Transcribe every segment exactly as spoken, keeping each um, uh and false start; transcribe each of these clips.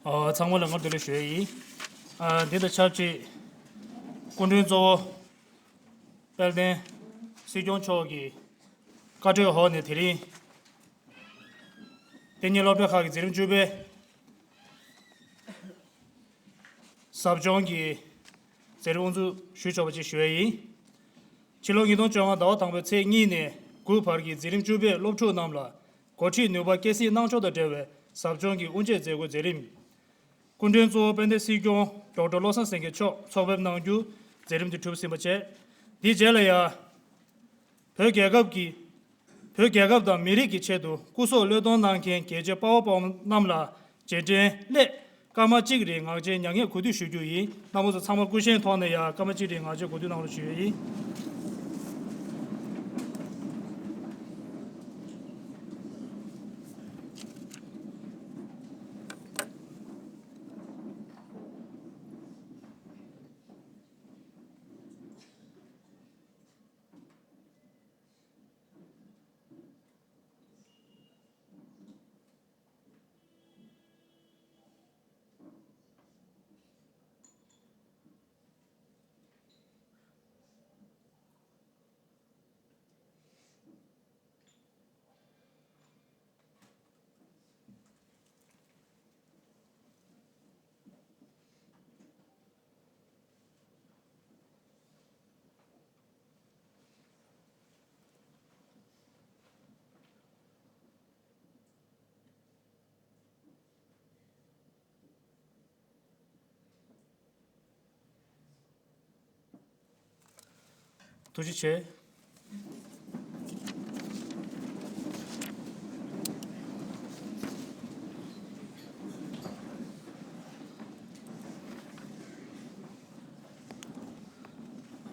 ཨ། ཚང་མ་ལ་སྔར་དུ་ལེགས་ཞུ་ཡས་ཡིན། ཨ། འདི་དང་ཆབས་ཅིག་སྐུ་མགྲོན་གཙོ་བོ་དཔལ་ལྡན་སྲིད་སྐྱོང་མཆོག་གི་བཀའ་གྲོས་འོག་ནས་དེ་རིང་གཏན་ཉིན་སློབ་གྲྭ་ཁག་གི་འཛིན་རིམ་བཅུ་པའི་ཟབ་སྦྱོང་གི་མཛད་རིམ་དབུ་འཛུགས་ཞུ་ཆོག་པ་ཅིག་ཞུ་ཡས་ཡིན། ཕྱི་ལོ་ཉིས་སྟོང་བཅོ་ལྔ་ཟླ་བ་དང་པོའི་ཚེས་གཉིས་ནས་དགུ་བར་གྱི་འཛིན་རིམ་བཅུ་པའི་སློབ་ཕྲུག་རྣམས་ལ་འགོ་ཁྲིད་ནུས་པ་སྐྱེད་སྲིང་གནང་ཕྱོགས་དང་འབྲེལ་བའི་ཟབ་སྦྱོང་གི་དབུ་འབྱེད་མཛད་སྒོའི་མཛད་རིམ། སྐུ་མགྲོན་གཙོ་བོ་དཔལ་ལྡན་སྲིད་སྐྱོང་ཌོག་ཊར་བློ་བཟང་སེང་གེ་མཆོག་ཚོགས་ཕེབས་གནང་རྒྱུ་མཛད་རིམ་དེ་གྲུབ་ཟིན་པ་བཅས། འདིའི་རྗེས་ལ་ཡང་། བོད་རྒྱལ་ཁབ་ཀྱི། བོད་རྒྱལ་ཁབ་དང་མི་རིགས་ཀྱི་ཆེད་དུ་སྐུ་སྲོག་བློས་གཏོང་གནང་མཁན་རྒྱལ་གཅེས་དཔའ་བོ་དཔའ་མོ་རྣམས་ལ་རྗེས་དྲན་སླད་སྐར་མ་གཅིག་རིང་ངག་བཅད་མྱ་ངན་གུས་འདུད་ཞུ་རྒྱུ་ཡིན། རྣམ་པ་ཚོ་ཚང་མ་སྐུ་བཞེངས་ཐོག་ནས་ཡང་སྐར་མ་གཅིག་རིང་ངག་བཅད་གུས་འདུད་གནང་རོགས་ཞུ་ཡས་ཡིན། ཐུགས་རྗེ་ཆེ།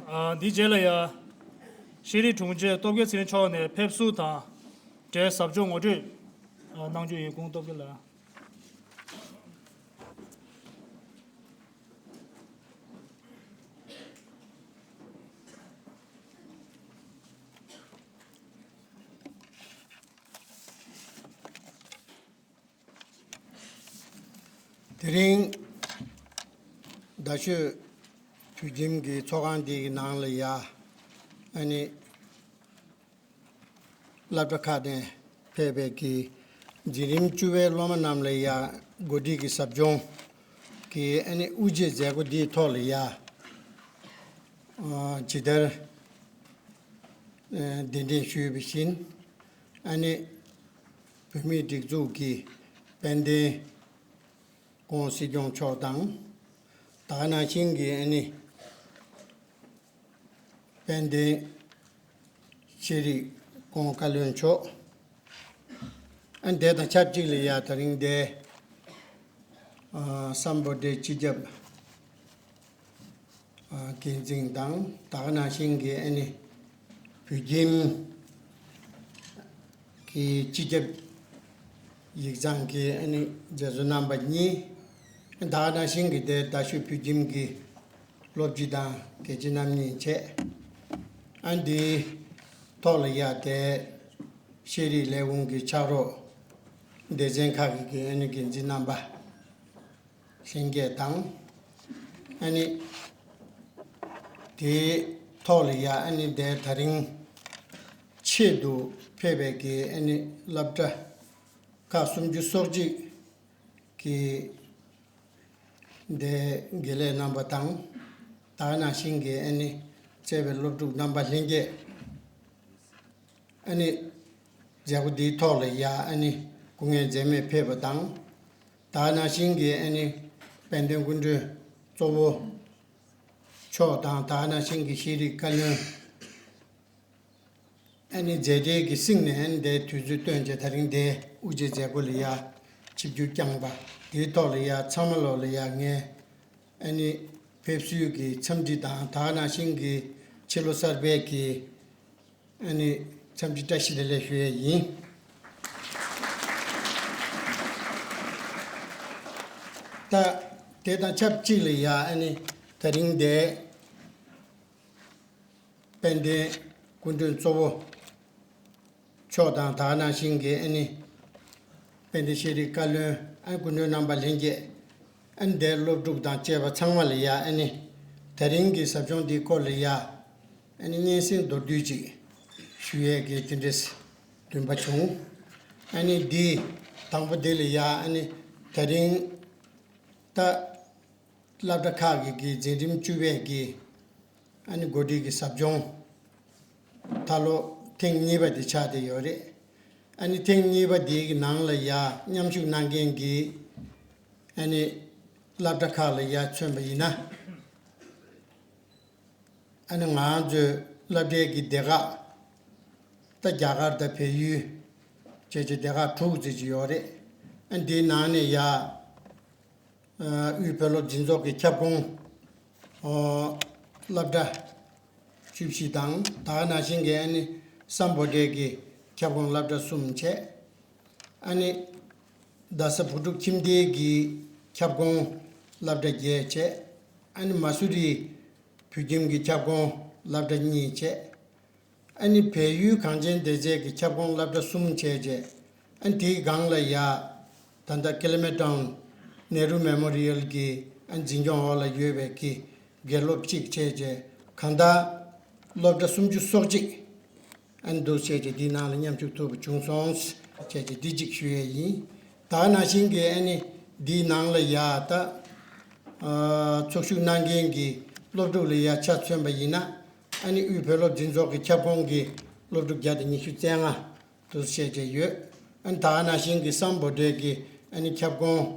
ཨ། འདིའི་རྗེས་ལ་ཡ། ཤེས་རིག་དྲུང་ཆེ་སྟོབས་རྒྱལ་ཚེ་རིང་མཆོག་ནས་ཕེབས་བསུ་དང་འབྲེལ་ཟབ་སྦྱོང་ངོ་སྤྲོད་གནང་རྒྱུ་ཡིན། ཁོང་སྟོབས་རྒྱལ་ལགས། དེ་རིང་རྡ་ཤོད་དུས་ཁྱིམ་གྱི་ཚོགས་ཁང་འདིའི་ནང་ལ་ཡ། ཨ་ནི། སློབ་གྲྭ་ཁག་ནས་ཕེབས་པའི་གི་འཛིན་རིམ་བཅུ་པའི་སློབ་མ་རྣམས་ལ་ཡ་འགོ་ཁྲིད་ཀྱི་ཟབ་སྦྱོང་གི་ཨ་ནི་དབུ་འབྱེད་མཛད་སྒོ་འདིའི་ཐོག་ལ་ཡ། ཇི་ལྟར་གདན་འདྲེན་ཞུས་པ་བཞིན། ཨ་ནི་བོད་མིའི་སྒྲིག་འཛུགས་ཀྱི་དཔལ་ལྡན་སྐུ་ངོ་སྲིད་སྐྱོང་མཆོག་དང་། ད་ག་ནང་བཞིན་གྱི་ཨ་ནི་དཔལ་ལྡན་ཤེས་རིག་སྐུ་ངོ་བཀའ་བློན་མཆོག་ཨ་ནི་དེ་དང་ཆབས་ཅིག་ལ་ཡ་དེ་རིང་འདིར་ཨ་སམ་བྷོ་ཊའི་སྤྱི་ཁྱབ་ཨ་འགན་འཛིན་དང་། ད་ག་ནང་བཞིན་གྱི་ཨ་ནི་བོད་ཁྱིམ་གྱི་སྤྱི་ཁྱབ་ཡིག་ཚང་གི་ཨ་ནི་མཛད་གཙོ་རྣམ་པ་གཉིས། ད་ག་ནང་བཞིན་གྱི་དེ་རྡ་ཤོད་བོད་ཁྱིམ་གྱི་སློབ་སྤྱི་དང་དགེ་ཆེ་རྣམ་གཉིས་བཅས། ཨ་ནི་འདིའི་ཐོག་ལ་ཡ་དེ་ཤེས་རིག་ལས་ཁུངས་ཀྱི་ཕྱག་རོགས་སྡེ་ཚན་ཁག་གི་ཨ་ནི་འགན་འཛིན་རྣམ་པ་ལྷན་རྒྱས་དང་། ཨ་ནི་དེའི་ཐོག་ལ་ཡ་ཨ་ནི་དེ་ད་རིང་ཆེད་དུ་ཕེབས་པའི་གི་ཨ་ནི་སློབ་གྲྭ་ཁག་སུམ་ཅུ་སོ་གཅིག་གི་དེ་དགེ་ལས་རྣམ་པ་དང་། ད་ག་ནང་བཞིན་གྱི་ཨ་ནི་བཅས་པའི་སློབ་ཕྲུག་རྣམ་པ་ལྷན་རྒྱས། ཨ་ནི་མཛད་སྒོ་འདིའི་ཐོག་ལ་ཡ་ཨ་ནི་སྐུ་ངལ་འཛེམས་མེད་ཕེབས་པ་དང་། ད་ག་ནང་བཞིན་གྱི་ཨ་ནི་དཔལ་ལྡན་སྐུ་མགྲོན་གཙོ་བོ་མཆོག་དང་། ད་ག་ནང་བཞིན་གྱི་ཤེས་རིག་བཀའ་བློན། ཨ་ནི་མཛད་བྲེལ་གྱི་གསེང་ནས་ཨ་ནི་དེ་དུས་ཚོད་བཏོན་བྱས་ད་རིང་དེ་དབུ་འབྱེད་མཛད་སྒོ་ལ་ཡ་ཆིབས་བསྒྱུར་བསྐྱངས་པ་དེའི་ཐོག་ལ་ཡ་ཚང་མ་ལོག་ལ་ཡ་ངས་ཨ་ནི་ཕེབས་བསུའི་གི་འཚམས་འདྲི་དང་། ད་ག་ནང་བཞིན་གྱི་ཕྱི་ལོ་གསར་པའི་གི་ཨ་ནི་འཚམས་འདྲི་བཀྲ་ཤིས་བདེ་ལེགས་ཞུ་ཡས་ཡིན། ད་དེ་དང་ཆབས་ཅིག་ལ་ཡ་ཨ་ནི་ད་རིང་དེ་དཔལ་ལྡན་སྐུ་མགྲོན་གཙོ་བོ་མཆོག་དང་། ད་ག་ནང་བཞིན་གྱི་ཨ་ནི་དཔལ་ལྡན་ཤེས་རིག་བཀའ་བློན། ཨ་ནི་སྐུ་མགྲོན་རྣམ་པ་ལྷན་རྒྱས། ཨ་ནི་དེ་སློབ་ཕྲུག་དང་བཅས་པ་ཚང་མ་ལ་ཡ་ཨ་ནི་དེ་རིང་གི་ཟབ་སྦྱོང་འདིའི་སྐོར་ལ་ཡ་ཨ་ནི་སྙན་སེང་མདོར་བསྡུས་ཅིག་ཞུ་ཡས་ཀྱི་དེ་འདྲས་འདུན་པ་བྱུང་། ཨ་ནི་འདི་དང་པོ་འདི་ལ་ཡ་ཨ་ནི་དེ་རིང་ད་སློབ་གྲྭ་ཁག་གི་གི་འཛིན་རིམ་བཅུ་པའི་གི་ཨ་ནི་འགོ་ཁྲིད་ཀྱི་ཟབ་སྦྱོང་ད་ལོ་ཐེངས་གཉིས་པ་དེ་ཆགས་བསྡད་ཡོད་རེད། ཨ་ནི་ཐེངས་གཉིས་པ་དེའི་གི་ནང་ལ་ཡ་མཉམ་ཞུགས་གནང་མཁན་གྱི་ཨ་ནི་སློབ་གྲྭ་ཁག་ལ་ཡ་མཚོན་པ་ཡིན་ན། ཨ་ནི་ང་ཚོའི་སློབ་གྲྭའི་གི་སྡེ་ཁག་ད་རྒྱ་གར་དང་བལ་ཡུལ་བཅས་ཀྱི་སྡེ་ཁག་དྲུག་ཙམ་ཅིག་ཡོད་རེད། ཨ་ནི་དེའི་ནང་ནས་ཡ་དབུས་བོད་སློབ་འཛིན་ཚོགས་ཀྱི་ཁྱབ་ཁོངས་སློབ་གྲྭ་བཅུ་བཞི་དང་ད་ག་ནང་བཞིན་གྱི་ཨ་ནི་སམ་བྷོ་ཊའི་གི་ཁྱབ་ཁོངས་སློབ་གྲྭ་གསུམ་བྱས། ཨ་ནི་རྡ་ས་བུ་ཕྲུག་ཁྱིམ་སྡེའི་གི་ཁྱབ་ཁོངས་སློབ་གྲྭ་བརྒྱད་བྱས། ཨ་ནི་མ་སུ་རི་བོད་ཁྱིམ་གྱི་ཁྱབ་ཁོངས་སློབ་གྲྭ་གཉིས་བྱས། ཨ་ནི་བལ་ཡུལ་གངས་ཅན་སྡེ་ཚན་གྱི་ཁྱབ་ཁོངས་སློབ་གྲྭ་གསུམ་བྱས་རྗེས། ཨ་ནི་དེའི་སྒང་ལ་ཡ་ད་ལྟ་ཀི་ལི་མེ་ཊའུན་ནེ་རུ་མེ་མོ་རི་ཡལ་གྱི་ཨ་ནི་འཛིན་སྐྱོང་འོག་ལ་ཡོད་པའི་གི་དགེ་སློབ་གཅིག་བྱས་རྗེས་གང་ལྟར་སློབ་གྲྭ་སུམ་ཅུ་སོ་གཅིག་ཨ་ནི་འདུག་བྱས་རྗེས་འདིའི་ནང་ལ་མཉམ་ཞུགས་ཐུབ་པ་བྱུང་སོང་བྱས་རྗེས་འདི་གཅིག་ཞུ་ཡས་ཡིན། ད་ག་ནང་བཞིན་གྱི་ཨ་ནི་འདིའི་ནང་ལ་ཡ་ད་ཚོགས་ཞུགས་གནང་མཁན་གྱི་སློབ་ཕྲུག་ལ་ཡ་ཆ་མཚོན་པ་ཡིན་ན། ཨ་ནི་དབུས་བོད་སློབ་འཛིན་ཚོགས་ཀྱི་ཁྱབ་ཁོངས་ཀྱི་སློབ་ཕྲུག་བརྒྱ་དང་ཉི་ཤུ་རྩ་ལྔ་དུ་བཤད་བྱས་ཡོད། ཨ་ནི་ད་ག་ནང་བཞིན་གྱི་སམ་བྷོ་ཊའི་གི་ཨ་ནི་ཁྱབ་ཁོངས་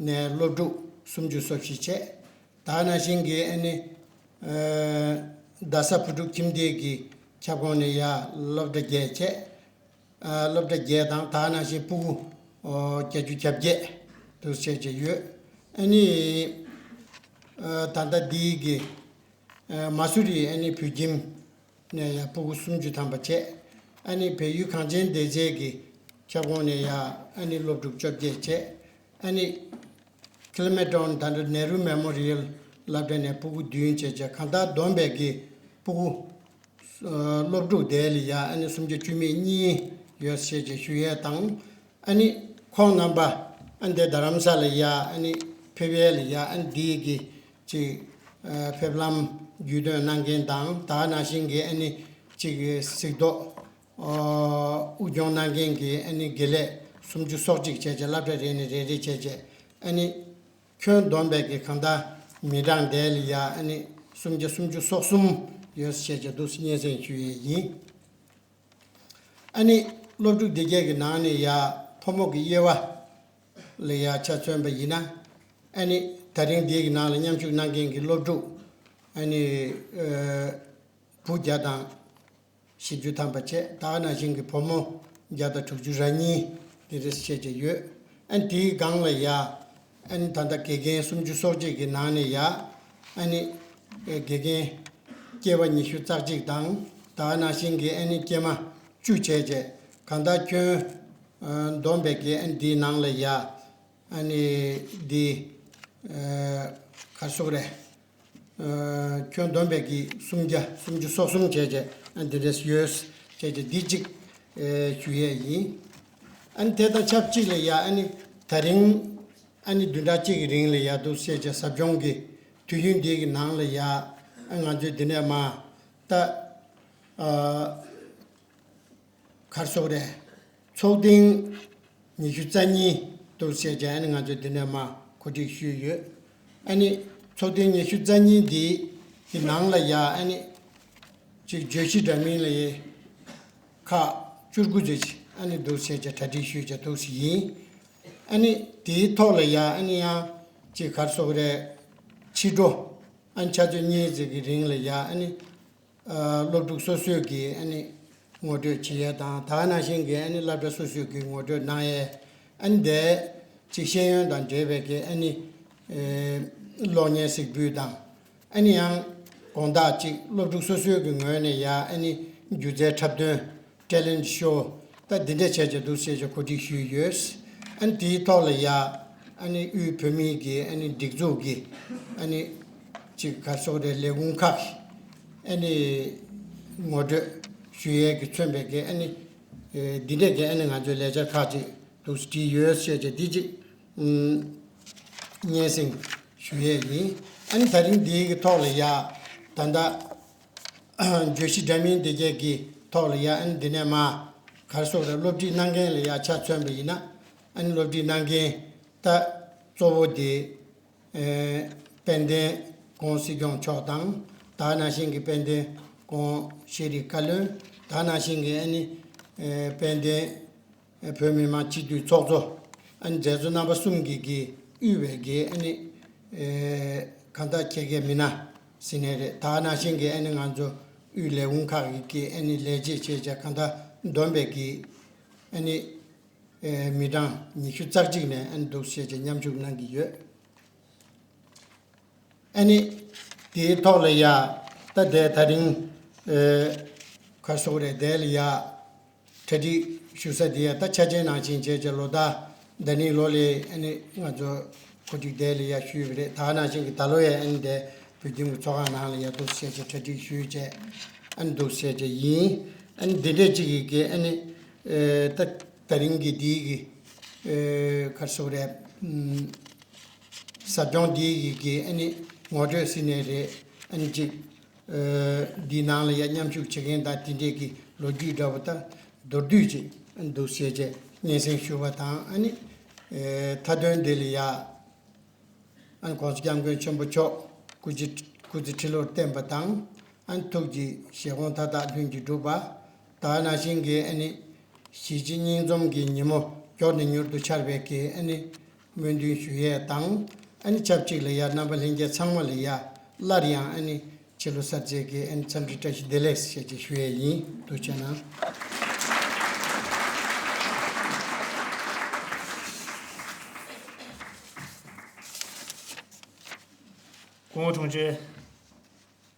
ནས་སློབ་ཕྲུག་སུམ་ཅུ་སོ་བཞི་བྱས། ད་ག་ནང་བཞིན་གྱི་ཨ་ནི་རྡ་ས་བུ་ཕྲུག་ཁྱིམ་སྡེའི་གི་ཁྱབ་ཁོངས་ནས་ཡ་སློབ་གྲྭ་བརྒྱད་བྱས། སློབ་གྲྭ་བརྒྱད་དང་ད་ག་ནང་བཞིན་ཕྲུ་གུ་བརྒྱད་ཅུ་གྱ་བརྒྱད་དུ་བཤད་བྱས་ཡོད། ཨ་ནི་ད་ལྟ་འདིའི་གི་མ་སུ་རི་ཨ་ནི་བོད་ཁྱིམ་ནས་ཡང་ཕྲུ་གུ་སུམ་ཅུ་ཐམ་པ་བྱས། ཨ་ནི་བལ་ཡུལ་གངས་ཅན་སྡེ་ཚན་གྱི་ཁྱབ་ཁོངས་ནས་ཡང་ཨ་ནི་སློབ་ཕྲུག་བཅོ་བརྒྱད་བྱས། ཨ་ནི་ཀི་ལི་མེ་ཊའུན་ད་ལྟ་ནེ་རུ་མེ་མོ་རི་ཡལ་སློབ་གྲྭ་ནས་ཕྲུ་གུ་བདུན་བྱས་བྱས་གང་ལྟར་བསྡོམས་པའི་གི་ཕྲུ་གུ་སློབ་ཕྲུག་དེ་ལ་ཡ་ཨ་ནི་སུམ་བརྒྱ་བཅུ་མེད་གཉིས་ཡོད་ཞེས་བྱས་ཞུ་ཡས་དང་། ཨ་ནི་ཁོང་རྣམ་པ་ཨ་ནི་རྡ་རམ་ས་ལ་ཡ་ཨ་ནི་ཕེབས་ཡས་ལ་ཡ་ཨ་ནི་འདིའི་གི་ཅིག་ཕེབས་ལམ་རྒྱུས་སྟོན་གནང་མཁན་དང་ད་ག་ནང་བཞིན་གྱི་ཨ་ནི་ཅིག་གཟིགས་རྟོག་དབུ་སྐྱོང་གནང་མཁན་གྱི་ཨ་ནི་དགེ་ལས་སུམ་ཅུ་སོ་གཅིག་བྱས་བྱས་སློབ་གྲྭ་རེ་ནས་རེ་རེ་བྱས་བྱས་ཨ་ནི། ཁྱོན་བསྡོམས་པའི་གི་གང་ལྟར་མི་གྲངས་དེ་ལ་ཡ་ཨ་ནི་སུམ་བརྒྱ་སུམ་ཅུ་སོ་གསུམ་ཡོད་ཟེར་བྱས་འདུག་སྙན་སེང་ཞུ་ཡས་ཡིན། ཨ་ནི་སློབ་ཕྲུག་འདི་གས་ཀྱི་ནང་ནས་ཡ་ཕོ་མོ་གི་དབྱེ་བ་ལ་ཡ་ཆ་མཚོན་པ་ཡིན་ན། ཨ་ནི་ད་རིང་འདི་གི་ནང་ལ་མཉམ་ཞུགས་གནང་མཁན་གྱི་སློབ་ཕྲུག་ཨ་ནི་བུ་བརྒྱ་དང་། བཞི་བཅུ་ཐམ་པ་བྱས། ད་ག་ནང་བཞིན་གྱི་བུ་མོ་བརྒྱ་དང་དྲུག་ཅུ་རེ་གཉིས་འདི་རེས་བྱས་བྱས་ཡོད། ཨ་ནི་དེའི་སྒང་ལ་ཡ། ཨ་ནི་ད་ལྟ་དགེ་རྒན་སུམ་ཅུ་སོ་གཅིག་གི་ནང་ནས་ཡ། ཨ་ནི་དགེ་རྒན་སྐྱེས་པ་ཉི་ཤུ་རྩ་གཅིག་དང་ད་ག་ནང་བཞིན་གྱི་ཨ་ནི་སྐྱེས་མ་བཅུ་བྱས་བྱས་གང་ལྟར་ཁྱོན་བསྡོམས་པའི་གི་ཨ་ནི་དེའི་ནང་ལ་ཡ། ཨ་ནི་འདི་ག་སོག་རེད། ཁྱོན་བསྡོམས་པའི་གི་སུམ་བརྒྱ་སུམ་ཅུ་སོ་གསུམ་བྱས་བྱས་ཨ་འདི་འདྲས་ཡོད་བྱས་བྱས་འདི་གཅིག་ཞུ་ཡས་ཡིན། ཨ་ནི་དེ་དང་ཆབས་ཅིག་ལ་ཡ་ཨ་ནི་ད་རིང་ཨ་ནི་བདུན་ཕྲག་གཅིག་གི་རིང་ལ་ཡ་འདུག་བྱས་བྱས་ཟབ་སྦྱོང་གི་དུས་ཡུན་འདི་གི་ནང་ལ་ཡ་ཨ་ང་ཚོས་འདི་ནས་མ་ད། གར་སོག་རེད། ཚོགས་ཐེངས་ཉི་ཤུ་རྩ་གཉིས་འདུག་བྱས་བྱས་ཨ་ནི་ང་ཚོས་འདི་ནས་མ་གོ་སྒྲིག་ཞུས་ཡོད། ཨ་ནི་ཚོགས་ཐེངས་ཉི་ཤུ་རྩ་གཉིས་འདི་གི་ནང་ལ་ཡ་ཨ་ནི་ཅིག་བརྗོད་གཞི་འདྲ་མིན་ལ་ཡ་ཁག་བཅུ་དགུ་ཙམ་ཅིག་ཨ་ནི་འདུག་བྱས་བྱས་གྲ་སྒྲིག་ཞུས་བྱས་འདུག་ཡིན། ཨ་ནི་དེའི་ཐོག་ལ་ཡ་ཨ་ནི་ཡང་ཅིག་གར་སོག་རེད། ཕྱི་དྲོ་ཨ་ནི་ཆུ་ཚོད་གཉིས་ཙམ་གི་རིང་ལ་ཡ་ཨ་ནི། སློབ་ཕྲུག་སོ་སོས་ཀྱིས་ཨ་ནི་ངོ་སྤྲོད་བྱེད་ཡས་དང་ད་ག་ནང་བཞིན་གྱི་ཨ་ནི་སློབ་གྲྭ་སོ་སོས་ཀྱིས་ངོ་སྤྲོད་གནང་ཡས་ཨ་ནི་དེ་ཅིག་ཤེས་ཡོན་དང་འབྲེལ་བའི་གི་ཨ་ནི་གློག་བརྙན་གཟིགས་འབུལ་དང་ཨ་ནི་ཡང་དགོང་དག་ཅིག་སློབ་ཕྲུག་སོ་སོའི་གི་ངོས་ནས་ཡ་ཨ་ནི་སྒྱུ་རྩལ་འཁྲབ་སྟོན་ཊེ་ལེན་ཊི་ཤོ་ད་འདི་འདྲ་བྱས་བྱས་འདུག་ཟེར་བྱས་གོ་སྒྲིག་ཞུས་ཡོད། ཨ་ནི་དེའི་ཐོག་ལ་ཡ་ཨ་ནི་དབུས་བོད་མིའི་གི་ཨ་ནི་སྒྲིག་འཛུགས་ཀྱི་ཨ་ནི་ཅིག་གར་སོག་རེད་ལས་ཁུངས་ཁག་གི་ཨ་ནི་ངོ་སྤྲོད་ཞུ་ཡས་ཀྱི་མཚོན་པའི་གི་ཨ་ནི་འདི་འདྲས་ཀྱི་ཨ་ནི་ང་ཚོའི་ལས་འཆར་ཁག་ཅིག་འདུག་བྲིས་ཡོད་ཟེར་བྱས་འདི་ཅིག་ སྙན་སེང་ཞུ་ཡས་ཡིན། ཨ་ནི་དེ་རིང་འདིའི་གི་ཐོག་ལ་ཡ་ད་ལྟ་བརྗོད་གཞི་འདྲ་མིན་འདི་གས་ཀྱི་ཐོག་ལ་ཡ་ཨ་ནི་འདི་ནས་མ་ག་རེ་ཟེར་དགོས་རེད། སློབ་ཁྲིད་གནང་མཁན་ལ་ཡ་ཆ་མཚོན་པ་ཡིན་ན། ཨ་ནི་སློབ་ཁྲིད་གནང་མཁན་ད་གཙོ་བོ་དེ་ཨེ་དཔལ་ལྡན་ྋགོང་སྲིད་སྐྱོང་མཆོག་དང་། ད་ག་ནང་བཞིན་གྱི་དཔལ་ལྡན་ྋགོང་ཤེས་རིག་བཀའ་བློན། ད་ག་ནང་བཞིན་གྱི་ཨ་ནི་ཨེ་དཔལ་ལྡན་བོད་མི་མང་སྤྱི་འཐུས་ཚོགས་གཙོ། ཨ་ནི་མཛད་གཙོ་རྣམ་པ་གསུམ་གྱིས་ཀྱིས་དབུས་པའི་གི་ཨ་ནི་ཨེ་གང་ལྟར་ཁྱད་མཁས་མི་སྣ་ཟེར་ནའི་རེད། ད་ག་ནང་བཞིན་གྱི་ཨ་ནི་ང་ཚོ་དབུས་ལས་ཁུངས་ཁག་གི་གི་ཨ་ནི་ལས་བྱེད་བྱས་བྱས་གང་ལྟར་བསྡོམས་པའི་གི་ཨ་ནི་ཨེ་མི་གྲངས་ཉི་ཤུ་རྩ་གཅིག་ནས་ཨ་ནི་འདུག་བྱས་བྱས་མཉམ་ཞུགས་གནང་གི་ཡོད། ཨ་ནི་དེའི་ཐོག་ལ་ཡ་ད་དེ་དེ་རིང་ཨེ་ག་རེ་ཟེར་དགོས་རེད། དེ་ལ་ཡ་གྲ་སྒྲིག་ཞུ་ས་དེ་ཡ་ད་ཆ་ཅན་ནང་བཞིན་བྱས་བྱས་ལོ་ལྟར་ཟླ་ནིང་ལོ་ལ་ཨ་ནི་ང་ཚོ་གོ་སྒྲིག་དེ་ལ་ཡ་ཞུས་པ་རེད། ད་ག་ནང་བཞིན་གྱི་ད་ལོ་ཡ་ཨ་ནི་དེ་བོད་ཁྱིམ་གྱི་ཚོགས་ཁང་ནང་ལ་ཡ་འདུག་བྱས་བྱས་གྲ་སྒྲིག་ཞུས་བྱས་ཨ་ནི་འདུག་བྱས་བྱས་ཡིན། ཨ་ནི་འདི་འདྲས་ཅིག་གི་གི་ཨ་ནི་ཨེ་ད་དེ་རིང་གི་འདིའི་གི་ཨེ་ག་རེ་ཟེར་དགོས་རེད། ཨམ། ཟབ་སྦྱོང་འདིའི་གི་གི་ཨ་ནི་ངོ་སྤྲོད་ཟེར་ནའི་རེད། ཨ་ནི་ཅིག་ཨེ་འདིའི་ནང་ལ་ཡ་མཉམ་ཞུགས་བྱེད་མཁན་དང་དེ་འདྲས་ཀྱི་ལོ་རྒྱུས་འདྲ་པོ་དང་མདོར་བསྡུས་ཅིག་ཨ་ནི་འདུག་བྱས་བྱས་སྙན་སེང་ཞུ་བ་དང་། ཨ་ནི་ཨེ་མཐའ་དོན་འདི་ལ་ཡ་ཨ་ནི་༸གོང་ས་༸སྐྱབས་མགོན་ཆེན་པོ་མཆོག་སྐུ་ཚེ་སྐུ་ཚེ་ཁྲི་ལོར་བརྟན་པ་དང་། ཨ་ནི་ཐུགས་ཀྱི་བཞེད་དགོངས་མཐའ་དག་ལྷུན་གྱིས་གྲུབ་པ། ད་ག་ནང་བཞིན་གྱི་ཨ་ནི་གཞིས་བྱེས་གཉིས་འཛོམས་ཀྱི་ཉིན་མོ་མགྱོགས་ནས་མྱུར་དུ་འཆར་བའི་གི་ཨ་ནི་སྨོན་འདུན་ཞུ་ཡས་དང་། ཨ་ནི་ཆབས་ཅིག་ལ་ཡ་རྣམ་པ་ལྷན་རྒྱས་ཚང་མ་ལ་ཡ་སླར་ཡང་ཨ་ནི་ཕྱི་ལོ་གསར་ཚེས་ཀྱི་ཨ་ནི་འཚམས་འདྲི་བཀྲ་ཤིས་བདེ་ལེགས་ཞེས་ཀྱི་ཞུ་ཡས་ཡིན། ཐུགས་རྗེ་གནང་། སྐུ་ངོ་དྲུང་ཆེ་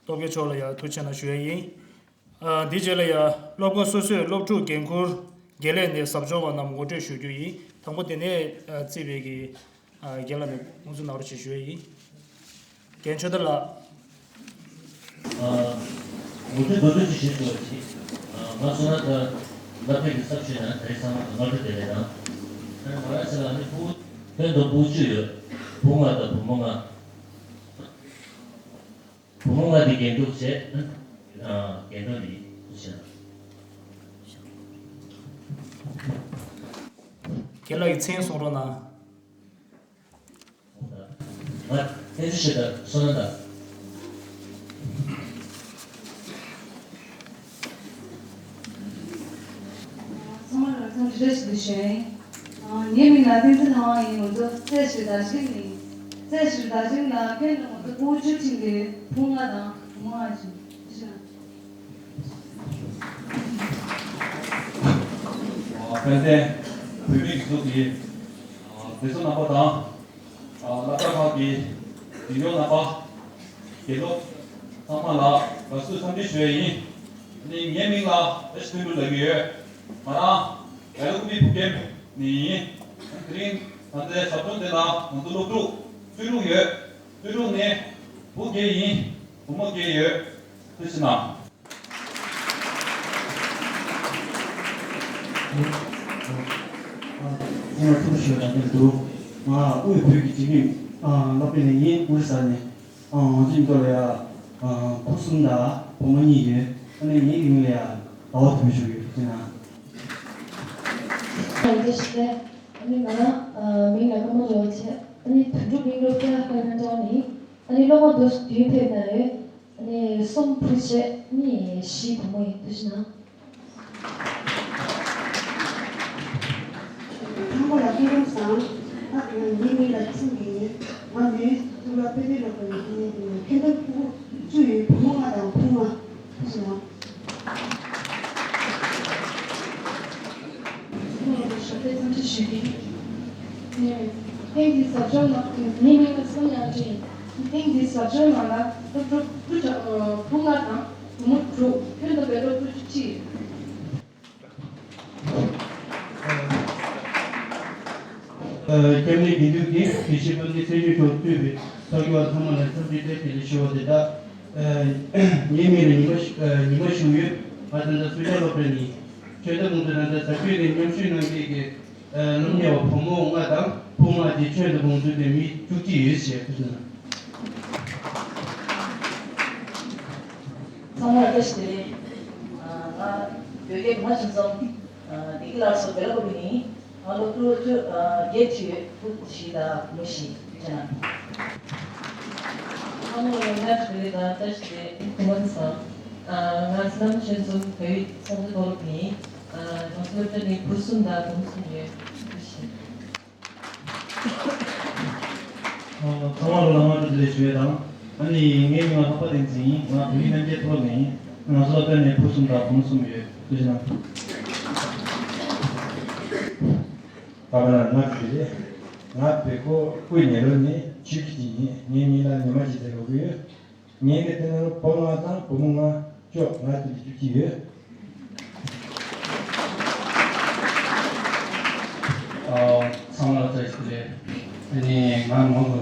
སྟོབས་རྒྱལ་མཆོག་ལ་ཡང་ཐུགས་རྗེ་གནང་ཞུ་ཡ་ཡིན། ཨ། འདིའི་རྗེས་ལ་ཡང་སློབ་འགོ་སོ་སོས་སློབ་ཕྲུག་འགན་འཁུར་དགེ་ལས་ནས་ཟབ་སྦྱོང་བ་རྣམས་ངོ་སྤྲོད་ཞུ་རྒྱུ་ཡིན། དང་པོ་དེ་ནས་ཨ་རྩིས་པའི་གི་ཨ་རྒན་ལགས་ནས་དབུ་འཛུགས་གནང་རོགས་ཞེས་ཞུ་ཡ་ཡིན། རྒན་ཆོས་དར་ལགས། ཨ། ངོ་སྤྲོད་མདོར་བསྡུས་ཅིག་ཞུ་དགོས་ཅིག་ཨ། ང་ཚོ་ན་ད་སློབ་གྲྭའི་གི་ཚབ་ཞུས་ན་དེ་ཚང་མ་སྔ་དྲོ་བདེ་ལེགས་དང་། ཨ་ནི་ང་རང་ཚོ་ལ་ནི་ཕྲུ་གུ་ཁྱོན་བསྡོམས་ཕྲུ་གུ་བཅུ་ཡོད། ཕྲུ་གུ་ལྔ་དང་བུ་མོ་ལྔ། བུ་མོ་ལྔ་དེ་འགན་འཁུར་བྱས། ཨ། འགན་འཁུར་ནི་བྱས། རྒན་ལགས་ཀྱི་མཚན་གསུང་རོགས་གནང་། ང་བསྟན་འཛིན་ཆོས་དར། བསོད་ནམས་དར། ཚང་མ་ལ་འཚམས་འདྲི་བཀྲ་ཤིས་བདེ་ལེགས་ཞུ་ཡ་ཡིན། ངའི་མིང་ལ་བསྟན་འཛིན་ལྷ་དབང་ཡིན། ང་ཚོ་རྩེ་ཞེ་དྲག་ཞིག་ནི། རྩེ་ཞེ་དྲག་ཞིག་ལ་ཁྱོན་ནས་ང་ཚོ་ཕྲུ་གུ་བཅུ་ཁྲིད་ཀྱི་ཕྲུ་གུ་ལྔ་དང་བུ་མོ་ལྔ་ཞིག་ཡིན། དཔལ་ལྡན་བོད་མིའི་སྒྲིག་འཛུགས་ཀྱི་མཛད་གཙོ་རྣམ་པ་དང་། སློབ་གྲྭ་ཁག་གི་མགྲིན་སྐྱོང་རྣམ་པ། དགེ་སློབ་ཚང་མ་ལ་དགའ་བསུའི་འཚམས་འདྲི་ཞུ་ཡ་ཡིན། ནི་ངའི་མིང་ལ་བཀྲ་ཤིས་ཕུན་གྲུབ་ལབ་ཀྱི་ཡོད། ང་རང་རྒྱ་ལ་ཀུ་མི་བུ་སྐྱེམས་ནས་ཡིན། དེ་རིང་ད་ལྟའི་ཞབས་བྲོ་འདི་ལ་ང་ཚོ་སློབ་ཕྲུག་བཅུ་དྲུག་ཡོད། བཅུ་དྲུག་ནི་བུ་བརྒྱད་ཡིན། བུ་མོ་བརྒྱད་ཡོད། ཐུགས་རྗེ་གནང་། ཚང་མར་ཐུགས་རྗེ་ཆེ་དང་ལྡན་དུ། ང་དབུས་བོད་ཀྱི་སྤྱི་ཁྱབ་སློབ་དཔོན་ནས་ཡིན། ཨོ་རི་ས་ནས། ང་ཚོའི་མདོ་ལ་ཡ་བུ་གསུམ་དང་བུ་མོ་གཉིས་ཡོད། ཨ་ནི་ངའི་མིང་ལ་ཡ་ཟླ་བ་དོན་གྲུབ་ཞུ་གི་ཡོད། ཐུགས་རྗེ་གནང་། ཨ་ནི་ང་རང་མིང་ལ་ཀརྨ་སྒྲོལ་བ་བྱས། ཨ་ནི་དོན་གྲུབ་གླིང་སློབ་གྲྭ་ལྷ་ལྡན་གྲོང་ནས། ཨ་ནི་སློབ་མ་བདུན་ཕེབས་གནང་ཡོད། ཨ་ནི་གསུམ་བུ་བྱས་གཉིས་བུ་མོ་ཡིན། ཐུགས་རྗེ་གནང་། ཁམས་པ་ལ་སྐུ་ཁམས་བཟང་། ཨ་ངའི་མིང་ལ་ཚེ་རིང་ཡིན། ང་མོན་གཙུག་ལག་དཔེ་སྟོན་སློབ་གྲྭ་ནས་ཁྱོན་བསྡོམས་ཕྲུ་གུ་བཅུ་ཡོད། བུ་མོ་ལྔ་དང་བུ་ལྔ། ཐུགས་རྗེ་གནང་། ཞབས་པད་བརྩམས་ཞུ་གི། ཐེངས་འདིའི་ཟབ་སྦྱོང་ནང་ངའི་མིང་ལ་བསམ་ཡང་སྤྲིན། ཐེངས་འདིའི་ཟབ་སྦྱོང་ནང་ལ་སློབ་ཕྲུག་བུ་དང་བུ་ལྔ་དང་བུ་མོ་དྲུག་ཁྱོན་བསྡོམས་པའི་སློབ་ཕྲུག་བཅུ་གཅིག། སྐྱབས་གནས་དགེ་འདུན་གྱི་དགེ་བཤེས་དཔལ་ལྡན་ཚེ་རིང་མཆོག་གཙོས་པའི་ཚོགས་ཀྱི་བ་ཚང་མ་ལ་འཚམས་འདྲི་བཀྲ་ཤིས་བདེ་ལེགས་ཞུ་བ་དེ་དག། ངའི་མིང་ལ་ཉི་མ་ཉི་མ་ཞུ་ཡོད། ང་ད་ལྟ་སུ་ཇཱ་སློབ་གྲྭ་ནས་ཆོས་དར་ཁོང་ཚོ་ད་ལྟ་ཟབ་སྦྱོང་ལ་མཉམ་ཞུགས་གནང་མཁན་གྱི་སློབ་གཉེར་བ་བུ་མོ་ལྔ་དང་བུ་ལྔ་ ཆོས་དང་ཕུང་ཚུལ་དེ་མི་བཅུ་གཅིག་ཡོད་ཅེས་ཐུགས་སུ་ན། ཚང་མར་བཀྲ་ཤིས་བདེ་ལེགས། ང་བོད་རྒྱལ་བུ་མ་ཆེན་ཚང་བདེ་སྐྱིད་ལགས་སུ་བེ་ལ་ཀོ་བི་ནི། ང་ལོ་ཀྲུ་ཀྲུ་བརྒྱད་ཅུ་ཡོད། ཕྲུ་གུ་བཞི་དང་བུ་མོ་བཞི་བྱས་ན། ཚང་མ་ལ་བཀྲ་ཤིས་བདེ་ལེགས་དང་བཀྲ་ཤིས་བདེ་ལེགས། ཐུགས་སྨོན་སོང་། ང་སྣམ་ཆེན་ཚོ་བོད་ཡིག་ཚོགས་འདུ་གཏོར་ནི། ང་ཚོ་བཀྲ་ནི་བུ་གསུམ་དང་བུ་མོ་གསུམ་ཡོད། བཀྲ་ཤིས། ཚང་མ་ལ་ལམ་སྟོན་དེ་ལས་ཞུ་ཡས་དང་། ཨ་ནི་ངའི་མིང་ལ་ལྷག་པ་བསྟན་འཛིན་ཡིན། ང་བོད་ཡིག་རྣམ་འགྲེལ་ཐོག་ནས་ཡིན། ང་ཚོ་ལ་བརྟེན་ནས་བུ་གསུམ་དང་བུ་མོ་གསུམ་ཡོད། ཐུགས་རྗེ་གནང་། ད་ག་ན་ང་བོད་རེད། ང་བོད་ཁོ་སྐུ་ཉེ་ལོ་ནས་ཆོས་ཀྱི་ཡིན། ངའི་མིང་ལ་ཉི་མ་ཅི་ཟེར་གོ་གི་ཡོད། ངའི་ནི་དེ་ནང་བུ་ལྔ་དང་བུ་མོ་ལྔ་ཅོག་ང་དེ་ལ་བཅུ་གཅིག་ཡོད། ཨ། ཚང་མ་ལ་བཀྲ་ཤིས་བདེ་ལེགས། ཨ་ནི་ང་མང་གི།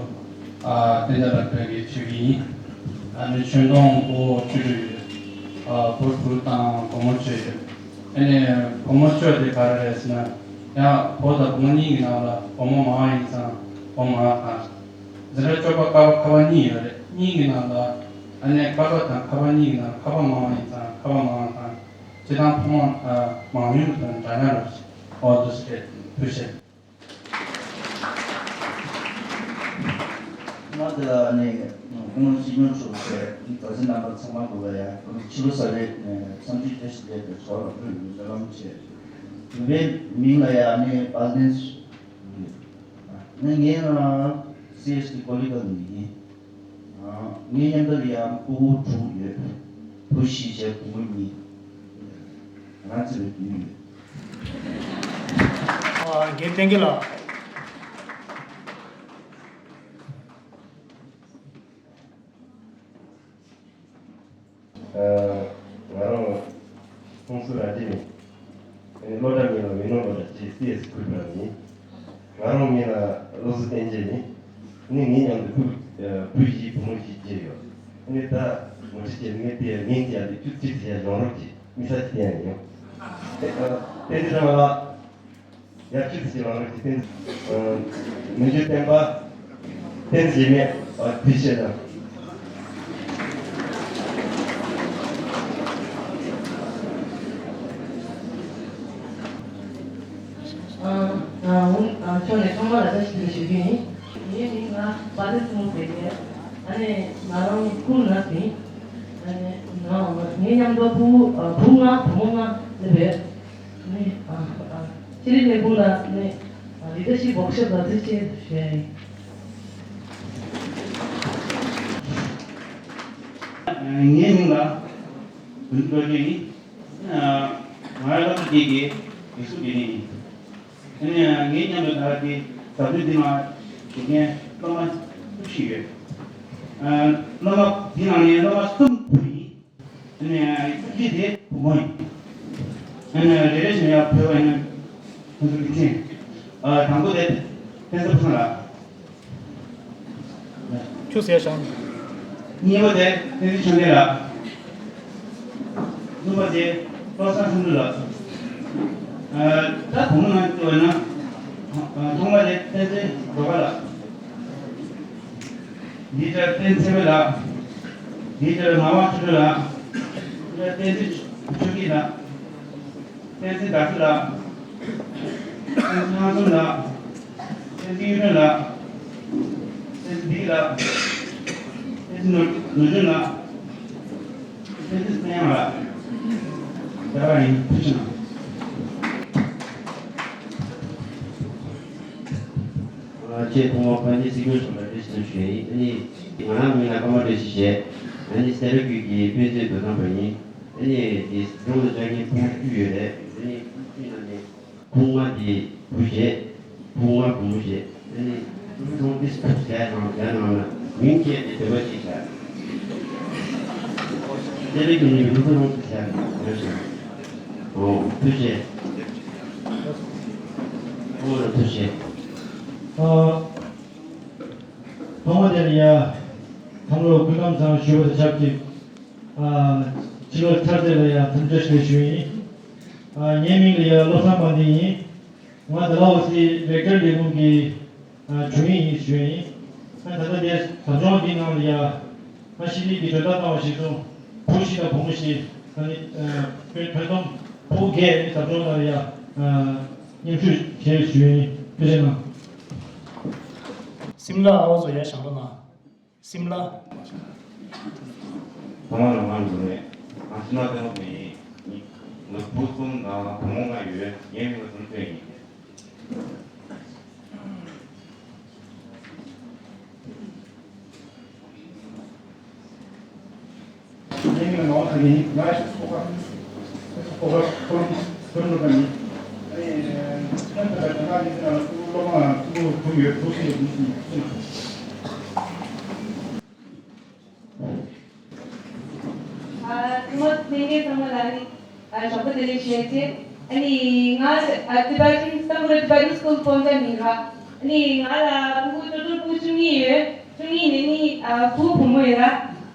ཨ། བསྟན་དར་ལ་བོད་ཀྱི་ཆོས་ཀྱི་ཡིན། ཨ་ནི་ཆོས་དོན་གོ་བཅུ་དྲུག་ཡོད། ཨ། བུ་དྲུག་དང་བུ་མོ་བཅུ་ཡོད། ཨ་ནི་བུ་མོ་བཅུ་དེ་ག་རེ་རེད་ཟེར་ན། ཡང་བུ་དང་བུ་མོ་གཉིས་ཀྱི་ནང་ལ་བུ་མོ་མང་བ་ཡིན་ཙང་བུ་མང་བ་དང་། འཛིན་གྲྭ་བཅུ་པ་ཀ་པ་ཁ་པ་གཉིས་ཡོད་རེད། གཉིས་ཀྱི་ནང་ལ་ཨ་ནི་ཀ་པ་དང་ཁ་པ་གཉིས་ཀྱི་ནང་ཁ་པ་མང་བ་ཡིན་ཙང་ཁ་པ་མང་བ་དང་། སྤྱི་བཏང་ཕོ་མོ་མང་ཉུང་དང་འདྲ་མཉམ་རེད། འོ་འདུག་སེ་རེད། ཐུགས་རྗེ་ཆེ། ང་དེ་ལ་ནི་སྐུ་ངོ་སྲིད་སྐྱོང་མཆོག་ཟེར་བཀྲ་ཤིས་རྣམ་པ་ཚང་མ་གོ་ལ་ཡ་ཕྱི་ལོ་གསར་པའི་འཚམས་འདྲི་བཀྲ་ཤིས་བདེ་ལེགས་ཚོགས་ལ་ཕུལ་ཡོད་ཟེར་ལམ་ཆེ། བོད་པའི་མིང་ལ་ཡ་ནི་དཔལ་ལྡན་ཟེར་གྱི་ཡོད། ང་ངའི་ནང་སི་ཨེས་ཊི་ཀོ་ལི་གལ་ནས་ཡིན། ངའི་མཉམ་དུ་ལ་ཡང་ཕྲུ་གུ་དྲུག་ཡོད། བུ་བཞི་བྱས་བུ་མོ་གཉིས། ང་རང་ཚོ་ལ་བདུན་ཡོད། ཨ། རྒན་བསྟན་རྒྱལ་ལགས། ང་རང་ཧོན་སུར་ར་ཇི་ནས། ཨ་ནི་སློབ་གྲྭ་མིང་ལ་ཝེ་ནོ་སློབ་གྲྭ་ཅེས་སི་ཨེས་ཁུལ་པ་ཡིན། ང་རང་མིང་ལ་བློ་བཟང་བསྟན་འཛིན་ཡིན། ཨ་ནི་ངའི་མཉམ་དུ་བུ་བུ་བཞི་བུ་མོ་བཞི་བཅས་ཡོད། ཨ་ནི་ད་ངོ་སྤྲོད་བྱས་ངས་དེ་ངས་ཀྱང་དེ་བཅུ་གཅིག་བྱས་ཡོང་རོགས་གྱིས། མི་ས་ཅི་དེ་ཡང་ཡིན། བསྟན་འཛིན་ལགས། ཡ་ཁྱི་ཚེ་ལང་རེ་ཏེ། མི་འགྱུར་བརྟན་པ། བསྟན་འཛིན་མེད་པ་དེ་བྱས་ན། ཨ། ཨ། འོང་། ཨ། ཁྱོད་ནས་ཚང་མ་ལ་བཀྲ་ཤིས་བདེ་ལེགས་ཞུ་རྒྱུ་ཡིན། ངའི་མིང་ང་པ་ཏི་སི་མོ་ཟེར་གྱི་ཡོད། ཨ་ནི་ང་རང་ཁུལ་ན་ཟིན། ཨ་ནི་ང་ངའི་མཉམ་དུ་བུ། ཨ། བུ་ལྔ་བུ་མོ་ལྔ་སླེབས་ཡོད། ནི། ཨ། ཨ། ཕྱི་རིག་ལས་ཁུངས་ལ་ནི། ཨ། ལི་ཏ་ཤི་བོག་ཤོབ་ལ་ཐུགས་རྗེ་ཆེ་ཞུ་ཡ་ཡིན། ངའི་མིང་ལ་དོན་གྲུབ་རྡོ་རྗེ་ཡིན། ང་སློབ་གྲྭ་བརྒྱད་ཀྱི་ཡིག་གཟུགས་དགེ་རྒན་ཡིན། ངའི་མཉམ་དུ་ད་ལྟ་འཛམ་བུ་གླིང་འདི་ནང་བཞུགས་མཁན་སློབ་མ་བཅུ་བཞི་ཡོད། སློབ་མ་འདི་ནང་ནས་སློབ་མ་གསུམ་བུ་ཡིན། ཨ་ནི་ཡིག་ཚད་དེ་བུ་མོ་ཡིན། ཨ་ནི་རེ་རེ་བཞིན་ཡར་ཕེབས་པ་ཡིན་ན་ཁོང་ཚོ་ཡིག་ཚད། ཨ། དང་པོ་དེ་བསྟན་འཛིན་ཕུན་ཚོགས་ལགས། ཁྱུ་ཟེར་ཞང་། གཉིས་པ་དེ་བསྟན་འཛིན་ཆོས་ལྡན་ལགས། གསུམ་པ་དེ་བློ་བཟང་ཁྲིན་ཏུ་ལགས། ཨ། ད་བུ་མོ་ནང་བལྟས་པ་ན། ཨ། ཐོག་མ་དེ་བསྟན་འཛིན་སྒྲོལ་དཀར་ལགས། འདི་ལྟར་བསྟན་འཛིན་ཚེ་རིང་ལགས། འདི་ལྟར་ངག་དབང་ཆོས་སྒྲོན་ལགས། འདི་ལྟར་བསྟན་འཛིན་ཆོས་སྐྱིད་ལགས། བསྟན་འཛིན་ཟླ་ཚེ་ལགས། བསྟན་འཛིན་ལྷག་འཛོམས་ལགས། བསྟན་འཛིན་གཡུ་སྒྲོན་ལགས། བསྟན་འཛིན་བདེ་སྐྱིད་ལགས། བསྟན་འཛིན་ནོར་ནོར་སྐྱོན་ལགས། བསྟན་འཛིན་བསྟན་དབྱངས་ལགས། རྒྱ་གར་ཡིན། ཐུགས་རྗེ་གནང་། ཨ། ཆེས་ཐོག་མར་དཔལ་ལྡན་སྲིད་སྐྱོང་མཆོག་ལ་བཀྲ་ཤིས་བདེ་ལེགས་ཞུ་ཡ་ཡིན། ཨ་ནི་ང་རང་མིང་ལ་ཀརྨ་བཀྲ་ཤིས་བྱས། ཨ་ནི་སེ་ར་ཁུལ་གྱི་དཔེ་མཛོད་དོ་དམ་པ་ཡིན། ཨ་ནི་དེ་སྒྲུང་ལ་བཅར་མཁན་ཕྲུ་གུ་བཅུ་ཡོད་རེད། ཨ་ནི་ཕྲུ་གུ་བཅུ་ནང་ནས་ཕྲུ་གུ་ལྔ་དེ་བུ་བྱས། ཕྲུ་གུ་ལྔ་བུ་མོ་བྱས། ཨ་ནི་ཕྲུ་གུ་ཚང་མ་ཏིས་ཁུག་བྱས་ནང་བྱས་ནང་ན་མིང་བཅས་ཏེ་བོད་པ་ཞིག་བྱས། སེ་ར་ཁུལ་ནས་ཕྲུ་གུ་ཚང་མ་ཏིས་བྱས་ནང་ཡོད་ཟེར། ཨོ། ཐུགས་རྗེ་ཆེ། ཨོ་ལ་ཐུགས་རྗེ་ཆེ། ཨ། ཐོག་མ་དེ་ལ་ཡ། ཁམས་ལོ་སྐུ་ཁམས་བཟང་ཞུ་བ་དང་ཆབས་ཅིག་ཨ། ཕྱི་ལོ་འཆར་ཚེས་ལ་ཡ་འཚམས་འདྲི་ཞུ་ཞུ་ཡིན། ཨ། ངའི་མིང་ལ་ཡ་བློ་བཟང་དཔལ་ལྡན་ཡིན། ང་ཌལ་ཧོ་སི་རེག་ཊར་ལས་ཁུངས་ཀྱི་ ཨ་བྱུང་ཡིན་ཞུ་ཡིན། ཨ་ད་ལྟ་འདིར་ཟབ་སྦྱོང་འདིའི་ནང་ལ་ཡ་ཨ་ཤི་ལི་གི་སྦྱོང་བརྡར་བཏང་བ་ཞིག་སོང་བུ་བཞི་དང་བུ་མོ་བཞི་ཨ་ནི་ཨ་ཁྱོན་ཁྱོན་བསྡོམས་བུ་བརྒྱད་ནི་ཟབ་སྦྱོང་ནང་ལ་ཡ་ཨ་མཉམ་ཞུགས་བྱས་ཞུ་ཡིན། ཐུགས་རྗེ་གནང་། སིམ་ལ་ཨ་བ་ཚོ་ཡར་བཞེངས་རོགས་གནང་། སིམ་ལ། ཐོག་མར་ལ་ང་ལུག་མེད། ང་སིམ་ལ་ལྟད་མོ་བྱེད་ཡིན། ང་བུ་གསུམ་དང་བུ་མོ་ལྔ་ཡོད། ངའི་མིང་ལ་ཙུན་ཙེ་ཡིན། ཐོག་མར་ལྷན་རྒྱས་ཚང་མ་ལ་ནི་ཨ་ཞོགས་པ་བདེ་ལེགས་ཞུ་ཡ་བྱས། ཨ་ནི་ང་ཨ་Tibetan Sangha Tibetan School Poncham ཡིན་ར། ཨ་ནི་ང་ལ་ཕྲུ་གུ་ཅོ་ཅོ་ཕྲུ་གུ་བཅུ་གཉིས་ཡོད། བཅུ་གཉིས་ནས་ནི་ཨ་བུ་བུ་མོ་ཡོད་ར།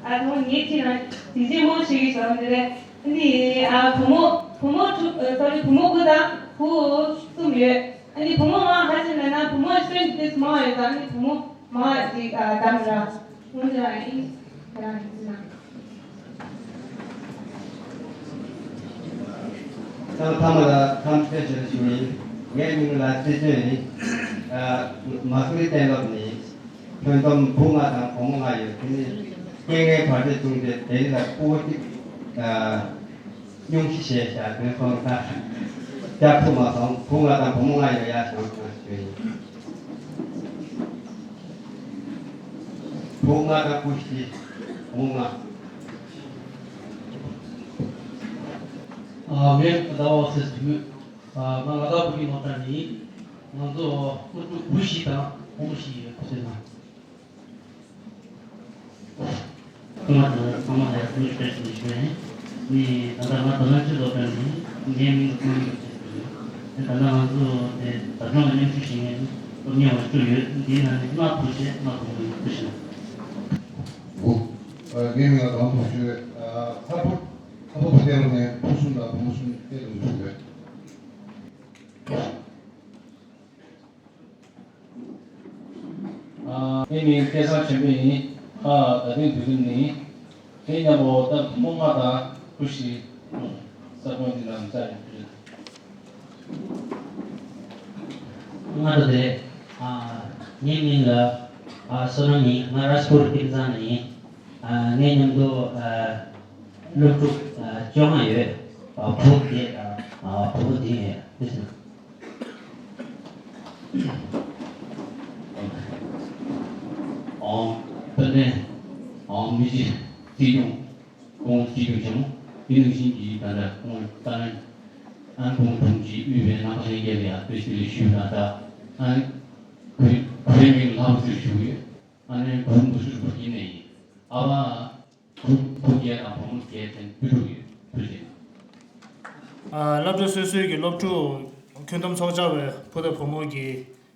ཨ་ཐོག་མར་ངས་ཅི་ན་དེ་རྗེས་མོ་ཞིག་གི་ཞོགས་པ་བདེ་ལེགས། ཨ་ནི་ཨ་བུ་མོ་བུ་མོ་དྲུག་ཨ་sorry བུ་མོ་དགུ་དང་བུ་གསུམ་ཡོད། ཨ་ནི་བུ་མོ་མང་ཧ་ཅང་ལ་ན་བུ་མོ་སྤུན་དེ་མང་ཡོད་ཙང་ཨ་ནི་བུ་མོ་མང་ཅིག་ཨ་དམ་ར། སྔོན་དུ་ཨ་ཨིན་ར་ཨིན་ཟེར་ན། ཚང་ཚང་མ་ལ་འཚམས་འདྲི་ཞུ་རྒྱུ་ཡིན། ངའི་མིང་ལ་ཚེ་བརྟན་ཡིན། ཨ་མ་སུ་རི་གཏན་སློབ་ནས་ཁྱོན་བསྡོམས་བུ་ལྔ་དང་བུ་མོ་ལྔ་ཡོད། དེ་ནི་རྐྱེན་ངན་བར་ཆད་བྱུང་སྟེ་དེ་རིང་ལ་སྤུ་གུ་གཅིག་ཨ་སྙུང་གཞི་བྱས་བཞག་དོན་སོང་ད་བསྐྱར་ཐུབ་མ་སོང་། བུ་ལྔ་དང་བུ་མོ་ལྔ་ཡོད་ཡ་བྱང་ཆུབ་ཡིན། བུ་ལྔ་དང་བུ་བཞི་བུ་ལྔ། ཨ་ངས་ཟླ་བ་ཟེར་དུས་ཨ་ང་ལ་དྭགས་བོད་ཀྱི་སློབ་གྲྭ་ནས་ང་ཚོ་སློབ་ཕྲུག་བུ་བཞི་དང་བུ་མོ་བཞི་ཡོད་ཟེར་ན། ཚང་མ་དང་ཚང་མ་ལ་ཐུགས་རྗེ་ཆེ་ཞུ་ཞུ་ཡིན། ནི་ད་ལྟ་ང་དོ་སྣང་ཅི་ལོ་ཀྲན་ནི་ངའི་མིང་ལ་ཀུན་ཡོད་ཅེས་ཟེར་ཡོད། ད་ལྟ་ང་ཚོ་དེ་ཟབ་སྦྱོང་ལ་མཉམ་ཞུགས་བྱེད་མཁན་སློབ་གཉེར་བ་བཅུ་ཡོད། འདིའི་ནང་ནས་ལྔ་བུ་བྱས་ལྔ་བུ་མོ་ཡིན། ཐུགས་རྗེ་ཆེ། བུ། ངའི་མིང་ལ་དང་བུ་ཞུ། ཚ་བུ། ཚ་བུ་བུ་དེ་རུ་ནས་བུ་གསུམ་དང་བུ་མོ་གསུམ་སྐད་དུ་འཛུགས་ཡོད། ཨ་ངའི་མིང་སྐལ་བཟང་ཆོས་འཕེལ་ཡིན། ཨ་ད་ཐེངས་འདུག་རྒྱུ་ནི་ངའི་མཉམ་པོ་ད་བུ་མོ་ལྔ་དང་བུ་བཞི་ས་ཁོངས་འདི་ནང་བཅའ་ཡོད་རེད། ལྔ་དང་བདུན། ཨ་ངའི་མིང་ལ་ཨ་བསོད་ནམས་ཡིན། ང་རཱཇ་པུར་ཀིམ་ཚང་ནས་ཡིན། ཨ་ངའི་མཉམ་དུ་ཨ་སློབ་ཕྲུག་ཨ་བཅོ་ལྔ་ཡོད། ཨ་བུ་བརྒྱད་དང་ཨ་བུ་མོ་བདུན་ཡོད། ཨང་། དཔལ་ལྡན་ཨང་མི་རྗེ་སྲིད་སྐྱོང་སྐུ་ངོ་སྲིད་སྐྱོང་ཆེན་མོ་དེ་ནང་བཞིན་གྱི་ད་ལྟ་སྐུ་ངོ་ཏཱ་ལའི་ཨན་སྐུ་ངོ་དྲུང་ཆེ་དབུས་པའི་ནང་པ་ལྷན་རྒྱས་ལ་ཡང་བཀྲ་ཤིས་བདེ་ལེགས་ཞུ་ཡ་དང་། ཨན་གུས་གུས་མིང་ལྷ་བཟང་ཟེར་ཞུ་གི་ཡོད། ཨ་ནི་གུས་མོ་སུ་རུ་བུ་ཡིན་ནའི་ཨ་བ། བུ་བུ་བརྒྱད་དང་བུ་མོ་བརྒྱད་དེ་བུ་ཕྲུག་ཡོད། བུ་བརྒྱད། ཨ་སློབ་གྲྭ་སོ་སོའི་གི་སློབ་ཕྲུག་ཁྱོན་བསྡོམས་ཚོགས་བཅར་བའི་བུ་དང་བུ་མོ་གི་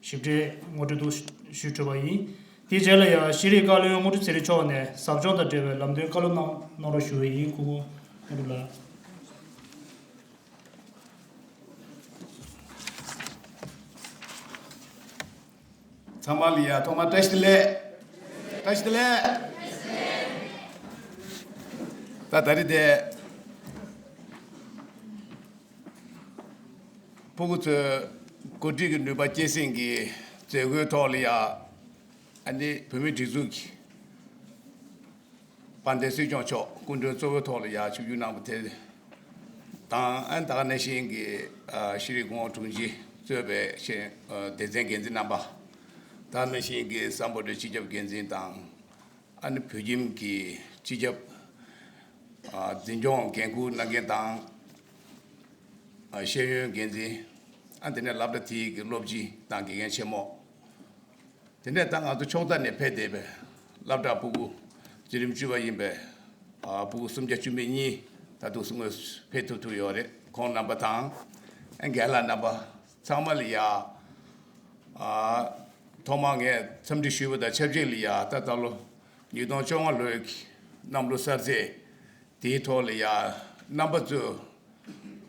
ཞིབ་ཕྲའི་ངོ་སྤྲོད་དུ་ཞུས་གྲུབ་པ་ཡིན། དེའི་རྗེས་ལ་ཡང་ཤེས་རིག་བཀའ་བློན་དངོས་གྲུབ་ཚེ་རིང་མཆོག་ནས་ཟབ་སྦྱོང་དང་འབྲེལ་བའི་ལམ་སྟོན་བཀའ་སློབ་གནང་གནང་རོགས་ཞུ་བ་ཡིན། སྐུ་ངོ་དངོས་གྲུབ་ལགས། ཚང་མ་ལ་ཡ་ཐོག་མར་བཀྲ་ཤིས་བདེ་ལེགས། བཀྲ་ཤིས་བདེ་ལེགས། ད་ད་རེས་དེ་ཕྲུ་གུ་ཚོའི་འགོ་ཁྲིད་ཀྱི་ནུས་པ་སྐྱེད་སྲིང་གི་མཛད་སྒོའི་ཐོག་ལ་ཡ་ཨ་ནི་བོད་མིའི་སྒྲིག་འཛུགས་ཀྱི་དཔལ་ལྡན་སྲིད་སྐྱོང་མཆོག་སྐུ་མགྲོན་གཙོ་བོའི་ཐོག་ལ་ཡར་ཆིབས་བསྒྱུར་གནང་བ་དེ་དང་། ཨ་ནི་ད་ག་ནང་བཞིན་གྱི་ཨ་ཤེས་རིག་སྐུ་ངོ་དྲུང་ཆེ་གཙོས་པའི་ཤེས་ཨ་སྡེ་ཚན་འགན་འཛིན་རྣམ་པ། ད་ག་ནང་བཞིན་གྱི་སམ་བྷོ་ཊའི་སྤྱི་ཁྱབ་འགན་འཛིན་དང་། ཨ་ནི་བོད་ཁྱིམ་གྱི་སྤྱི་ཁྱབ་ཨ་འཛིན་སྐྱོང་འགན་འཁུར་གནང་མཁན་དང་། ཨ་ཤེས་ཡོན་འགན་འཛིན། ཨ་དེ་ནས་སློབ་གྲྭ་དེའི་གི་སློབ་སྤྱི་དང་དགེ་རྒན་ཆེན་མོ། དེ་ནས་ད་ང་ཚོ་ཕྱོགས་མཐའ་ནས་ཕེབས་བསྡད་པའི་སློབ་གྲྭ་ཕྲུ་གུ་འཛིན་རིམ་བཅུ་པ་ཡིན་པའི་ཨ་ཕྲུ་གུ་སུམ་བརྒྱ་བཅུ་མེད་གཉིས་ད་དུང་དངོས་སུ་ཕེབས་ཐུབ་ཐུབ་ཡོད་རེད། ཁོང་རྣམ་པ་དང་། ཨ་རྒན་ལགས་རྣམ་པ་ཚང་མ་ལ་ཡ། ཨ་ཐོག་མར་ངས་འཚམས་འདྲི་ཞུས་པ་དང་ཆབས་ཅིག་ལ་ཡ་ད་ད་ལོ་ཉིས་སྟོང་བཅོ་ལྔ་ལོའི་གནམ་ལོ་གསར་ཚེས་དེའི་ཐོག་ལ་ཡ་རྣམ་པ་ཚོ་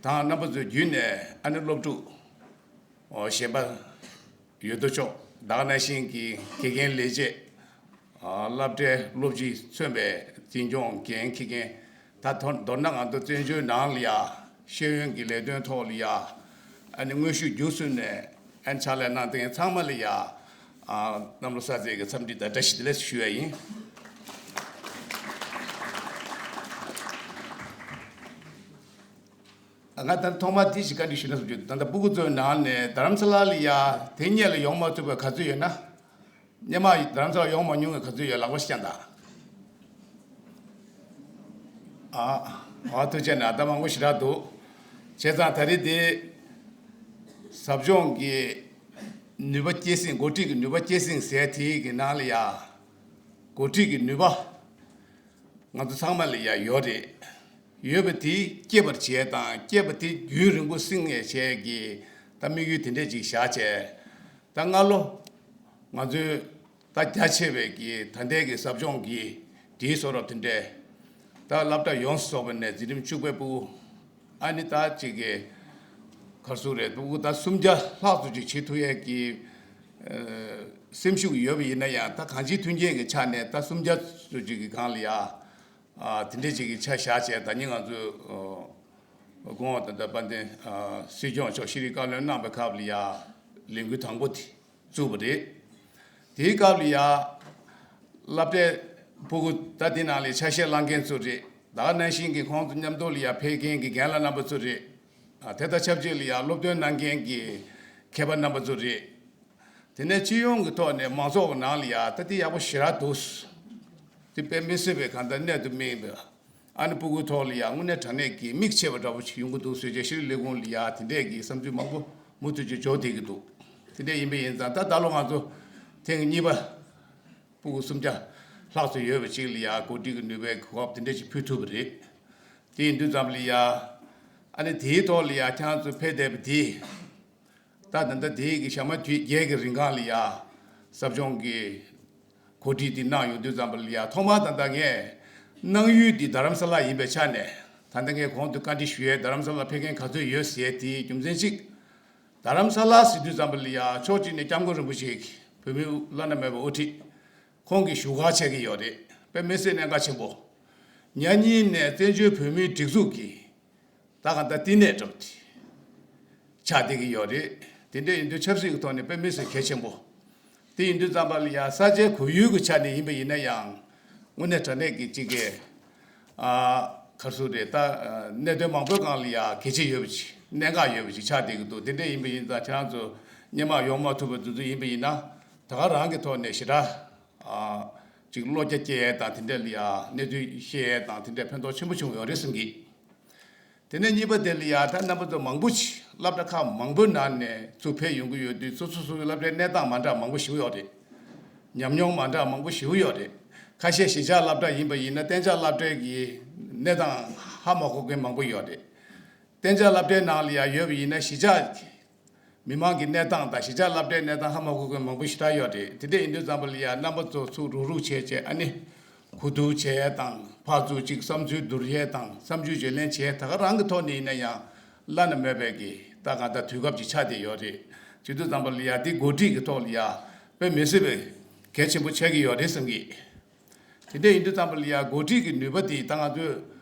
དང་རྣམ་པ་ཚོ་བརྒྱུད་ནས་ཨ་ནི་སློབ་ཕྲུག་ཨོ་གཞན་པ་ཡོད་དོ་ཅོག་ ད་ག་ནང་བཞིན་གྱི་དགེ་རྒན་ལས་བྱེད། ཨ། སློབ་གྲྭའི་སློབ་སྤྱི་མཚོན་པའི་འཛིན་སྐྱོང་འགན་འཁྱེར་མཁན། ད་མདོར་མདོར་ན་ང་ཚོ་བཙན་བྱོལ་ནང་ལ་ཡ་ཤེས་ཡོན་གྱི་ལས་དོན་ཐོག་ལ་ཡ། ཨ་ནི་དངོས་ཤུགས་བརྒྱུད་གསུམ་ནས་ཨ་ནི་ཕྱག་ལས་གནང་མཁན་ཚང་མ་ལ་ཡ། ཨ། གནམ་ལོ་གསར་ཚེས་ཀྱི་འཚམས་འདྲི་དང་བཀྲ་ཤིས་བདེ་ལེགས་ཞུ་ཡ་ཡིན། ང་ད་ཐོག་མར་འདི་ཞིག་བཀའ་འདྲི་ཞུ་ན་བསམ་བྱུང་། ད་ལྟ་སྤུ་གུ་ཚོའི་ནང་ནས་རྡ་རམ་ས་ལ་ལ་ཡ་དེ་སྔོན་ལ་ཡོང་མ་ཐུབ་པ་ག་ཚོད་ཡོད་ན། སྔོན་མ་རྡ་རམ་ས་ལ་ཡོང་མ་མྱོང་བའི་ག་ཚོད་ཡོད། ལག་པ་ཞིག་བརྐྱངས་དང་། ཨ། ཨ། ཐུགས་རྗེ་ཆེ་ན། ད་མང་པོ་ཞེ་དྲག་འདུག། བྱས་ཙང་ད་རེས་དེ་ཟབ་སྦྱོང་གི་ནུས་པ་སྐྱེད་སྲིང་། འགོ་ཁྲིད་ཀྱི་ནུས་པ་སྐྱེད་སྲིང་ཟེར་དེའི་གི་ནང་ལ་ཡ། འགོ་ཁྲིད་ཀྱི་ནུས་པ། ང་ཚོ་ཚང་མ་ལ་ཡ་ཡོད་རེད། ཡོད་པ་དེ་སྐྱེད་པར་བྱེད་དང་། སྐྱེད་པ་དེ་རྒྱུན་རིང་པོ་སྲུང་ཡས་བྱེད་ཀྱི་ད་དམིགས་ཡུལ་དེ་འདྲས་ཅིག་བཞག་བྱས། ད་སྔ་ལོ་ང་ཚོའི་ད་རྒྱ་ཆེ་བའི་གི་ད་ལྟའི་གི་ཟབ་སྦྱོང་གི་སྒྲིག་སྲོལ་རབ་དེ་འདྲས། ད་སློབ་གྲྭ་ཡོངས་སུ་རྫོགས་པ་ནས་འཛིན་རིམ་བཅུ་པའི་སྤུ་གུ། ཨ་ནི་ད་ཅིག་གི་ག་རེ་ཟེར་རེད། སྤུ་གུ་ད་སུམ་བརྒྱ་ལྷག་ཙམ་ཅིག་བྱེད་ཐུབ་ཡས་ཀྱི་ཨ་སེམས་ཤུགས་ཡོད་པ་ཡིན་ན་ཡང་། ད་གང་ཅིའི་མཐུན་རྐྱེན་གྱི་ཆ་ནས་ད་སུམ་བརྒྱ་ཙམ་ཅིག་གི་སྒང་ལ་ཡ། ཨ། དེ་འདྲས་ཅིག་གི་ཆ་བཞག་བྱས། ད་ནི་ང་ཚོས་ཨ་སྐུ་ངོ་ད་ལྟ་དཔལ་ལྡན་ཨ་སྲིད་སྐྱོང་མཆོག་ཤེས་རིག་བཀའ་བློན་གནང་བའི་སྐབས་ལ་ཡ་ལས་འགུལ་དང་པོ་དེ་བཙུགས་པ་རེད། དེའི་སྐབས་ལ་ཡ་སློབ་གྲྭའི་སྤུ་གུ་ད་དེ་ནང་ལ་ཆ་ཤས་བླངས་མཁན་ཚོ་རེད། ད་ག་ནང་བཞིན་གྱི་ཁོང་ཚོ་མཉམ་དུ་ལ་ཡ་ཕེབས་མཁན་གྱི་རྒན་ལགས་རྣམ་པ་ཚོ་རེད། ཨ། དེ་དང་ཆབས་ཅིག་ལ་ཡ་སློབ་སྟོན་གནང་མཁན་གྱི་མཁས་པ་རྣམ་པ་ཚོ་རེད། དེ་ནས་སྤྱི་ཡོངས་ཀྱི་ཐོག་ནས་མང་ཚོགས་ཀྱི་ནང་ལ་ཡ་ད་དེ་ཡག་པོ་ཞེ་དྲག་འདུག། དེ་དཔེ་མི་སྲིད་པའི་གང་ལྟར་གནད་དུ་སྨིན་པའི། ཨ་ནི་སྤུ་གུའི་ཐོག་ལ་ཡ་དངོས་གནས་དྲང་གནས་ཀྱི་མིག་ཕྱེ་བ་འདྲ་པོ་ཞིག་ཡོང་གི་འདུག་ཟེར་བྱས། ཤེས་རིག་ལས་ཁུངས་ལ་ཡ་དེ་འདྲས་ཀྱི་བསམ་ཚུལ་མང་པོ་མུ་མཐུད་ཀྱིས་འབྱོར་བསྡད་ཀྱི་འདུག། དེ་འདྲས་ཡིན་པ་ཡིན་ཙང་། ད་ད་ལོ་ང་ཚོ་ཐེངས་གཉིས་པ་སྤུ་གུ་སུམ་བརྒྱ་ལྷག་ཙམ་ཡོད་པ་ཅིག་ལ་ཡ་འགོ་ཁྲིད་ཀྱི་ནུས་པའི་གོ་སྐབས་དེ་འདྲས་ཅིག་ཕུལ་ཐུབ་པ་རེད། དེ་ཡིན་དུས་ཙམ་པ་ལ་ཡ། ཨ་ནི་དེའི་ཐོག་ལ་ཡ་ཁྱེད་རང་ཚོ་ཕེབས་བསྡད་པ་དེ། ད་ད་ལྟ་དེའི་གི་ཞག་མ་དུས་བརྒྱད་ཀྱི་རིང་གང་ལ་ཡ་ཟབ་སྦྱོང་གི་གོ་སྒྲིག་འདི་གནང་ཡོང་དུས་ཙམ་པ་ལ་ཡ། ཐོག་མར་ད་ལྟ་ངས་གནང་ཡུལ་འདི་རྡ་རམ་ས་ལ་ཡིན་པའི་ཆ་ནས། ད་ལྟ་ངས་གོང་དུ་བཀའ་འདྲི་ཞུ་ཡས་རྡ་རམ་ས་ལ་ཕེབས་མཁན་ག་ཚོད་ཡོད་ཟེར་དེའི་རྒྱུ་མཚན་གཅིག། རྡ་རམ་ས་ལ་ཟེར་དུས་ཙམ་པ་ལ་ཡ་ཕྱོགས་གཅིག་ནས་སྐྱབས་མགོན་རིན་པོ་ཆེ་གི་བོད་མིའི་བླ་ན་མེད་པའི་དབུ་ཁྲིད་ཁོང་གི་བཞུགས་སྒར་ཆགས་ཀྱི་ཡོད་རེད། དཔེ་མི་སྲིད་གནད་འགག་ཆེན་པོ། ཉག་གཉིས་ནས་བཙན་བྱོལ་བོད་མིའི་སྒྲིག་འཛུགས་ཀྱི་ད་ག་ད་བསྟི་གནས་འདྲ་པོ་དེ་ཆགས་བསྡད་ཀྱི་ཡོད་རེད། དེ་འདྲ་ཡིན་དུས་ཆབ་སྲིད་ཀྱི་ཐོག་ནས་དཔེ་མི་སྲིད་གལ་ཆེན་པོ། དེ་ཡིན་དུས་ཙམ་པ་ལ་ཡ་ས་ཆའི་ཁོར་ཡུག་གི་ཆ་ནས་ཡིན་པ་ཡིན་ན་ཡང་། དངོས་གནས་དྲང་གནས་ཀྱི་གཅིག་གི། ཨ། ག་རེ་ཟེར་རེད། ད་གནད་དོན་མང་པོའི་སྒང་ལ་ཡ་གལ་ཆེ་ཡོད་པ་ཅིག། གནད་འགག་ཡོད་པ་ཅིག་ཆགས་བསྡད་ཀྱི་འདུག། དེ་འདྲ་ཡིན་པ་ཡིན་ཙང་། ཁྱེད་རང་ཚོ་སྔོན་མ་ཡོང་མ་ཐུབ་པ་དེ་ཚོ་ཡིན་པ་ཡིན་ན། ད་ག་རང་གི་ཐོག་ནས་ཞེ་དྲག། ཨ། ཅིག་བློ་རྒྱ་སྐྱེད་ཡས་དང་། དེ་འདྲ་ལ་ཡ་གནས་ཚུལ་ཤེས་ཡས་དང་། དེ་འདྲ་ཕན་ཐོགས་ཆེན་པོ་བྱུང་ཡོད་རེད་བསམ་གི། དེ་ནས་གཉིས་པ་དེ་ལ་ཡ། ད་རྣམ་པ་ཚོ་མང་པོ་ཞིག་སློབ་གྲྭ་ཁག་མང་པོའི་ནང་ནས་ཚུར་ཕེབས་ཡོང་གི་ཡོད་དུས། སོ་སོ་སོ་སོའི་སློབ་གྲྭའི་གནས་སྟངས་མ་འདྲ་མང་པོ་ཞིག་ཡོད་རེད། ཉམས་མྱོང་མ་འདྲ་མང་པོ་ཞིག་ཡོད་རེད། ཁ་ཤས་གཞིས་ཆགས་སློབ་གྲྭ་ཡིན་པ་ཡིན་ན་གཏན་འཇགས་སློབ་གྲྭའི་གི་གནས་སྟངས་ཧ་མ་གོ་མཁན་མང་པོ་ཡོད་རེད། གཏན་འཇགས་སློབ་གྲྭའི་ནང་ལ་ཡ་ཡོད་པ་ཡིན་ན་གཞིས་ཆགས་མི་མང་གི་གནས་སྟངས་དང་། གཞིས་ཆགས་སློབ་གྲྭའི་གནས་སྟངས་ཧ་མ་གོ་མཁན་མང་པོ་ཞེ་དྲག་ཡོད་རེད། དེ་འདྲ་ཡིན་དུས་ཙམ་པ་ལ་ཡ་རྣམ་པ་ཚོ་ཚུར་རུག་རུག་བྱས་བྱས། ཨ་ནི་གོ་བསྡུར་བྱས་དང་། ཕར་ཚུར་ཅིག་བསམ་ཚུལ་བསྡུར་ཡས་དང་། བསམ་ཚུལ་བརྗེ་ལེན་བྱས། ད་ག་རང་གི་ཐོག་ནས་ཡིན་ན་ཡང་བླ་ན་མེད་པའི་གི་ད་གང་ལྟར་དུས་སྐབས་ཅིག་ཆགས་བསྡད་ཡོད་རེད། བྱེད་དུས་ཙམ་པ་ལ་ཡ་དེ་འགོ་ཁྲིད་ཀྱི་ཐོག་ལ་ཡ་དཔེ་མི་སྲིད་པའི་གལ་ཆེན་པོ་ཆགས་ཀྱི་ཡོད་རེད་བསམ་གི། དེ་འདྲ་ཡིན་དུས་ཙམ་པ་ལ་ཡ་འགོ་ཁྲིད་ཀྱི་ནུས་པ་དེ་ད་ང་ཚོས་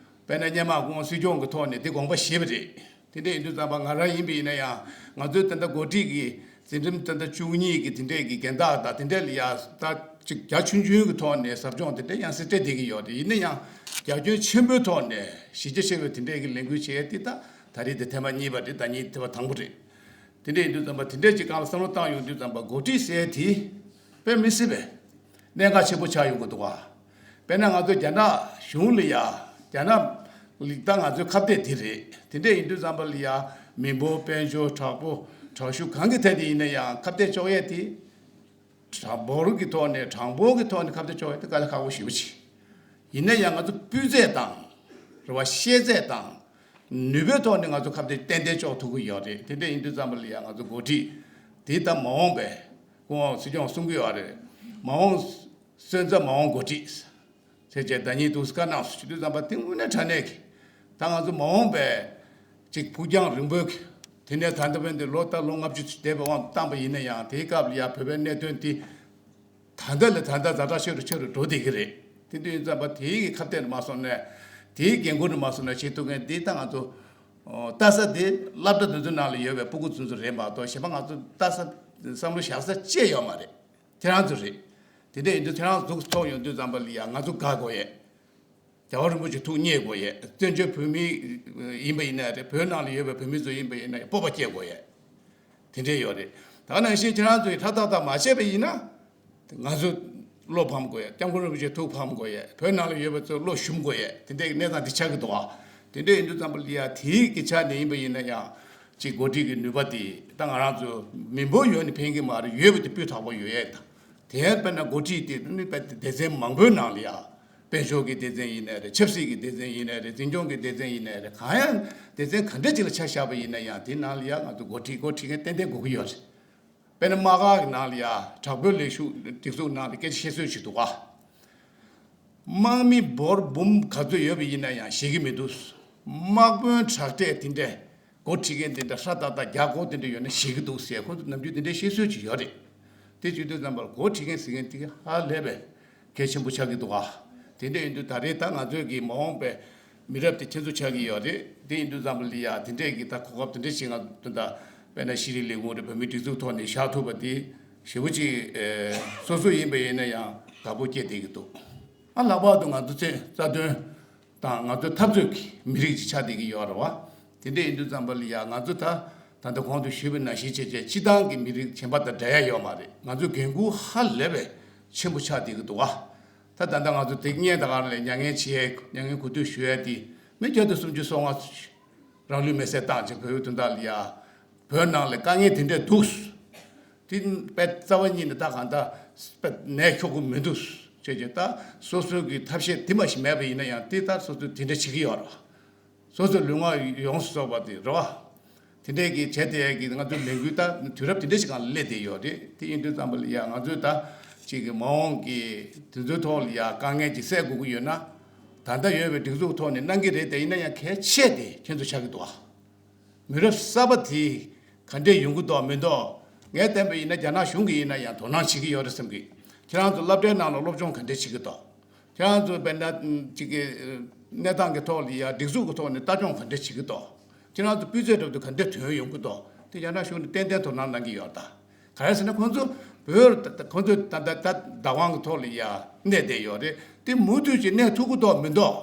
དཔེར་ན་སྔོན་མ་སྐུ་ངོ་སྲིད་སྐྱོང་གི་ཐོག་ནས་དེ་དགོངས་པ་བཞེས་པ་རེད། དེ་འདྲ་ཡིན་དུས་ཙམ་པ་ང་རང་ཡིན་པ་ཡིན་ན་ཡང་། ང་ཚོའི་ད་ལྟ་འགོ་ཁྲིད་ཀྱི་འཛིན་རིམ་ད་ལྟ་བཅུ་གཉིས་ཀྱི་དེ་འདྲས་ཀྱི་འགན་བདག་དང་། དེ་འདྲས་ལ་ཡ་ད་ཅིག་རྒྱ་ཆུང་ཆུང་གི་ཐོག་ནས་ཟབ་སྦྱོང་དེ་འདྲས་ཡང་སེ་སྤྲད་བསྡད་ཀྱི་ཡོད་རེད། ཡིན་ན་ཡང་རྒྱ་ཁྱོན་ཆེན་པོའི་ཐོག་ནས་གཞི་རྒྱ་ཆེ་བའི་དེ་འདྲས་ཀྱི་ལས་འགུལ་བྱས་ཏེ། ད་ད་རེས་དེ་ཐེངས་མ་གཉིས་པ་རེད། ད་ནི་ཐེངས་མ་དང་པོ་རེད། དེ་འདྲ་ཡིན་དུས་ཙམ་པ། དེ་འདྲ་ཅིག་སྒང་ལ་བསམ་བློ་བཏང་ཡོང་དུས་ཙམ་པ། འགོ་ཁྲིད་ཟེར་དེ་དཔེ་མི་སྲིད་པའི་གནད་འགག་ཆེན་པོ་ཆགས་ཡོང་གི་འདུག་ག། དཔེར་ན་ང་ཚོ་རྒྱ་ནག་གཞུང་ལ་ཡ། རྒྱ་ནག་ལ་ད་ང་ཚོའི་ཁ་གཏད་དེ་རེད། དེ་འདྲ་ཡིན་དུས་ཙམ་པ་ལ་ཡ། མི་འབོར། དཔལ་འབྱོར། དྲག་པོ། དྲག་ཤུགས་གང་གི་ཐད་དེ་ཡིན་ན་ཡང་ཁ་གཏད་གཅོག་ཡས་དེ། གྲངས་འབོར་གྱི་ཐོག་ནས། གྲངས་འབོར་གྱི་ཐོག་ནས་ཁ་གཏད་གཅོག་ཡས་དེ་དཀའ་ལས་ཁག་པོ་ཞེ་པོ་ཅིག། ཡིན་ན་ཡང་ང་ཚོ་སྤུས་ཚད་དང་། རེད་བ། ཤེས་ཚད་དང་ནུས་པའི་ཐོག་ནས་ང་ཚོ་ཁ་གཏད་ཏན་ཏན་གཅོག་ཐུབ་ཀྱི་ཡོད་རེད། དེ་འདྲ་ཡིན་དུས་ཙམ་པ་ལ་ཡ་ང་ཚོ་འགོ་ཁྲིད་དེ་ད་མ་འོངས་པའི། སྐུ་ངོ་སྲིད་སྐྱོང་གསུང་གི་ཡོད་རེད། མ་འོངས་སོན་རྩ་མ་འོངས་འགོ་ཁྲིད་ཟེར་བྱས། ཟླ་ཉིན་དུས་སུ་བཀའ་གནང་སོང་། བྱེད་དུས་ཙམ་པ་དེ་དངོས་གནས་དྲང་གནས་ཀྱི་ད་ང་ཚོ་མ་འོངས་པའི་ཅིག་ཕུགས་རྒྱང་རིང་པོའི་གི་ དེ་ནས་ད་ལྟ་བར་དུ་ལོ་ད་ལོ་ལྔ་བཅུ་ཙམ་འདས་པའི་དབང་དུ་བཏང་པ་ཡིན་ན་ཡང་དེའི་སྐབས་ལ་ཡང་བོད་པའི་གནད་དོན་དེ་ད་ལྟ་ལས་ད་ལྟ་ཛ་དྲག་ཆེ་རུ་ཆེ་རུ་འགྲོ་བསྡད་ཀྱི་རེད། དེ་དུས་ཙམ་པ་དེའི་གི་ཁ་གཏད་མ་སོང་ནས་དེའི་འགན་ཁུར་མ་སོང་ནས་བྱེད་ཐུབ་མཁན་འདི་ད་ང་ཚོ་ལྟ་ས་དེ་སློབ་གྲྭ་འདི་ཚོའི་ནང་ལ་ཡོད་པའི་སྤུ་གུ་ཚོ་ཚོ་རེད་མ་གཏོགས་གཞན་པ་ང་ཚོ་ལྟ་ས་བསམ་བློ་བཞག་ས་ཅི་ཡོད་མ་རེད། དེ་རང་ཚོ་རེད། དེ་འདྲ་ཡིན་དུས་དེ་རང་འཛུགས་ཐོག་ཡོང་དུས་ཙམ་པ་ལ་ཡང་ང་ཚོ་དགའ་དགོས་ཡས། རྒྱལ་བ་རིན་པོ་ཆེ་ཐུགས་མཉེས་དགོས་ཡས། བཙན་བྱོལ་བོད་མི་ཡིན་པ་ཡིན་ན་རེད། བོད་ནང་ལ་ཡོད་པའི་བོད་མི་ཚོ་ཡིན་པ་ཡིན་ན་ཡང་སྤོབས་པ་སྐྱེ་དགོས་ཡས། དེ་འདྲ་ཡོད་རེད། ད་ག་ནང་བཞིན་ཁྱེད་རང་ཚོས་ཧྲ་ཏག་ཏག་མ་བྱས་པ་ཡིན་ན། ང་ཚོ་བློ་ཕམ་དགོས་ཡས། སྐྱབས་མགོན་རིན་པོ་ཆེ་ཐུགས་ཕམ་དགོས་ཡས། བོད་ནང་ལ་ཡོད་པ་ཚོ་བློ་ཞུམ་དགོས་ཡས། དེ་འདྲའི་གནས་སྟངས་འདི་ཆགས་ཀྱི་འདུག་ཨ། དེ་འདྲ་ཡིན་དུས་ཙམ་པ་ལ་ཡ་དེའི་གི་ཆ་ནས་ཡིན་པ་ཡིན་ན་ཡང་། ཅིག་འགོ་ཁྲིད་ཀྱི་ནུས་པ་དེ་ད་ང་རང་ཚོ་མི་འབོར་ཡོད་ནི་ཕན་གྱི་མ་རེད། ཡོད་པ་དེ་སྤུས་དག་པོ་ཡོད་ཡས་དང་། དེ་ཡང་དཔེར་ན་འགོ་ཁྲིད་དེ་ནི་དཔེ་སྡེ་ཚན་མང་པོའི་ནང་ལ་ཡ། དཔལ་འབྱོར་གྱི་སྡེ་ཚན་ཡིན་ནའི་རེད། ཆབ་སྲིད་ཀྱི་སྡེ་ཚན་ཡིན་ནའི་རེད། འཛིན་སྐྱོང་གི་སྡེ་ཚན་ཡིན་ནའི་རེད། གང་ཡང་སྡེ་ཚན་ག་འདྲ་ཅིག་ལ་ཆ་བཞག་པ་ཡིན་ན་ཡང་དེ་ནང་ལ་ཡ་ང་ཚོ་འགོ་ཁྲིད་འགོ་ཁྲིད་མཁན་ཏན་ཏན་དགོས་ཀྱི་ཡོད་རེད། དཔེར་ན་དམག་སྒར་གྱི་ནང་ལ་ཡ་དྲག་པོའི་ལས་ཞུགས་སྒྲིག་འཛུགས་ནང་ལ་སྐད་ཆ་བཤད་སྲོལ་ཞིག་འདུག་ག། དམག་མི་འབོར་འབུམ་ག་ཚོད་ཡོད་པ་ཡིན་ན་ཡང་ཤེས་ཀྱི་མི་འདུག། དམག་དཔོན་དྲག་གྲས་དེ་འདྲས་འགོ་ཁྲིད་མཁན་དེ་འདྲ་ཧྲ་ཏག་ཏག་རྒྱ་སྒོར་དེ་འདྲ་ཡོད་ན་ཤེས་ཀྱི་འདུག་ཟེར་ཁོང་ཚོ་ནམ་རྒྱུན་དེ་འདྲའི་བཤད་སྲོལ་ཅིག་ཡོད་རེད། དེ་བྱེད་དུས་ཙམ་པར་འགོ་ཁྲིད་མཁན་ཟེར་མཁན་དེ་ག་ཧ་ལས་པའི་གལ་ཆེན་པོ་ཆགས་ཀྱི་འདུག་ག། དེ་འདྲ་ཡིན་དུས་ད་རེས་ད་ང་ཚོའི་གི་མ་འོངས་པའི་མི་རབས་དེ་ཁྱེད་ཚོ་ཆགས་ཀྱི་ཡོད་རེད། དེ་ཡིན་དུས་ཙམ་པ་ལ་ཡ་དེ་འདྲས་ཀྱི་ད་གོ་སྐབས་དེ་འདྲས་ཞིག་ང་ཚོ་ད་དཔེར་ན་ཤེས་རིག་ལས་ཁུངས་རེད། བོད་མིའི་སྒྲིག་འཛུགས་ཐོག་ནས་བཞག་ཐུབ་པ་དེ་ཞེ་པོ་ཅིག་ཨེ་སོ་སོ་ཡིན་པ་ཡིན་ན་ཡང་དགའ་པོ་སྐྱེ་བསྡད་ཀྱི་འདུག། ཨ་ལྷག་པར་དུ་ང་ཚོ་ཚེ་རྩ་དོན་དང་ང་ཚོའི་འཐབ་རྩོད་ཀྱི་མི་རིགས་ཅིག་ཆགས་བསྡད་ཀྱི་ཡོད་རེད་བ། དེ་འདྲ་ཡིན་དུས་ཙམ་པ་ལ་ཡ་ང་ཚོ་ད་ད་ལྟ་གོང་དུ་ཞུས་པ་ནང་བཞིན་བྱས་བྱས་སྤྱི་བཏང་གི་མི་རིགས་གཞན་པ་དང་འདྲ་ཡ་ཡོད་མ་རེད། ང་ཚོའི་འགན་ཁུར་ཧ་ལས་པའི་ཆེན་པོ་ཆགས་བསྡད་ཀྱི་འདུག་བ། ད་ད་ལྟ་ང་ཚོ་དེ་སྔོན་ད་ག་ལ་མྱ་ངན་བྱེད་ཡས་མྱ་ངན་གུས་འདུད་ཞུ་ཡས་དེ་མི་བརྒྱ་དང་སུམ་ཅུ་སོ་ལྔ་རང་ལུས་མེར་སྲེག་བཏང་ཅིང་བོད་ཡུལ་དོན་དག་ལ་ཡ། བོད་ནང་ལ་དཀའ་ངལ་དེ་འདྲས་འདུག། དེ་དཔེ་རྩ་བ་ཉིད་ནས་ད་གང་ལྟར་དཔེ་ནད་ཁྱོག་གུ་མི་འདུག་ཅེས་ཀྱི་ད་སོ་སོའི་གི་ཐབས་ཤེས་དེ་མ་ཞིག་མེད་པ་ཡིན་ན་ཡང་དེ་ལྟར་སོ་སོས་དེ་འདྲ་བྱེད་ཀྱི་ཡོད་རེད། སོ་སོའི་ལུས་ངག་ཡོངས་སུ་རྫོགས་པ་དེ་རེད་བ། དེ་འདྲས་ཀྱི་བྱས་ཏེ་གི་ང་ཚོའི་ལས་འགུལ་ད་དུས་རབས་དེ་འདྲས་ཞིག་སྒང་ལ་སླེབས་བསྡད་ཡོད་རེད། དེ་ཡིན་དུས་ཙམ་པ་ལ་ཡང་ང་ཚོས་ད་ཅིག་གི་མ་འོངས་ཀྱི་དེ་ཚོའི་ཐོག་ལ་ཡང་དཀའ་ངལ་ཅིག་སེལ་དགོས་ཀྱི་ཡོད་ན། ད་ལྟ་ཡོད་པའི་སྒྲིག་འཛུགས་ཐོག་ནས་གནང་གི་རེད་དེ་ཡིན་ན་ཡང་གལ་ཆེ་དེ་ཁྱེད་ཚོ་ཆགས་ཀྱི་འདུག་ཨ། མི་རབས་གསར་པ་དེ་ག་འདྲས་ཡོང་གི་འདུག་མི་འདུག། ངས་བསྟན་པ་ཡིན་ན་རྒྱ་ནག་གཞུང་གིས་ཡིན་ན་ཡང་དོ་སྣང་བྱེད་ཀྱི་ཡོད་རེད་བསམ་གི། ཁྱེད་རང་ཚོ་སློབ་གྲྭའི་ནང་ལ་སློབ་སྦྱོང་ག་འདྲས་བྱེད་ཀྱི་འདུག། ཁྱེད་རང་ཚོ་དཔེར་ན་ཅིག་གི་གནས་སྟངས་ཀྱི་ཐོག་ལ་ཡ་སྒྲིག་འཛུགས་ཀྱི་ཐོག་ནས་ལྟ་སྐྱོང་ག་འདྲས་བྱེད་ཀྱི་འདུག། ཁྱེད་རང་ཚོ་སྤུས་ཚད་འགྲུབ་དུས་ག་འདྲས་ཐོན་ཡོང་གི་འདུག། དེ་རྒྱ་ནག་གཞུང་ནས་ཏན་ཏན་དོ་སྣང་གནང་གི་ཡོད་རེད་ད། ག་རེ་ཟེར་ན་ཁོང་ཚོ་བོད་ཁོང་ཚོ་ད་ད་ད་བདག་དབང་གི་ཐོག་ལ་ཡ་གནས་བསྡད་ཡོད་རེད། དེ་མུ་མཐུད་ཀྱིས་གནས་ཐུབ་ཀྱི་འདུག་མི་འདུག།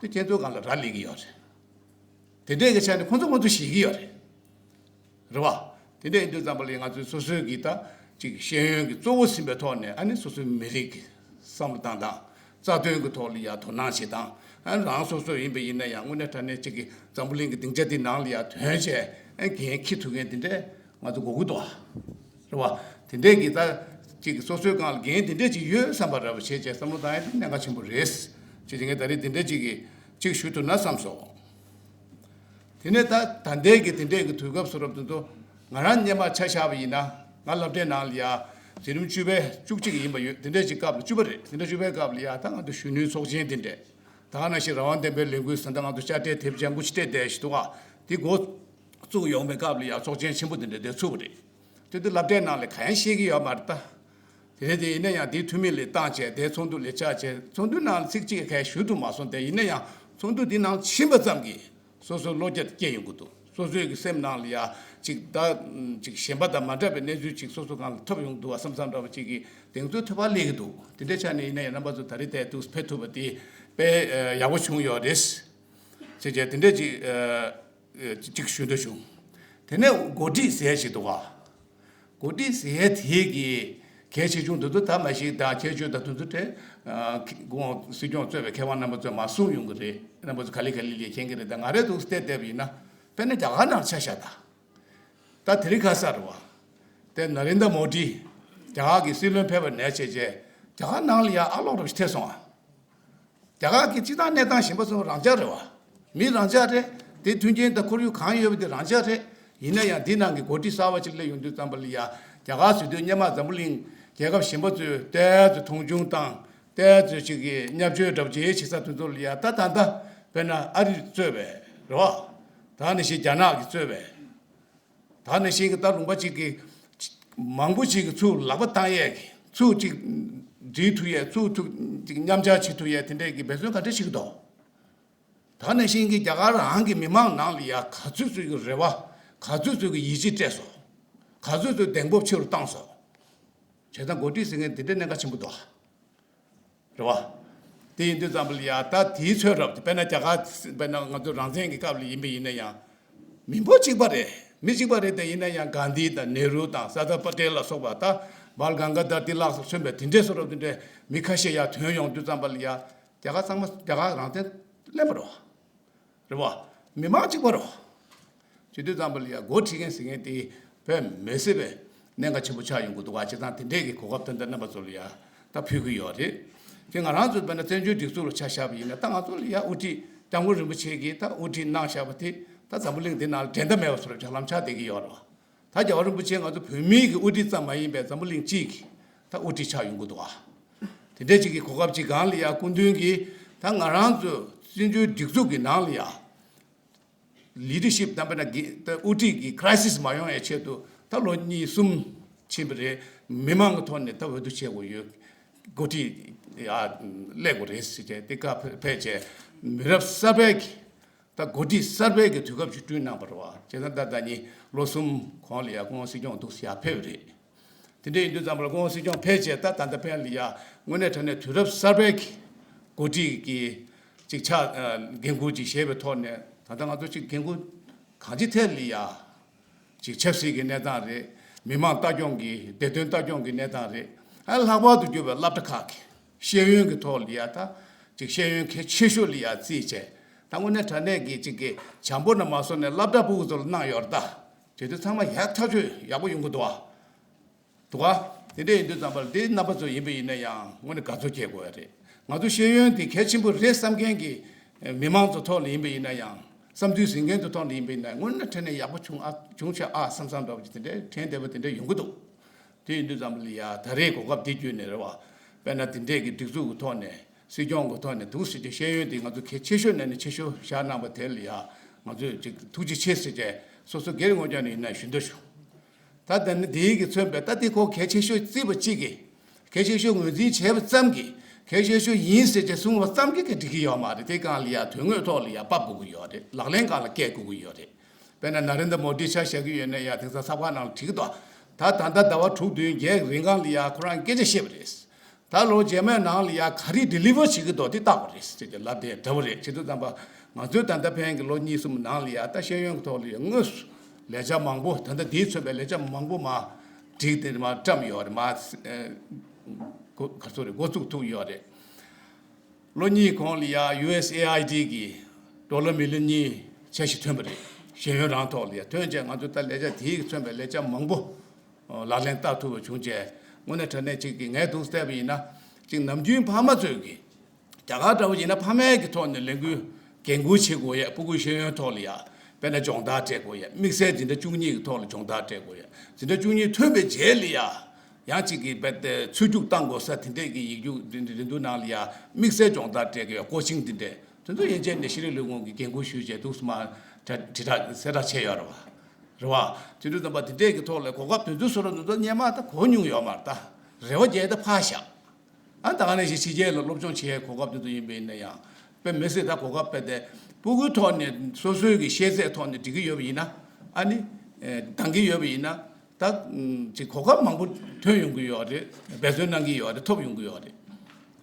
དེ་ཁྱེད་ཚོའི་སྒང་ལ་རག་ལས་ཀྱི་ཡོད་རེད། དེ་འདྲས་ཀྱི་ཆ་ནས་ཁོང་ཚོ་ཁོང་ཚོ་ཤེས་ཀྱི་ཡོད་རེད། རེད་བ། དེ་འདྲས་ཡིན་དུས་ཙམ་པ་ལ་ང་ཚོས་སོ་སོའི་གི་ད་ཅིག་ཤེས་ཡོན་གྱི་གཙོ་བོ་ཟིན་པའི་ཐོག་ནས་ཨ་ནི་སོ་སོའི་མི་རིགས་ཀྱི་བསམ་བློ་བཏང་སྟངས་རྩ་དོན་གྱི་ཐོག་ལ་ཡ་དོ་སྣང་བྱེད་སྟངས་ཨ་ནི་རང་སོ་སོ་ཡིན་པ་ཡིན་ན་ཡང་དངོས་གནས་དྲང་གནས་ཅིག་གི་འཛམ་བུ་གླིང་གི་སྡིངས་ཆ་འདི་ནང་ལ་ཡ་ཐོན་བྱས་ཨ་འགན་འཁྱེར་ཐུབ་མཁན་དེ་འདྲས་ང་ཚོ་དགོས་ཀྱི་འདུག་བ། རེད་བ། དེ་འདྲས་ཀྱི་ད་ཅིག་སོ་སོའི་སྒང་ལ་འགན་དེ་འདྲས་ཅིག་ཡོད་བསམ་པ་རེད་བ། བྱས་བྱས་བསམ་བློ་བཏང་ཡ་དེ་གནད་འགག་ཆེན་པོ་རེད། བྱས་བྱས་ངས་ད་རེས་དེ་འདྲས་ཅིག་གི་ཅིག་ཞུ་ཐུབ་ན་བསམ་སོང་། དེ་ནས་ད་ད་ལྟའི་གི་དེ་འདྲའི་གི་དུས་སྐབས་སུ་རབ་ཏུ་འདུག། ང་རང་སྔོན་མ་ཆ་བཞག་པ་ཡིན་ན་ང་སློབ་གྲྭའི་ནང་ལ་ཡ་འཛིན་རིམ་བཅུ་པའི་བཅུ་གཅིག་ཡིན་པ་ཡོད། དེ་འདྲའི་ཅིག་སྐབས་ལ་བཅུ་པ་རེད། དེ་འདྲ་བཅུ་པའི་སྐབས་ལ་ཡ་ད་ང་ཚོ་གཞོན་ནུའི་ཚོགས་ཆེན་དེ་འདྲས་ད་ག་ནང་བཞིན་རང་དབང་བདེན་པའི་ལས་འགུལ་ཟེར་ད་ང་ཚོ་དཔྱ་ཁྲལ་དེབ་ཅན་གུ་ཅི་སྤྲད་བསྡད་ཞིག་འདུག་ག། དེ་འགོ་བཙུགས་ཡོང་བའི་སྐབས་ལ་ཡ་ཚོགས་ཆེན་ཆེན་པོ་དེ་འདྲ་དེ་ཚུགས་པ་རེད། དེ་དུས་སློབ་གྲྭའི་ནང་ལ་གང་ཡང་ཤེས་ཀྱི་ཡོད་མ་རེད་ད། དེ་རེད་དེ་ཡིན་ན་ཡང་དེའི་འཐུས་མི་ལ་བཏང་བྱས་དེའི་ཚོགས་འདུ་ལ་ཆ་བྱས་ཚོགས་འདུའི་ནང་ལ་ཚིག་གཅིག་གང་ཡང་ཞུ་ཐུབ་མ་སོང་། དེ་ཡིན་ན་ཡང་ཚོགས་འདུ་འདི་ནང་ཕྱིན་པ་ཙམ་གྱིས་སོ་སོའི་བློ་རྒྱ་སྐྱེ་ཡོང་གི་འདུག། སོ་སོའི་གི་སེམས་ནང་ལ་ཡ་ཅིག་ད་ཅིག་གཞན་པ་དང་མ་འདྲ་བའི་གནས་ཚུལ་ཅིག་སོ་སོ་སྒང་ལ་ཐོབ་ཡོང་གི་འདུག་བ་བསམ་བསམ་འདྲ་བ་ཅིག་གི་གདེང་ཚོད་ཐོབ་པ་སླེབས་ཀྱི་འདུག། དེ་འདྲའི་ཆ་ནས་ཡིན་ན་ཡང་རྣམ་པ་ཚོ་ད་རེས་དེ་འདུག་ཕེབས་ཐུབ་པ་དེ་དཔེ་ཡག་པོ་བྱུང་ཡོད་རེད། བྱས་བྱས་དེ་འདྲ་ཅིག་ཅིག་ཞུ་འདོད་བྱུང་། དེ་ནས་འགོ་ཁྲིད་ཟེར་ཞིག་འདུག་ག། འགོ་ཁྲིད་ཟེར་དེ་གི་གལ་ཆེ་ཆུང་དེ་ཚོ་ད་མ་གཞི་ད་ཁྱད་ཆོས་ད་དེ་ཚོ་དེ་ཁོང་སྲིད་སྐྱོང་གཙོས་པའི་མཁས་དབང་རྣམ་པ་ཚོས་མ་གསུངས་ཡོང་གི་རེད། རྣམ་པ་ཚོ་ག་ལེ་ག་ལེ་ལས་མཁྱེན་གི་རེད། ད་ང་རེ་འདུག་བལྟས་བསྡད་པ་ཡིན་ན་དཔེར་ན་རྒྱ་གར་ནང་ཆ་བཞག་ད། ད་དེ་རིང་ཁ་སང་རེད་བ། དེ་ན་རེན་དྲ་མོ་དི་རྒྱ་གར་གི་སྲིད་བློན་ཕེབས་པ་ནས་བྱས་བྱས་རྒྱ་གར་ནང་ལ་ཡ་ཨ་ལོག་རབ་ཞིག་ཐེབས་སོང་ཨ། རྒྱ་གར་གྱི་སྤྱི་བཏང་གནས་སྟངས་གཞན་པ་ཚོ་རང་འཇགས་རེད་བ། མི་རང་འཇགས་རེད། དེ་མཐུན་རྐྱེན་དང་ཁོར་ཡུག་གང་ཡོད་པ་དེ་རང་འཇགས་རེད། ཡིན་ན་ཡང་འདི་ནང་གི་འགོ་ཁྲིད་གསར་བ་ཅིག་སླེབས་ཡོང་དུས་ཙམ་པ་ལ་ཡ་རྒྱ་གར་ཟེར་དུས་སྔོན་མ་འཛམ་བུ་གླིང་རྒྱལ་ཁབ་གཞན་པ་ཚོས་ཏོག་ཙམ་མཐོང་ཆུང་དང་ཏོག་ཙམ་ཅིག་གི་བརྙས་བཅོས་འདྲ་པོ་ཅིག་བྱེད་ས་དེ་ཚོ་ལ་ཡ་ད་ད་ལྟ་དཔེར་ན་ཨ་རི་གཙོས་པའི་རེད་བ། ད་ནི་ཞིག་རྒྱ་ནག་གིས་གཙོས་པའི། ད་ནང་བཞིན་གྱི་ད་ལུང་པ་གཅིག་གི་མང་པོ་ཅིག་གི་ཚུར་ལག་པ་བཏང་ཡས་ཀྱི་ཚུར་ཅིག་འབྲེལ་ཐུབ་ཡས་ཚུར་ཐུག་ཅིག་མཉམ་ཆ་བྱེད་ཐུབ་ཡས་དེ་འདྲས་ཀྱི་འབད་བརྩོན་ག་འདྲས་བྱེད་ཀྱི་འདུག་ད་ནང་བཞིན་གྱི་རྒྱ་གར་རང་གི་མི་མང་ནང་ལ་ཡ་ག་ཚོད་ཚོད་ཀྱི་རེ་བ། ག་ཚོད་ཚོད་ཀྱི་ཡིད་ཆེས་སྤྲད་སོང་། ག་ཚོད་ཚོད་གདེང་སྤོབས་ཆེ་རུ་བཏང་སོང་། བྱས་ཙང་འགོ་ཁྲིད་ཟེར་མཁན་དེ་འདྲ་གནད་འགག་ཆེན་པོ་འདུག་རེད་བ། དེ་ཡིན་དུས་ཙམ་པ་ལ་ཡ་ད་དེའི་ཚོད་རབས་དེ་དཔེར་ན་རྒྱ་གར་དཔེར་ན་ང་ཚོ་རང་བཙན་གྱི་སྐབས་ལ་ཡིན་པ་ཡིན་ན་ཡང་། མི་འབོར་གཅིག་པ་རེད། མི་གཅིག་པ་རེད་དེ་ཡིན་ན་ཡང་གྷན་དྷི་དང་ནེ་རུ་དང་སར་དར་པ་ཏེལ་ལ་སོགས་པ་ད་བལ་གང་ག་དྷ་ཏི་ལ་སོགས་མཚོན་པའི་དེ་འདྲའི་བཟོ་འདྲ་དེ་འདྲའི་མི་ཁ་ཤས་ཡར་ཐོན་ཡོང་དུས་ཙམ་པ་ལ་ཡ། རྒྱ་གར་ཚང་མ་རྒྱ་གར་རང་བཙན་ལེན་པ་རེད་བ། རེད་བ། མི་མང་གཅིག་པ་རེད་བ། བྱེད་དུས་ཙམ་པ་ལ་ཡ་འགོ་ཁྲིད་མཁན་ཟེར་མཁན་དེ་བོད་མི་སེར་བས་གནད་འགག་ཆེན་པོ་ཆགས་ཡོང་གི་འདུག་བ། བྱས་ཙང་དེ་འདྲས་ཀྱི་གོ་སྐབས་ད་ལྟ་རྣམ་པ་ཚོ་ལ་ཡ་ད་ཕུལ་གི་ཡོད་རེད། དེ་ང་རང་ཚོ་དཔེར་ན་བཙན་བྱོལ་སྒྲིག་འཛུགས་ལ་ཆ་བཞག་པ་ཡིན་ན་ད་ང་ཚོ་ལ་ཡ་དབུ་ཁྲིད་སྐྱབས་མགོན་རིན་པོ་ཆེ་གིས་ད་དབུ་ཁྲིད་གནང་བཞག་པ་དེ་ད་འཛམ་བུ་གླིང་འདི་ནང་ལ་འགྲན་ཟླ་མེད་པ་བཟོ་འདྲ་ཆགས་ལམ་ཆགས་བསྡད་ཀྱི་ཡོད་རེད་བ། ད་རྒྱལ་བ་རིན་པོ་ཆེ་ང་ཚོ་བོད་མིའི་གི་དབུ་ཁྲིད་ཙམ་མ་ཡིན་པའི་འཛམ་བུ་གླིང་སྤྱིའི་གི་ད་དབུ་ཁྲིད་ཆགས་ཡོང་གི་འདུག་ཨ། དེ་འདྲས་ཅིག་གི་གོ་སྐབས་ཅིག་སྒང་ལ་ཡ་སྐུ་མདུན་གྱིས་ད་ང་རང་ཚོ་བཙན་བྱོལ་སྒྲིག་འཛུགས་ཀྱི་ནང་ལ་ཡ་ལི་ཌར་ཤིབ་དང་དཔེར་ན་གི་ད་དབུ་ཁྲིད་ཀྱི་ཁྲའི་སིས་མ་ཡོང་ཡའི་ཆེད་དུ་ད་ལོ་གཉིས་གསུམ་ཕྱིན་པ་རེད། མི་མང་གི་ཐོག་ནས་ད་འོས་བསྡུ་བྱེད་དགོས་ཡོད། འགོ་ཁྲིད་ཡ་སླེབས་དགོས་རེད་ཟེར་བྱས་དེ་ཀ་ཕེབས་བྱས་མི་རབས་གསར་པའི་གི་ད་འགོ་ཁྲིད་གསར་པའི་གི་དུས་སྐབས་ཤིག་བསྐྲུན་གནང་བ་རེད་བ། བྱས་ཙང་ད་ཟླ་ཉིན་ལོ་གསུམ་གོང་ལ་ཡ་སྐུ་ངོ་སྲིད་སྐྱོང་འདུག་སེ་ཡར་ཕེབས་རེད། དེ་འདྲ་ཡིན་དུས་ཙམ་པ་ལ་སྐུ་ངོ་སྲིད་སྐྱོང་ཕེབས་བྱས་ད་ད་ལྟ་ཕན་ལ་ཡ་དངོས་གནས་དྲང་གནས་དུས་རབས་གསར་པའི་གི་འགོ་ཁྲིད་ཀྱི་ཅིག་ཆགས་འགན་འཁུར་ཅིག་བཞེས་པའི་ཐོག་ནས་ད་ལྟ་ང་ཚོ་ཅིག་འགན་འཁུར་གང་ཅི་ཐད་ལ་ཡ། ཅིག་ཆབ་སྲིད་ཀྱི་གནས་སྟངས་རེད། མི་མང་ལྟ་སྐྱོང་གི་བདེ་དོན་ལྟ་སྐྱོང་གི་གནས་སྟངས་རེད། ཨ་ལྷག་པར་དུ་གྱུར་པའི་སློབ་གྲྭ་ཁག་གི་ཤེས་ཡོན་གྱི་ཐོག་ལ་ཡ་ད་ཅིག་ཤེས་ཡོན་གལ་ཆེ་ཤོས་ལ་ཡ་བརྩིས་བྱས་ད་དངོས་གནས་དྲང་གནས་ཀྱི་ཅིག་གི་བྱམས་པོ་ན་མ་སོང་ནས་སློབ་གྲྭ་ཕྲུ་གུ་ཚོ་ལ་གནང་ཡོད་རེད་ད། བྱེད་དུས་ཚང་མ་ཡག་ཐག་ཆོད་ཡག་པོ་ཡོང་གི་འདུག་ཨ། འདུག་ག་དེ་འདྲ་ཡིན་དུས་ཙམ་པར་འདི་རྣམ་པ་ཚོ་ཡིན་པ་ཡིན་ན་ཡང་དངོས་གནས་དགའ་ཚོར་སྐྱེ་དགོས་ཡ་རེད། ང་ཚོ་ཤེས་ཡོན་འདི་གལ་ཆེན་པོ་རེད་བསམ་མཁན་གྱི་མི་མང་ཚོ་ཐོག་ལ་ཡིན་པ་ཡིན་ན་ཡང་བསམ་ཚུལ་ཟིན་མཁན་ཚོ་ཐོག་ལ་ཡིན་པ་ཡིན་ན་དངོས་གནས་དྲང་གནས་ཡག་པོ་བྱུང་ཨ་བྱུང་ཤག་ཨ་བསམ་བསམ་འདྲ་བོ་ཅིག་དེ་འདྲའི་དྲན་བདེ་པོ་དེ་འདྲ་ཡོང་གི་འདུག་དེ་ཡིན་དུས་ཙམ་པ་ལ་ཡ་ད་རེས་གོ་སྐབས་འདི་བརྒྱུད་ནས་རེད་བ། དཔེར་ན་དེ་འདྲས་ཀྱི་སྒྲིག་འཛུགས་ཀྱི་ཐོག་ནས་སྲིད་སྐྱོང་གི་ཐོག་ནས་འདུག་ཟེར་གྱི་ཤེས་ཡོན་འདི་ང་ཚོ་གལ་ཆེ་ཤོས་ནས་ནས་ཆེ་ཤོས་བཞག་གནང་བ་དེ་ལ་ཡ་ང་ཚོས་ཅིག་ཐུགས་རྗེ་ཆེ་ཟེར་གྱི་སོ་སོ་སྒེར་ངོས་ཀྱང་ནས་ཡིན་ན་ཞུ་འདོད་བྱུང་། ད་ལྟ་ནི་དེའི་གི་མཚོན་པའི་ད་ལྟའི་ཁོ་གལ་ཆེ་ཤོས་བརྩིས་པ་གཅིག་གིས་གལ་ཆེ་ཤོས་ངོས་འཛིན་བྱས་པ་ཙམ་གྱིས་གལ་ཆེ་ཤོས་ཡིན་ཟེར་བྱས་གསུངས་པ་ཙམ་གྱིས་ག་འགྲིག་གི་ཡོད་མ་རེད། དེ་སྒང་ལ་ཡ་དོན་དངོས་ཐོག་ལ་ཡ་ཕབ་དགོས་ཀྱི་ཡོད་རེད། ལག་ལེན་སྒང་ལ་བཀལ་དགོས་ཀྱི་ཡོད་རེད། དཔེར་ན་ན་རེན་དྲ་མོ་དི་ཆ་བཞག་གི་ཡོད་ན་ཡ་དེང་སང་ཚགས་པར་ནང་ལ་བྲིས་ཀྱི་འདུག་ད་ད་ལྟ་ཟླ་བ་དྲུག་བདུན་བརྒྱད་རིང་གང་ལ་ཡ་ཁོ་རང་སྐད་ཆ་བཤད་པ་རེད། ད་ལོ་རྗེས་མའི་ནང་ལ་ཡ་ག་རེ་ཌི་ལི་ཝར་བྱེད་ཀྱི་འདུག་དེ་བལྟ་དགོས་རེད་ཟེར་ཏེ་ལབ་དེ་འདྲ་བོ་རེད། བྱེད་དུས་ཙམ་པ་ང་ཚོའི་ད་ལྟ་ཕན་གྱི་ལོ་གཉིས་གསུམ་ནང་ལ་ཡ་ད་ཤེས་ཡོན་གྱི་ཐོག་ལ་ཡ་དངོས་སུ་ལས་འཆར་མང་པོ་ད་ལྟ་འདིས་མཚོན་པའི་ལས་འཆར་མང་པོ་མ་བསྒྲིགས་ཏེ་མ་བཀྲམ་ཡོད་རེད། མ་ག་ཚོད་རེད་འགོ་བཙུགས་ཐུབ་ཡོད་རེད། ལོ་གཉིས་གོང་ལ་ཡ་ཡུ་ཨེས་ཨེ་ཨའི་ཌི་གི་ཌོ་ལར་མི་ལི་ཡོན་གཉིས་འཆར་གཞི་ཐོན་པ་རེད། ཤེས་ཡོན་རང་ཐོག་ལ་ཡ་ཐོན་རྗེས་ང་ཚོ་ད་ལས་འཆར་དེས་མཚོན་པའི་ལས་འཆར་མང་པོ་ལག་ལེན་བསྟར་ཐུབ་པ་བྱུང་རྗེས་དངོས་གནས་དྲང་གནས་གཅིག་གིས་ངས་འདུག་བལྟས་པ་ཡིན་ན་གཅིག་ནམ་རྒྱུན་ཕ་མ་ཚོས་ཀྱི་རྒྱ་གར་འདྲ་བོ་ཡིན་ན་ཕ་མའི་གི་ཐོག་ནས་ལས་འགུལ་འགན་འཁུར་བྱེད་དགོས་ཡ། ཕྲུ་གུའི་ཤེས་ཡོན་ཐོག་ལ་ཡ་དཔེར་ན་སྦྱོང་བརྡར་སྤྲད་དགོས་ཡ། དམིགས་བསལ་འཛིན་གྲྭ་བཅུ་གཉིས་ཀྱི་ཐོག་ལ་སྦྱོང་བརྡར་སྤྲད་དགོས་ཡ། འཛིན་གྲྭ་བཅུ་གཉིས་ཐོན་པའི་རྗེས་ལ་ཡ་ཡང་གཅིག་གིས་རྦད་དེ་ཚུད་རྒྱུགས་བཏང་དགོས་ས་དེ་འདྲས་ཀྱི་ཡིག་རྒྱུགས་རིན་ཐང་ནང་ལ་ཡ་དམིགས་བསལ་སྦྱོང་བརྡར་སྤྲད་དགོས་ཡ། ཀོ་ཆིང་དེ་འདྲས་དེ་ཚོ་ཡན་ཆད་ནས་ཤེས་རིག་ལས་ཁུངས་ཀྱི་འགན་འཁུར་ཞུས་བྱས་འདུག་སེ་མར་དྲ་དྲིལ་བསྒྲགས་གསལ་བསྒྲགས་བྱས་ཡོད་རེད་བ། རེད་བ། དེ་དུས་ཙམ་པ་དེ་འདྲས་ཀྱི་ཐོག་ལ་གོ་སྐབས་དེ་ཚོ་བཟོ་ར་འདུག་ད་སྔོན་མ་ད་གོ་མྱོང་ཡོད་མ་རེད། ད་རེ་བ་རྒྱས་ད་ཕར་བཞག་ཨ་ད་ག་ནང་བཞིན་ཕྱི་རྒྱལ་ལ་སློབ་སྦྱོང་བྱེད་ཡའི་གོ་སྐབས་དེ་ཚོ་ཡིན་པ་ཡིན་ན་ཡང་དཔེ་མི་སྲིད་ད་གོ་སྐབས་དཔེ་དེ་ཕྲུ་གུའི་ཐོག་ནས་སོ་སོའི་གི་ཤེས་ཚད་ཐོག་ནས་འགྲིག་གི་ཡོད་པ་ཡིན་ན་ཨ་ནི་འདང་གི་ཡོད་པ་ཡིན་ན་ད་ཅིག་གོ་སྐབས་མང་པོ་ཐོན་ཡོང་གི་ཡོད་རེད། འབད་བརྩོན་གནང་གི་ཡོད་རེད། ཐོབ་ཡོང་གི་ཡོད་རེད།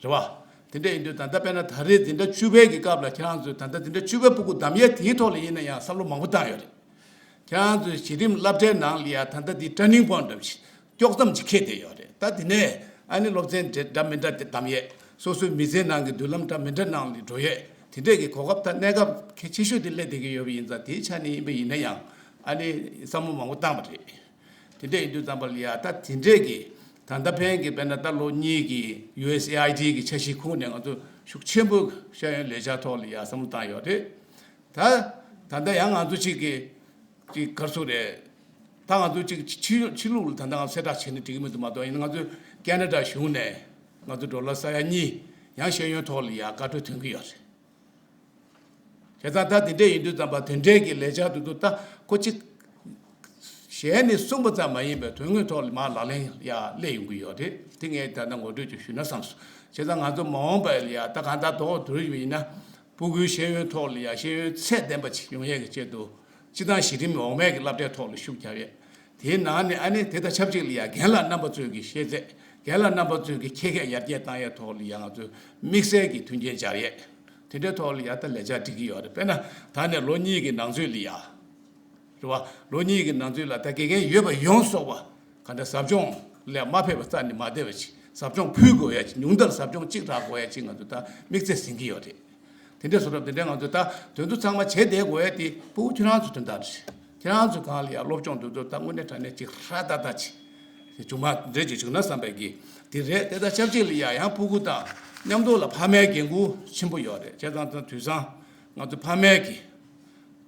རེད་བ། དེ་འདྲ་ཡིན་དུས་ད་ལྟ་དཔེར་ན་ད་རེས་འཛིན་གྲྭ་བཅུ་པའི་གི་སྐབས་ལ་ཁྱེད་རང་ཚོས་ད་ལྟ་འཛིན་གྲྭ་བཅུ་པའི་ཕྲུ་གུ་བདམས་ཡས་དེའི་ཐོག་ལ་ཡིན་ན་ཡང་བསམ་བློ་མང་པོ་བཏང་ཡོད་རེད། ཁྱེད་རང་ཚོའི་གཞི་རིམ་སློབ་གྲྭའི་ནང་ལ་ཡ་ད་ལྟ་འདི་ཊར་ནིང་པོའིན་ཊི་འདྲ་བོ་ཞིག་དཀྱོག་མཚམས་ཅིག་འཁེལ་བསྡད་ཡོད་རེད། ད་དེ་ནས་ཨ་ནི་སློབ་ཚན་འདྲ་མི་འདྲ་དེ་བདམས་ཡས། སོ་སོའི་མི་ཚེའི་ནང་གི་མདུན་ལམ་འདྲ་མི་འདྲ་ནང་ལ་འགྲོ་ཡས་དེ་འདྲས་ཀྱི་གོ་སྐབས་དང་གནས་སྐབས་གལ་ཆེ་ཤོས་དེ་སླེབས་བསྡད་ཀྱི་ཡོད་པ་ཡིན་ཙང་དེའི་ཆ་ནས་ཡིན་པ་ཡིན་ན་ཡང་ཨ་ནི་བསམ་བློ་མང་པོ་བཏང་བ་རེད། དེ་འདྲས་ཡིན་དུས་ཙམ་པ་ལ་ཡ་ད་དེ་འདྲས་ཀྱི་ད་ལྟ་ཕན་གྱི་དཔེར་ན་ད་ལོ་གཉིས་ཀྱི་ཡུ་ཨེས་ཨེ་ཨའི་ཌི་གི་འཆར་གཞིའི་ཁོངས་ནས་ང་ཚོ་ཤུགས་ཆེན་པོ་ཤེས་ཡོན་ལས་འཆར་ཐོག་ལ་ཡ་བསམ་བློ་བཏང་ཡོད་རེད། ད་ད་ལྟ་ཡང་ང་ཚོ་གཅིག་གི་ཅིག་ག་རེ་ཟེར་དགོས་རེད། ད་ང་ཚོ་ཅིག་ཕྱི་ཕྱི་ལུགས་ལ་ད་ལྟ་ང་ཚོ་གསལ་བསྒྲགས་བྱས་ནས་འགྲིག་གི་མི་འདུག་མ་གཏོགས་ཡིན་ན་ང་ཚོ་ཁེ་ན་ཌ་གཞུང་ནས་ང་ཚོ་ཌོ་ལར་ས་ཡ་གཉིས་ཡང་ཤེས་ཡོན་ཐོག་ལ་ཡ་བཀའ་འཁྲོལ་ཐོན་གྱི་ཡོད་རེད། བྱས་ཙང་ད་དེ་འདྲས་ཡིན་དུས་ཙམ་པ་དེ་འདྲས་ཀྱི་ལས་འཆར་དེ་ཚོ་ད་ཁོ་གཅིག་ ཞལ་ནས་གསུངས་པ་ཙམ་མ་ཡིན་པའི་དོན་དངོས་ཐོག་ལ་མར་ལག་ལེན་ཡ་སླེབས་ཡོང་གི་ཡོད་རེད། དེ་ངས་ད་ལྟ་ངོ་སྤྲོད་ཅིག་ཞུས་ན་བསམ་སོང་། བྱས་ཙང་ང་ཚོ་མ་འོངས་པ་ལ་ཡ་ད་གང་ལྟར་དོགས་དུར་ཡིན་ན། སྤུ་གུའི་ཤེས་ཡོན་ཐོག་ལ་ཡ་ཤེས་ཡོན་ཚད་ལྡན་པ་ཅིག་ཡོང་ཡས་ཀྱི་ཆེད་དུ། སྤྱི་བཏང་གཞི་རིམ་འོག་མའི་གི་སློབ་གྲྭའི་ཐོག་ལ་ཤུགས་རྒྱབ་ཡས། དེའི་ནང་ནས་ཨ་ནི་དེ་དང་ཆབས་ཅིག་ལ་ཡ་རྒན་ལགས་རྣམ་པ་ཚོའི་གི་ཤེས་ཚད། རྒན་ལགས་རྣམ་པ་ཚོའི་གི་ཁྱད་ཁྱད་ཡར་རྒྱས་བཏང་ཡས་ཐོག་ལ་ཡ་ང་ཚོས་དམིགས་བསལ་གྱི་མཐུན་རྐྱེན་སྦྱར་ཡས། དེ་འདྲའི་ཐོག་ལ་ཡ་ད་ལས་འཆར་སྒྲིག་གི་ཡོད་རེད། དཔེར་ན་ད་ནས་ལོ་གཉིས་ཀྱི་ནང་ཚུད་ལ་ཡ། རེད་བ། ལོ་གཉིས་ཀྱི་ནང་ཚུད་ལ་ད་དགེ་རྒན་ཡོད་པ་ཡོངས་རྫོགས་པ་ག་འདྲ་ཟབ་སྦྱོང་ལ་མ་ཕེབས་པ་རྩ་ནས་མ་བསྡད་པ་ཅིག་ཟབ་སྦྱོང་ཕུལ་དགོས་ཡ་ཅིག་ཉུང་མཐར་ཟབ་སྦྱོང་གཅིག་རག་དགོས་ཡ་ཅིག་ང་ཚོ་ད་དམིགས་ཚད་ཟིན་གྱི་ཡོད་རེད། དེ་འདྲའི་བཟོ་འདྲ་དེ་འདྲ་ང་ཚོ་ད་དོན་དུ་ཚང་མ་བྱེད་བསྡད་དགོས་ཡ་དེ་སྤུ་གུ་ཁྱེད་རང་ཚོ་དོན་དག་རེད། ཁྱེད་རང་ཚོ་གང་ལ་ཡ་སློབ་སྦྱོང་དེ་ཚོ་ད་དངོས་གནས་དྲང་གནས་ཅིག་ཧྲ་ཏག་ཏག་ཅིག་བྱུང་མ་རེད་ཅིག་བྱུང་ན་བསམ་པའི་གི་དེ་རེད། དེ་ད་ཆབས་ཅིག་ལ་ཡ་ཡང་སྤུ་གུ་དང་མཉམ་དུ་ལ་ཕ་མའི་འགན་ཁུར་ཆེན་པོ་ཡོད་རེད། བྱས་ཙང་ད་དུས་སང་ང་ཚོ་ཕ་མའི་གི་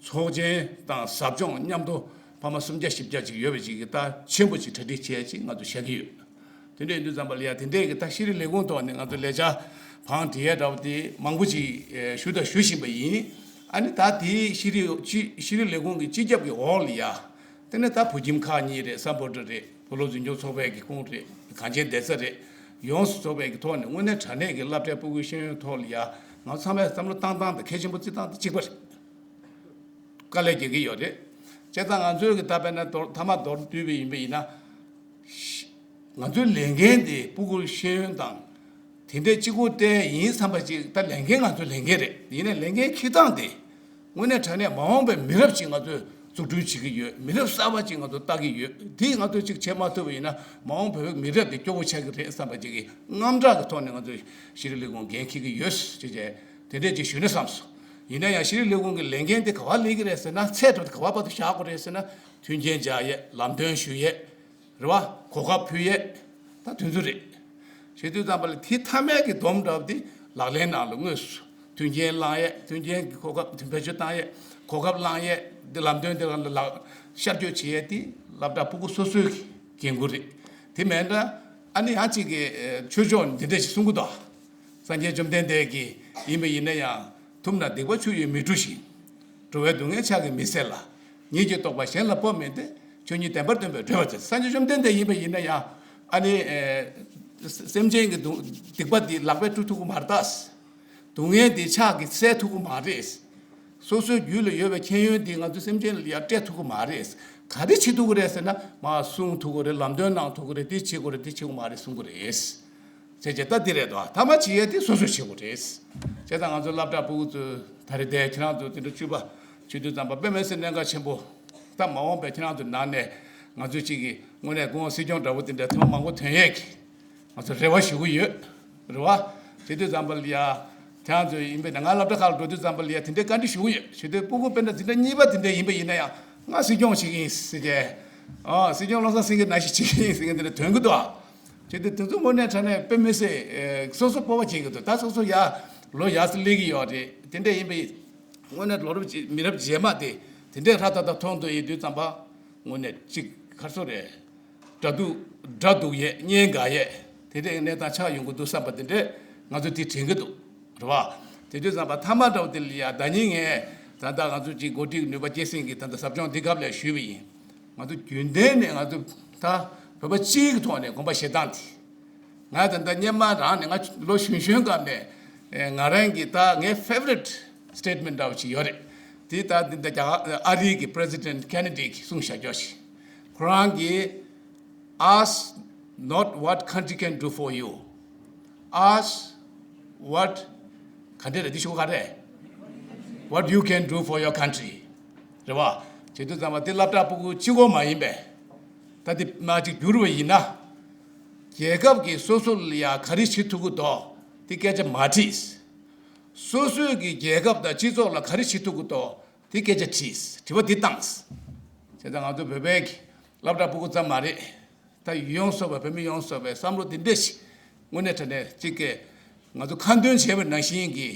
ཚོགས་ཆེན་དང་ཟབ་སྦྱོང་མཉམ་དུ་ཕ་མ་སུམ་བརྒྱ་བཞི་བརྒྱ་ཅིག་ཡོད་པ་ཅིག་གི་ད་ཆེན་པོ་ཅིག་གྲ་སྒྲིག་བྱས་ཅིག་ང་ཚོ་བྱ་གི་ཡོད། དེ་འདྲ་ཡིན་དུས་ཙམ་པ་ལ་ཡ་དེ་འདྲས་ཀྱི་ད་ཤེས་རིག་ལས་ཁུངས་ཐོག་ནས་ང་ཚོ་ལས་འཆར་བང་སྒྲིག་ཡས་འདྲ་བོ་དེ་མང་པོ་ཅིག་ཞུ་དང་ཞུ་བཞིན་པ་ཡིན། ཨ་ནི་ད་དེའི་ཤེས་རིག་སྤྱི་ཤེས་རིག་ལས་ཁུངས་ཀྱི་སྤྱི་ཁྱབ་ཀྱི་འོག་ལ་ཡ། དེ་ནས་ད་བོད་ཁྱིམ་ཁག་གཉིས་རེད། སམ་བྷོ་ཊ་རེད། བོད་སློབ་འཛིན་སྐྱོང་ཚོགས་པའི་གི་ཁོངས་རེད། གངས་ཅན་བདེ་རྩ་རེད། ཡོངས་སུ་རྫོགས་པའི་གི་ཐོག་ནས་དངོས་གནས་དྲང་གནས་ཀྱི་སློབ་གྲྭའི་སྤུ་གུའི་ཤེས་ཡོན་ཐོག་ལ་ཡ་ང་ཚོ་ཚང་མས་བསམ་བློ་བཏང་སྟངས་དང་གལ་ཆེན་པོ་བརྩི་སྟངས་དེ་གཅིག་པ་རེད། དཀའ་ལས་རྒྱག་གི་ཡོད་རེད། བྱས་ཙང་ང་ཚོའི་གི་ད་དཔེར་ན་མདོར་མཐའ་མ་མདོར་བསྡུས་པ་ཡིན་པ་ཡིན་ན། ང་ཚོའི་ལས་འགན་དེ་སྤུ་གུའི་ཤེས་ཡོན་དང་། དེ་འདྲའི་གཅིག་པུ་བལྟས་ཡིན་བསམ་པ་ཅིག་ད་ལས་འགན་ང་ཚོའི་ལས་འགན་རེད། ཡིན་ནའི་ལས་འགན་འཁྱེར་སྟངས་དེ། དངོས་གནས་དྲང་གནས་མ་འོངས་པའི་མི་རབས་ཅིག་ང་ཚོས་འཛུགས་སྐྲུན་བྱེད་ཀྱི་ཡོད། མི་རབས་གསར་པ་ཅིག་ང་ཚོ་བལྟ་གི་ཡོད། དེ་ང་ཚོས་ཅིག་བྱེད་མ་ཐུབ་པ་ཡིན་ན་མ་འོངས་བོད་པའི་མི་རབས་དེ་སྐྱོ་བོ་ཆགས་ཀྱི་རེད་བསམ་པ་ཅིག་གི་དངངས་སྐྲག་གི་ཐོག་ནས་ང་ཚོས་ཤེས་རིག་ལས་ཁུངས་འགན་འཁྱེར་གྱི་ཡོད་ཅེས་བྱས། དེ་འདྲས་ཅིག་ཞུས་ན་བསམ་སོང་། ཡིན་ན་ཡང་ཤེས་རིག་ལས་ཁུངས་ཀྱི་ལས་འགན་དེ་ག་པར་སླེབས་ཀྱི་རེད་ཟེར་ན། ཚད་དེ་ག་པར་བར་དུ་བཞག་དགོས་རེད་ཟེར་ན། མཐུན་རྐྱེན་སྦྱར་ཡས། ལམ་སྟོན་ཞུ་ཡས། རེད་བ། གོ་སྐབས་ཕུལ་ཡས། ད་དེ་ཚོ་རེད། བྱེད་དུས་ཙམ་པ་ལ་དེ་མཐའ་མའི་གི་སྡོམ་འདྲ་བ་དེ་ལག་ལེན་ནང་ལ་དངོས་སུ་མཐུན་རྐྱེན་བླང་ཡས། མཐུན་རྐྱེན་གྱི་གོ་སྐབས་དེ་བེད་སྤྱོད་བཏང་ཡས། གོ་སྐབས་བླང་ཡས། དེ་ལམ་སྟོན་དེ་ལ་ལག་ཤར་བསྐྱོད་བྱེད་ཡས་དེ་སློབ་གྲྭ་སྤུ་གུ་སོ་སོའི་གི་འགན་ཁུར་རེད། དེ་མིན་འདྲ་ཨ་ནི་ཡང་གཅིག་གི་ཆོས་ཕྱོགས་ནས་འདི་འདྲ་ཞིག་གསུང་གི་འདུག་སངས་རྒྱས་བཅོམ་ལྡན་འདས་ཀྱིས་ཡིན་པ་ཡིན་ན་ཡང་། ཐུབ་ན་སྡིག་པ་ཆུ་ཡིས་མི་འཁྲུ་ཞིང་། འགྲོ་བའི་སྡུག་བསྔལ་ཕྱག་གིས་མི་སེལ་ལ། ཉིད་ཀྱི་རྟོགས་པ་གཞན་ལ་སྤོ་མིན་ཏེ། ཆོས་ཉིད་བདེན་པར་སྟོན་པའི་བགྲོད་པ་ཆེ། སངས་རྒྱས་བཅོམ་ལྡན་འདས་ཡིན་པ་ཡིན་ན་ཡང་། ཨ་ནི། སེམས་ཅན་གྱི་སྡུག་སྡིག་པ་འདི་ལག་པས་བཀྲུ་ཐུབ་ཀྱི་མ་རེད་ད། སྡུག་བསྔལ་འདི་ཕྱག་གིས་སེལ་ཐུབ་ཀྱི་མ་རེད། སོ་སོའི་རྒྱུད་ལ་ཡོད་པའི་མཁྱེན་ཡོན་འདི་ང་ཚོ་སེམས་ཅན་ལ་ཡང་སྤྲད་ཐུབ་ཀྱི་མ་རེད། ག་རེ་བྱེད་ཐུབ་ཀྱི་རེད་ཟེར་ན། མར་གསུང་ཐུབ་ཀྱི་རེད། ལམ་སྟོན་གནང་ཐུབ་ཀྱི་རེད། འདི་བྱེད་དགོས་རེད། འདི་བྱེད་དགོས་མ་རེད་གསུང་གི་རེད། བྱས་རྗེས་ད་འདི་རེད་དོ། ཐ་མ་བྱེད་ཡས་དེ་སོ་སོས་བྱེད་དགོས་རེད། བྱས་ཙང་ང་ཚོ་སློབ་གྲྭ་སྤུ་གུ་ཚོས་ད་རེས་དེ་ཁྱེད་རང་ཚོ་དེ་འདྲ་བཅུ་པ་བྱེད་དུས་ཙམ་པ་དཔེ་མི་སྲིད་གནད་འགག་ཆེན་པོ། ད་མ་འོངས་པའི་ཁྱེད་རང་ཚོའི་ནང་ནས་ང་ཚོས་གཅིག་གི་དངོས་གནས་སྐུ་ངོ་སྲིད་སྐྱོང་འདྲ་བོ་དེ་འདྲ་ཐེངས་མ་མང་པོ་ཐོན་ཡས་ཀྱི་ང་ཚོ་རེ་བ་ཞུ་གི་ཡོད། རེད་བ། བྱེད་དུས་ཙམ་པ་ལ་ཡ། ཁྱེད་རང་ཚོ་ཡིན་པས་ན་ང་སློབ་གྲྭ་ཁག་ལ་འགྲོ་དུས་ཙམ་པ་ལ་ཡ་དེ་འདྲའི་བཀའ་འདྲི་ཞུ་གི་ཡོད། བྱེད་དུས་སྤུ་གུ་དཔེར་ན་འཛིན་གྲྭ་གཉིས་པ་དེ་འདྲ་ཡིན་པ་ཡིན་ན་ཡང་ང་སྲིད་སྐྱོང་བྱེད་ཀྱི་ཡིན་ཟེར་གྱི། ཨ་སྲིད་སྐྱོང་བློ་བཟང་སེང་གེ་ནང་བཞིན་བྱེད་ཀྱི་ཡིན་ཟེར་མཁན་དེ་འདྲ་ཐོན་གི་འདུག་ཨ། བྱེད་དུས་དེ་ཚོ་དངོས་གནས་དྲང་གནས་དཔེ་མི་སྲིད་སོ་སོ་སྤོབས་པ་བྱེད་ཀྱི་འདུག་ད་སོ་སོ་ཡ་ལོ་ཡར་སེ་སླེབས་ཀྱི་ཡོད་རེད། དེ་འདྲ་ཡིན་པས་དངོས་གནས་ལོ་རབས་རྗེས་མི་རབས་རྗེས་མ་དེ་དེ་འདྲའི་ཧྲ་ཏག་ཏག་མཐོང་འདོད་ཡོད་དུས་ཙམ་པ་དངོས་གནས་གཅིག་ཁར་སོ་རེད། དགྲ་སྡུག་དགྲ་སྡུག་ཡས་གཉེན་དགའ་ཡས་དེ་འདྲའི་གནས་སྟངས་ཆགས་ཡོང་གི་འདུག་བསམ་པ་དེ་འདྲས་ང་ཚོ་དེ་དྲན་གྱི་འདུག་རེད་བ། དེ་དུས་ཙམ་པ་མཐའ་མ་འདྲ་བོ་དེ་ལ་ཡ་ཟླ་ཉིན་ངས་ད་ལྟ་ང་ཚོ་གཅིག་འགོ་ཁྲིད་ནུས་པ་སྐྱེད་སྲིང་གི་ད་ལྟ་ཟབ་སྦྱོང་འདི་སྐབས་ལ་ཞུས་པ་ཡིན། ང་ཚོ་རྒྱུན་ལྡན་ནས་ང་ཚོ་ད་བོད་པ་སྤྱིའི་གི་ཐོག་ནས་དགོངས་པ་བཞེས་སྟངས་དེ། ང་ད་ལྟ་སྔོན་མ་རང་ནས་ང་ལོ་གཞོན་གཞོན་སྐབས་ནས་ང་རང་གི་ད་ངའི་ཕེ་ཝ་རི་ཊི་སི་ཊེ་ཊི་མེན་ཊི་འདྲ་བོ་ཅིག་ཡོད་རེད། དེ་ད་འདི་ད་རྒྱ་གར་ཨ་རིའི་གི་པི་རེ་སི་ཌེན་ཊི་ཁེ་ནེ་ཌི་གིས་གསུངས་བཞག་རྒྱུ་ཞིག་ཁོ་རང་གིས། Ask not what country can do for you. Ask what ག་འདྲ་རེད། འདི་ཤོག་ག་རེད། What you can do for your country. རེད་བ། བྱེད་དུས་ཙམ་པ་འདི་སློབ་གྲྭ་སྤུ་གུ་གཅིག་པོ་མ་ཡིན་པས། ད་འདི་མ་གཅིག་བསྒྱུར་བ་ཡིན་ན། རྒྱལ་ཁབ་ཀྱིས་སོ་སོ་ལ་ཡ་ག་རེ་བྱེད་ཐུབ་ཀྱི་འདུག་དེ་སྐད་ཆ་མ་དྲིས། སོ་སོས་ཀྱི་རྒྱལ་ཁབ་དང་སྤྱི་ཚོགས་ལ་ག་རེ་བྱེད་ཐུབ་ཀྱི་འདུག་དེ་སྐད་ཆ་དྲིས། དྲི་བ་འདི་བཏང་། བྱས་ཙང་ང་ཚོ་བོད་པའི་གི་སློབ་གྲྭ་སྤུ་གུ་ཙམ་མ་རེད། ད་ཡོངས་སུ་རྫོགས་པའི་བོད་མི་ཡོངས་སུ་རྫོགས་པའི་བསམ་བློ་འདི་འདྲ་ཞིག་དངོས་གནས་དྲང་གནས་གཅིག་གིས་ང་ཚོ་ཁ་འདོན་བྱས་པ་ནང་བཞིན་གྱི་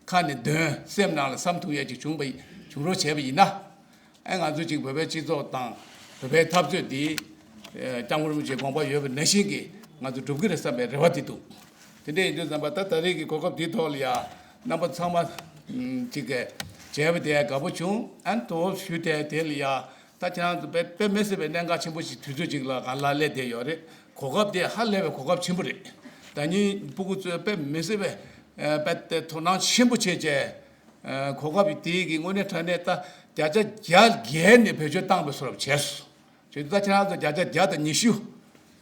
ཁ་ནས་འདོན། སེམས་ནང་ལ་བསམ་ཐུབ་ཡས་ཅིག་བྱུང་བ་བྱུང་རོགས་བྱས་པ་ཡིན་ན། ཨེ་ང་ཚོ་གཅིག་བོད་པའི་སྤྱི་ཚོགས་དང་བོད་པའི་འཐབ་རྩོད་འདི་སྐྱབས་མགོན་རིན་པོ་ཆེའི་དགོངས་པ་ཡོད་པ་ནང་བཞིན་གྱི་ང་ཚོ་འགྲུབ་ཀྱི་རེད་བསམ་པའི་རེ་བ་འདི་འདུག་དེ་འདྲ་ཡིན་དུས་ཙམ་པ་ད་ད་རེས་ཀྱི་གོ་སྐབས་འདིའི་ཐོག་ལ་ཡ་རྣམ་པ་ཚང་མ་གཅིག་གིས་བྱས་པ་དེ་དགའ་པོ་བྱུང་། ཨན་དོ་ཞུས་ཏེ་དེ་ལ་ཡ། ད་ཁྱེད་རང་ཚོ་དཔེ་དཔེ་མི་སྲིད་པའི་གནད་འགག་ཆེན་པོ་ཞིག་དུས་ཚོད་ཅིག་ལ་ག་ལ་སླེབས་བསྡད་ཡོད་རེད། གོ་སྐབས་དེ་ཧ་ལས་པའི་གོ་སྐབས་ཆེན་པོ་རེད། ད་ནི་སྤུ་གུ་ཚོས་དཔེ་མི་སྲིད་པའི་ཨ་དཔེ་དེ་དོ་སྣང་ཆེན་པོ་བྱས་བྱས། ཨ་གོ་སྐབས་དེའི་གི་དངོས་གནས་དྲང་གནས་ད་བརྒྱ་ཆ་བརྒྱ་བརྒལ་ནས་བེད་སྤྱོད་བཏང་པའི་བཟོ་འདྲ་བྱས་སོང་། བྱས་ཙང་ད་ཁྱེད་རང་ཚོ་བརྒྱ་ཆ་བརྒྱ་དང་ཉི་ཤུ་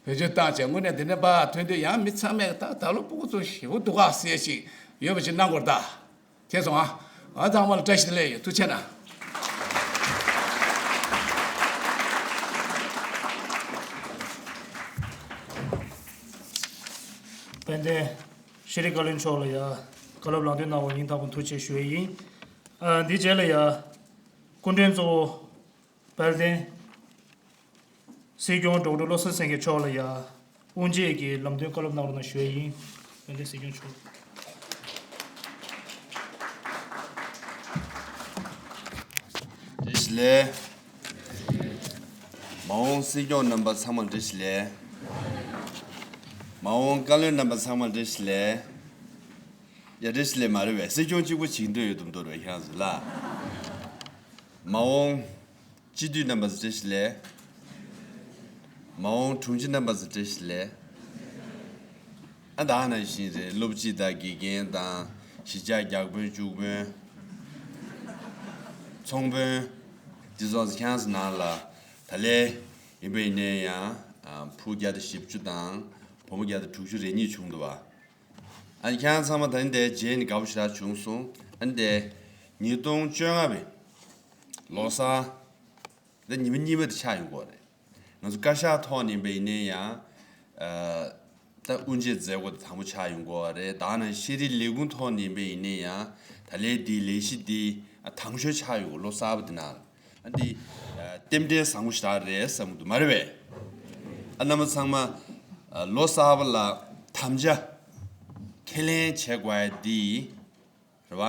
བེད་སྤྱོད་བཏང་བྱས། དངོས་གནས་འདི་ནས་ཕར་ཐོན་དུས་ཡང་མི་ཚང་མས་ད་ད་ལོ་སྤུ་གུ་ཚོ་ཞེ་པོ་སྡུག་ཁག་སེལ་ཞིག་ཡོད་པ་ཞིག་གནང་དགོས་རེད་ད། མཁྱེན་སོང་ཨ། ང་ཚང་མ་ལ་བཀྲ་ཤིས་བདེ་ལེགས་ཡོད། ཐུགས་རྗེ་གནང་། དཔལ་ལྡན་ཤེས་རིག་བཀའ་བློན་མཆོག་ལ་ཡ་བཀའ་སློབ་ལམ་སྟོན་གནང་བར་སྙིང་ཐག་པ་ཐུགས་རྗེ་ཆེ་ཞུ་ཡི་ཡིན། ཨ་འདིའི་རྗེས་ལ་ཡ་སྐུ་མགྲོན་གཙོ་བོ་དཔལ་ལྡན་སྲིད་སྐྱོང་ཌོག་ཊར་བློ་བཟང་སེང་གེ་མཆོག་ལ་ཡ་དབུ་འབྱེད་ཀྱི་ལམ་སྟོན་བཀའ་སློབ་གནང་རོགས་གནང་ཞུ་ཡི་ཡིན། དཔལ་ལྡན་སྲིད་སྐྱོང་མཆོག་བཀྲ་ཤིས་བདེ་ལེགས། མ་འོངས་སྲིད་སྐྱོང་རྣམ་པ་ཚང་མ་བཀྲ་ཤིས་བདེ་ལེགས། མ་འོངས་བཀའ་བློན་རྣམ་པ་ཚང་མ་བཀྲ་ཤིས་བདེ་ལེགས། ཡ་བཀྲ་ཤིས་བདེ་ལེགས་མ་རེད་པས། སྲིད་སྐྱོང་གཅིག་པུ་བྱེད་འདོད་ཡོད་དམ་འདུག་རེད་ཁྱེད་རང་ཚོ་ལ། མ་འོངས་སྤྱི་འཐུས་རྣམ་པ་ཚོ་བཀྲ་ཤིས་བདེ་ལེགས། མ་འོངས་དྲུང་ཆེ་རྣམ་པ་ཚོ་བཀྲ་ཤིས་བདེ་ལེགས། ཨ་ད་ནང་བཞིན་རེད། སློབ་སྤྱི་དང་དགེ་རྒན་དང་གཞིས་ཆགས་བརྒྱ་དཔོན་བཅུ་དཔོན། ཚོང་དཔོན། འདི་ཚོ་ཁྱེད་རང་ཚོ་ནང་ལ་ད་ལན་ཡིན་པ་ཡིན་ནའི་ཡང་ཨ་བུ་བརྒྱ་དང་བཞི་བཅུ་དང་བུ་མོ་བརྒྱ་དང་དྲུག་ཅུ་རེ་གཉིས་བྱུང་འདུག་བ། ཨ་ནི་ཁྱེད་རང་ཚང་མ་ད་ནི་དེ་རྗེས་ནི་དགའ་པོ་ཞེ་དྲག་བྱུང་སོང་། ཨ་ནི་དེ་ཉིས་སྟོང་བཅོ་ལྔ་པའི་ལོ་གསར་དེ་ཉི་མ་གཉིས་པ་དེ་ཆགས་ཡོང་གི་རེད། ང་ཚོ་བཀའ་ཤག་ཐོག་ནས་ཡིན་པ་ཡིན་ནའི་ཡང་ཨ་ད་དབུ་འབྱེད་མཛད་སྒོ་དེ་དང་པོ་ཆགས་ཡོང་གི་རེད། ད་ནི་ཤེས་རིག་ལས་ཁུངས་ཐོག་ནས་ཡིན་པ་ཡིན་ནའི་ཡང་ད་ལན་འདི་ལས་གཞི་འདི་ཨ་དང་ཤོས་ཆགས་ཡོང་གི། ལོ་གསར་པ་དེ་ནང་ལ། ཨ་འདི་ཨ་རྟེན་འབྲེལ་བཟང་པོ་ཞེ་དྲག་རེད་བསམ་གྱི་འདུག་མ་རེད་པས། ཨ་རྣམ་པ་ཚང་མ་ཨ་ལོ་གསར་པ་ལ་དམ་བཅའ་ཁས་ལེན་བྱེད་དགོས་ཡ་འདི་རེད་པ།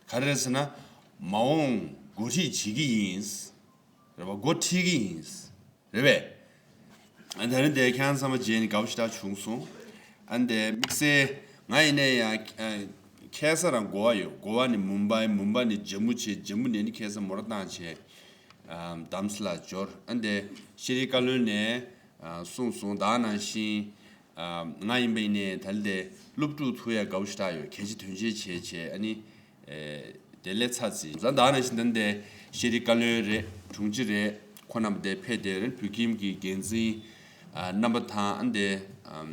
ག་རེ་རེད་ཟེར་ན། མ་འོངས་འགོ་ཁྲིད་བྱེད་ཀྱི་ཡིན། རེད་པ། འགོ་ཁྲིད་ཀྱི་ཡིན། རེད་པས། ཨ་ད་རིང་འདིར་ཁྱེད་རང་ཚང་མ་མཇལ་ནས་དགའ་པོ་ཞེ་དྲག་བྱུང་སོང་། ཨ་འདི་དམིགས་བསལ་ང་ཡིན་ནའི་ཡང་ཨ་ཁ་སང་རང་གོ་བ་ཡོད། གོ་བ་ནས་མུམ་བྷའི། མུམ་བྷའི་ནས་ཇམ་མུ་བྱས། ཇམ་མུ་ནས་ནི་ཁ་སང་མོ་ཊ་བཏང་བྱས་ཨ་དྷ་རམ་ས་ལར་འབྱོར། ཨ་འདི་ཤེས་རིག་བཀའ་བློན་ནས་ཨ་གསུངས་སོང་། ད་ནང་བཞིན་ཨ་ང་ཡིན་པ་ཡིན་ནའི་ད་ལྟ་སློབ་ཕྲུག་ཐུག་ཡ་དགའ་པོ་ཞེ་དྲག་ཡོད། གལ་ཆེ་དོན་ཆེ་བྱས་བྱས། ཨ་ནི་ཨེ་དེ་ལས་ཚར་ཚིག་ཟ། ད་ནང་བཞིན་ད་ལྟ་ཤེས་རིག་བཀའ་བློན་རེད། དྲུང་ཆེ་རེད། ཁོང་རྣམ་པ་དེ་ཕེབས་བསྡད་རེད། བོད་ཁྱིམ་གྱི་འགན་འཛིན་ཨ་རྣམ་པ་དང་། ཨ་འདི་ཨམ་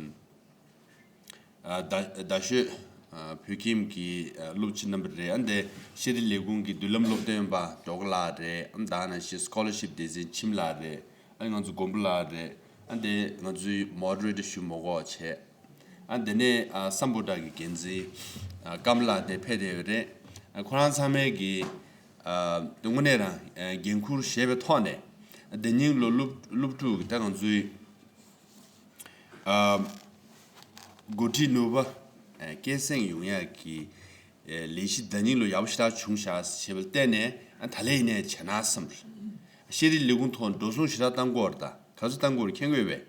ཨ་རྡ་རྡ་ཤོད་ཨ་བོད་ཁྱིམ་གྱི་ཨ་སློབ་སྤྱི་རྣམ་པ་རེད། ཨ་འདི་ཤེས་རིག་ལས་ཁུངས་ཀྱི་མདུན་ལམ་སློབ་སྟོན་པ་ཇོ་ཀ་ལགས་རེད། ཨ་ད་ནང་བཞིན་སི་ཀོ་ལར་ཤིབ་སྡེ་ཚན་ཁྱིམ་ལགས་རེད། ཨ་ང་ཚོ་མགོན་པོ་ལགས་རེད། ཨ་འདི་ང་ཚོའི་མོ་ཌི་རེ་ཊར་ཞུ་མོ་གོ་བྱས། ཨ་འདི་ནས་ཨ་སམ་བྷོ་ཊ་གི་འགན་འཛིན་ཨ་ཀམ་ལགས་དེ་ཕེབས་བསྡད་ཡོད་རེད། ཨ་ཁོ་རང་ཚང་མས་ཀྱི་ཨ་དངོས་གནས་རང་ཨ་འགན་འཁུར་བཞེས་པའི་ཐོག་ནས། ཨ་དེ་ཉིན་ལོ་སློབ་སློབ་ཕྲུག་གི་ད་ང་ཚོའི་ཨ་འགོ་ཁྲིད་ནུས་པ་ཨ་སྐྱེད་སྲིང་ཡོང་ཡག་གི་ཨ་ལས་གཞི་ད་ཉིན་ལོ་ཡག་པོ་ཞེ་དྲག་བྱུང་ཤག་ཞེས་པ་ལ་བརྟེན་ནས། ཨ་ད་ལན་ཡིན་ནའི་བྱས་ན་བསམ། ཤེས་རིག་ལས་ཁུངས་ཐོག་འགྲོ་སོང་ཞེ་དྲག་བཏང་གི་ཡོད་རེད་ད། ག་ཚོད་བཏང་གི་ཡོད་རེད་མཁྱེན་གྱི་ཡོད་པས།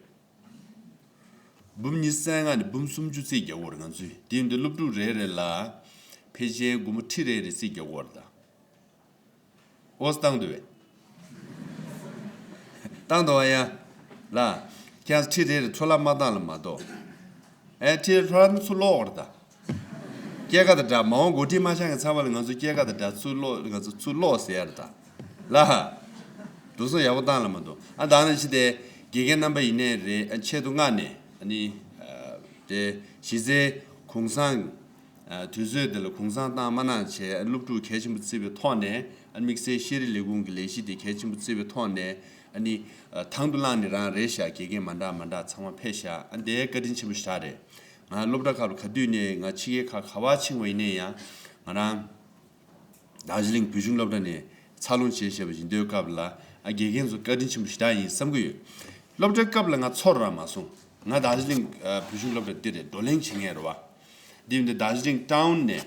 འབུམ་ཉི་ཤུ་རྩ་ལྔ་ནས་འབུམ་སུམ་ཅུ་རྩིས་རྒྱག་གི་ཡོད་རེད་ང་ཚོས། དེ་ཡིན་དུས་སློབ་ཕྲུག་རེ་རེ་ལ་ཕལ་ཆེར་སྒོར་མོ་ཁྲི་རེ་རེ་རྩིས་རྒྱག་གི་ཡོད་རེད་ད། ཨོ་བཏང་འདུག་བས། བཏང་འདུག་བ་ཡ། ལ། ཁྱེད་ཁྲི་རེ་རེ་འཕྲོ་བརླག་མ་བཏང་ལ་མ་གཏོགས། ཨེ་ཁྲི་རེ་འཕྲོ་བརླག་ན་ཚུར་སློག་གི་རེད་ད། སྐྱེད་ཀ་དང་འདྲ། མ་འོངས་འགོ་ཁྲིད་མ་ཆགས་ཀྱི་ཚབ་ལ་ང་ཚོ་སྐྱེད་ཀ་དང་འདྲ་ཚུར་སློག་ང་ཚོ་ཚུར་སློག་ཟེར་ཡ་རེད་ད། ལ། འགྲོ་སོང་ཡག་པོ་བཏང་ལ་མ་གཏོགས། ཨ་ད་ནང་བཞིན་དེ་དགེ་རྒན་རྣམ་པ་ཡིན་ནའི་རེད། ཨ་ཆེད་དུ་མངགས་ནས་ཨ་ནི་ཨ་དེ་གཞི་རྩའི་གུང་སེང་ཨ་དུས་ཚོད་དེ་ལ་གུང་སེང་བཏང་མ་གནང་བྱས། ཨ་སློབ་ཕྲུག་གལ་ཆེན་པོ་བརྩིས་པའི་ཐོག་ནས། ཨ་དམིགས་བསལ་ཤེས་རིག་ལས་ཁུངས་ཀྱི་ལས་གཞི་དེ་གལ་ཆེན་པོ་བརྩིས་པའི་ཐོག་ནས། ཨ་ནི་ཨ་དང་དུ་བླངས་ནས་རང་རེད་ཤག་དགེ་རྒན་མ་འདྲ་མ་འདྲ་ཚང་མ་ཕེབས་ཤག་ཨ་དེ་བཀའ་དྲིན་ཆེན་པོ་ཞེ་དྲག་རེད། ང་སློབ་གྲྭ་ཁག་ལ་ག་དུས་ནས་ང་ཕྱི་རྒྱལ་ཁག་ག་པར་ཕྱིན་པ་ཡིན་ནའི་ཡང་། ང་རང་རྡོ་རྗེ་གླིང་བོད་གཞུང་སློབ་གྲྭ་ནས་འཚར་ལོངས་བྱས་བྱས་པ་ཡིན་དུས་སྐབས་ལ། ཨ་དགེ་རྒན་ཚོ་བཀའ་དྲིན་ཆེན་པོ་ཞེ་དྲག་ཡིན་བསམ་གྱི་ཡོད། སློབ་གྲྭའི་སྐབས་ལ་ང་ཚོར་རང་མ་སོང་། ང་རྡོ་རྗེ་གླིང་ཨ་བོད་གཞུང་སློབ་གྲྭ་འདི་རེད། བགྲོ་གླེང་བྱེད་མཁན་རེད་བ། འདི་ཡིན་དུས་རྡོ་རྗེ་གླིང་ཊའུན་ནས་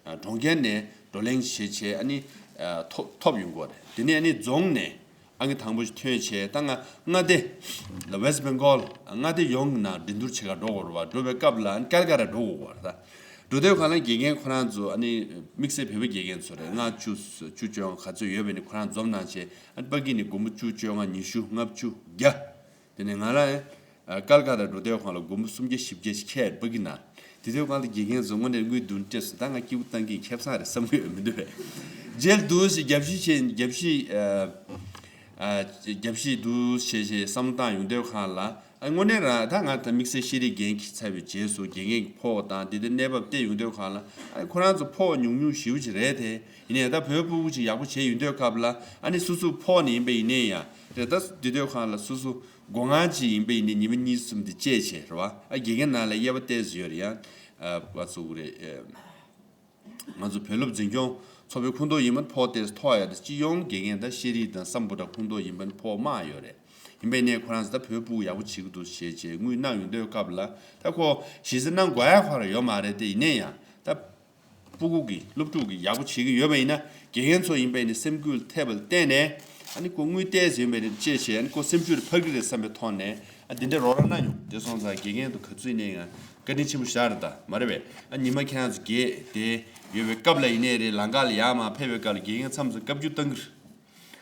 ཨ་གྲོང་ཁྱེར་ནས་བགྲོ་གླེང་བྱེད་བྱས། ཨ་ནི་ཨ་ཐོབ་ཐོབ་ཡོང་གི་རེད། དེ་ནས་ཨ་ནི་རྫོང་ནས་ཨང་ཀི་དང་པོ་ཞིག་ཐོན་བྱས། ད་ང་མངའ་སྡེ་ལ་West Bengal མངའ་སྡེ་ཡོངས་ཀྱི་ནང་འགྲན་བསྡུར་བྱེད་གར་འགྲོ་དགོས་རེད་བ། འགྲོ་བའི་སྐབས་ལ་ཨ་ནི་ཀལ་ཀ་ཏ་འགྲོ་དགོས་རེད་ད། འགྲོ་དེབ་ཁང་ལ་དགེ་རྒན་ཁོ་རང་ཚོ་ཨ་ནི་དམིགས་བསལ་བོད་པ་དགེ་རྒན་ཚོ་རེད། ལྔ་བཅུ་བཅུ་བཅོ་ལྔ་ག་ཚོད་ཡོད་པ་ནི་ཁོ་རང་འཛོམས་གནང་བྱས། ཨ་ནི་ཕ་གི་ནི་སྒོར་མོ་བཅུ་བཅོ་ལྔ་ཉི་ཤུ་ལྔ་བཅུ་བརྒྱ། དེ་ནས་ང་ལ་ཨ་ཀལ་ཀ་ཏ་འགྲོ་དེབ་ཁང་ལ་སྒོར་མོ་སུམ་བརྒྱ་བཞི་བརྒྱ་ཞིག་ཁྱེར་ཕ་གི་ན། དེ་དུས་ཁང་དུ་དགེ་རྒན་ཚོ་དངོས་གནས་དངུལ་བདུན་སྤྲད་སོང་། ད་ང་སྐྱིད་པོ་བཏང་གིན་ཁེ་བཟང་རེད་བསམ་གི་ཡོད་མི་འདུག་བས། རྗེས་ལ་འདུག་ཞེས་རྒྱབ་བཤིག་བྱས། རྒྱབ་བཤིག་ཨ། ཨ། རྒྱབ་བཤིག་འདུག་ཞེས་ཞེས་བསམ་བློ་བཏང་ཡོང་དུས་ཁང་ལ། ཨ། དངོས་གནས་རང་ད་ང་ད་དམིགས་བསལ་ཤེས་རིག་འགན་འཁྱེར་ཚར་བའི་རྗེས་སུ་དགེ་རྒན་གྱི་ཕོགས་དང་དེ་དུས་གནས་བབ་བལྟས་ཡོང་དུས་ཁང་ལ། ཨ། ཁོ་རང་ཚོ་ཕོགས་ཉུང་ཉུང་ཞེ་པོ་ཅིག་རེད་དེ། ཡིན་ནའི་ད་བོད་ཕྲུག་ཅིག་ཡག་པོ་བྱས་ཡོང་དུས་སྐབས་ལ། ཨ་ནི་སོ་སོ་ཕོགས་ནི་ཡིན་པ་ཡིན་ནའི་ཡང་རེད། ད་དེ་དུས་ཁང་ལ་སོ་སོ་སྒོ་ང་ཅིག་ཡིན་པ་ཡིན་ནའི་ཉི་མ་གཉིས་གསུམ་དེ་བཅད་བྱས་རེད་བ། ཨ། དགེ་རྒན་ནང་ལ་དབྱེ་བ་བལྟས་ཟེར་ཡོད་རེད་ཡ། ཨ། བ་ཚུགས་རེད། ཨེ། ང་ཚོ་བོད་སློབ་འཛིན་སྐྱོང་ཚོགས་པའི་ཁོངས་གཏོགས་ཡིན་པ་ཕོགས་ཏོག་ཙམ་མཐོ་ཡ་དེ། སྤྱི་ཡོངས་དགེ་རྒན་དང་ཤེས་རིག་དང་སམ་བྷོ་ཊ་ཁོངས་གཏོགས་ཡིན་པ་ཕོགས་དམའ་ཡོད་རེད། ཡིན་པས་ནས་ཁོ་རང་ཚོ་ད་བོད་ཕྲུག་ཡག་པོ་བྱེད་ཀྱི་འདུག་ཞེས་བྱས་དངུལ་གནང་ཡོང་དུས་སྐབས་ལ། ད་ཁོ་གཞི་རྩ་གནང་དགོས་ཡ་ཁོ་རང་ཡོད་མ་རེད་དེ། ཡིན་ནའི་ཡང་ད་ཕྲུ་གུ་གི་སློབ་ཕྲུག་གི་ཡག་པོ་བྱེད་ཀྱི་ཡོད་པ་ཡིན་ན། དགེ་རྒན་ཚོ་ཡིན་པས་ནས་སེམས་འགུལ་ཐེབས་པ་ལ་བརྟེན་ནས། ཨ་ནི་ཁོ་དངུལ་ཏོག་ཙམ་ཡིན་པས་ནས་བཅད་བྱས། ཨ་ནི་ཁོ་སེམས་ཤུགས་དེ་འཕར་གི་རེད་བསམ་པའི་ཐོག་ནས། ཨ། འདི་འདྲའི་རོགས་རམ་གནང་ཡོང་། དེ་སོང་ཙང་དགེ་རྒན་དུ་ག་ཚོད་ནས་ཡང་བཀའ་དྲིན་ཆེན་པོ་ཞིག་རེད། ད་མ་རེད་པས། ཨ། ཉི་མ་ཁྱེད་རང་ཚོ་བརྒྱད་དེ་ཡོད་པའི་སྐབས་ལ་ཡིན་ནའི་རེད། ལམ་ཁ་ལ་ཡར་མར་ཕེབས་པའི་སྐབས་ལ་དགེ་རྒན་ཚང་མ་ཚོ་བཀའ་བཀྱོན་བཏང་གི་རེད།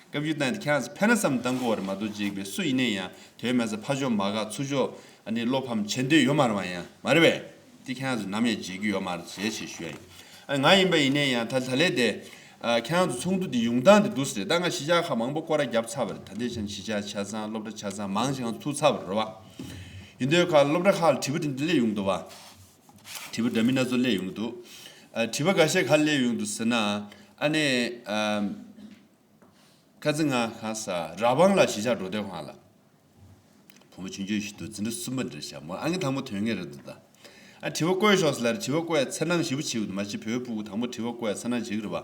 བཀའ་བཀྱོན་བཏང་ཡ་དེ་ཁྱེད་རང་ཚོ་ཕན་ན་བསམ་བཏང་དགོས་པ་རེད་མ་གཏོགས། ཅིག་པའི་སུ་ཡིན་ནའི་ཡང་དེ་མེད་ས་ཕར་ཕྱོགས་མ་དགའ་ཚུར་ཕྱོགས་ཨ་ནི་བློ་ཕམ་བྱེད་འདོད་ཡོད་མ་རེད་པ། ཡང་མ་རེད་པས། དེ་ཁྱེད་རང་ཚོ་ནམ་ཡང་བརྗེད་རྒྱུ་ཡོད་མ་རེད་ཅེས་ཞེས་ཞུ་ཡ་ཡིན། ཨ། ང་ཡིན་པ་ཡིན་ནའི་ཡང་ད་ད་ལས་དེ། ཨ། ཁྱེད་རང་ཚོ་ཚོགས་འདུ་དེ་ཡོང་སྟངས་དེ་འདུག་སེ་རེད། ད་ང་གཞིས་ཆགས་ཁག་མང་པོ་སྐོར་ར་བརྒྱབ་ཚར་བ་རེད། ད་ལྟའི་ཆར་གཞིས་ཆགས་ཆ་ཚང་སློབ་གྲྭ་ཆ་ཚང་མང་ཆེ་ང་ཚོ་ཐུག་ཚར་བ་རེད་བ། ཡིན་དུས་ཁག་སློབ་གྲྭ་ཁག་ལ་དྲི་བ་དེ་འདྲ་སླེབས་ཡོང་འདུག་བ། དྲི་བ་འདྲ་མིན་སྣ་ཚོགས་སླེབས་ཡོང་གི་འདུག། ཨ། དྲི་བ་འགའ་ཤས་ག་རེ་སླེབས་ཡོང་འདུག་ཟེར་ན། ཨ་ནི། ཨམ། ཁ་ཚིག་ང་གང་ཟག་ར་བང་ལ་གཞིས་ཆགས་འགྲོ་དོན་ཁང་ལ། བུ་མོ་ཆུང་ཆུང་ཞིག་འདུག། འཛིན་གྲྭ་གསུམ་པ་འདྲ་ཤག། མོ་ཨང་ཀི་དང་པོ་ཐོན་མཁན་རེད་འདུག་ད། ཨ། དྲི་བ་བཀོད་ཤོག་ཟེར་ལབ་རེད། དྲི་བ་བཀོད་ཡ་འཚེར་སྣང་ཞེ་པོ་བྱེད་ཀྱི་འདུག། མ་གཞི་བོད་ཕྲུ་གུ་དང་པོ་དྲི་བ་བཀོད་ཡ་འཚེར་སྣང་བྱེད་ཀྱི་རེད་བ།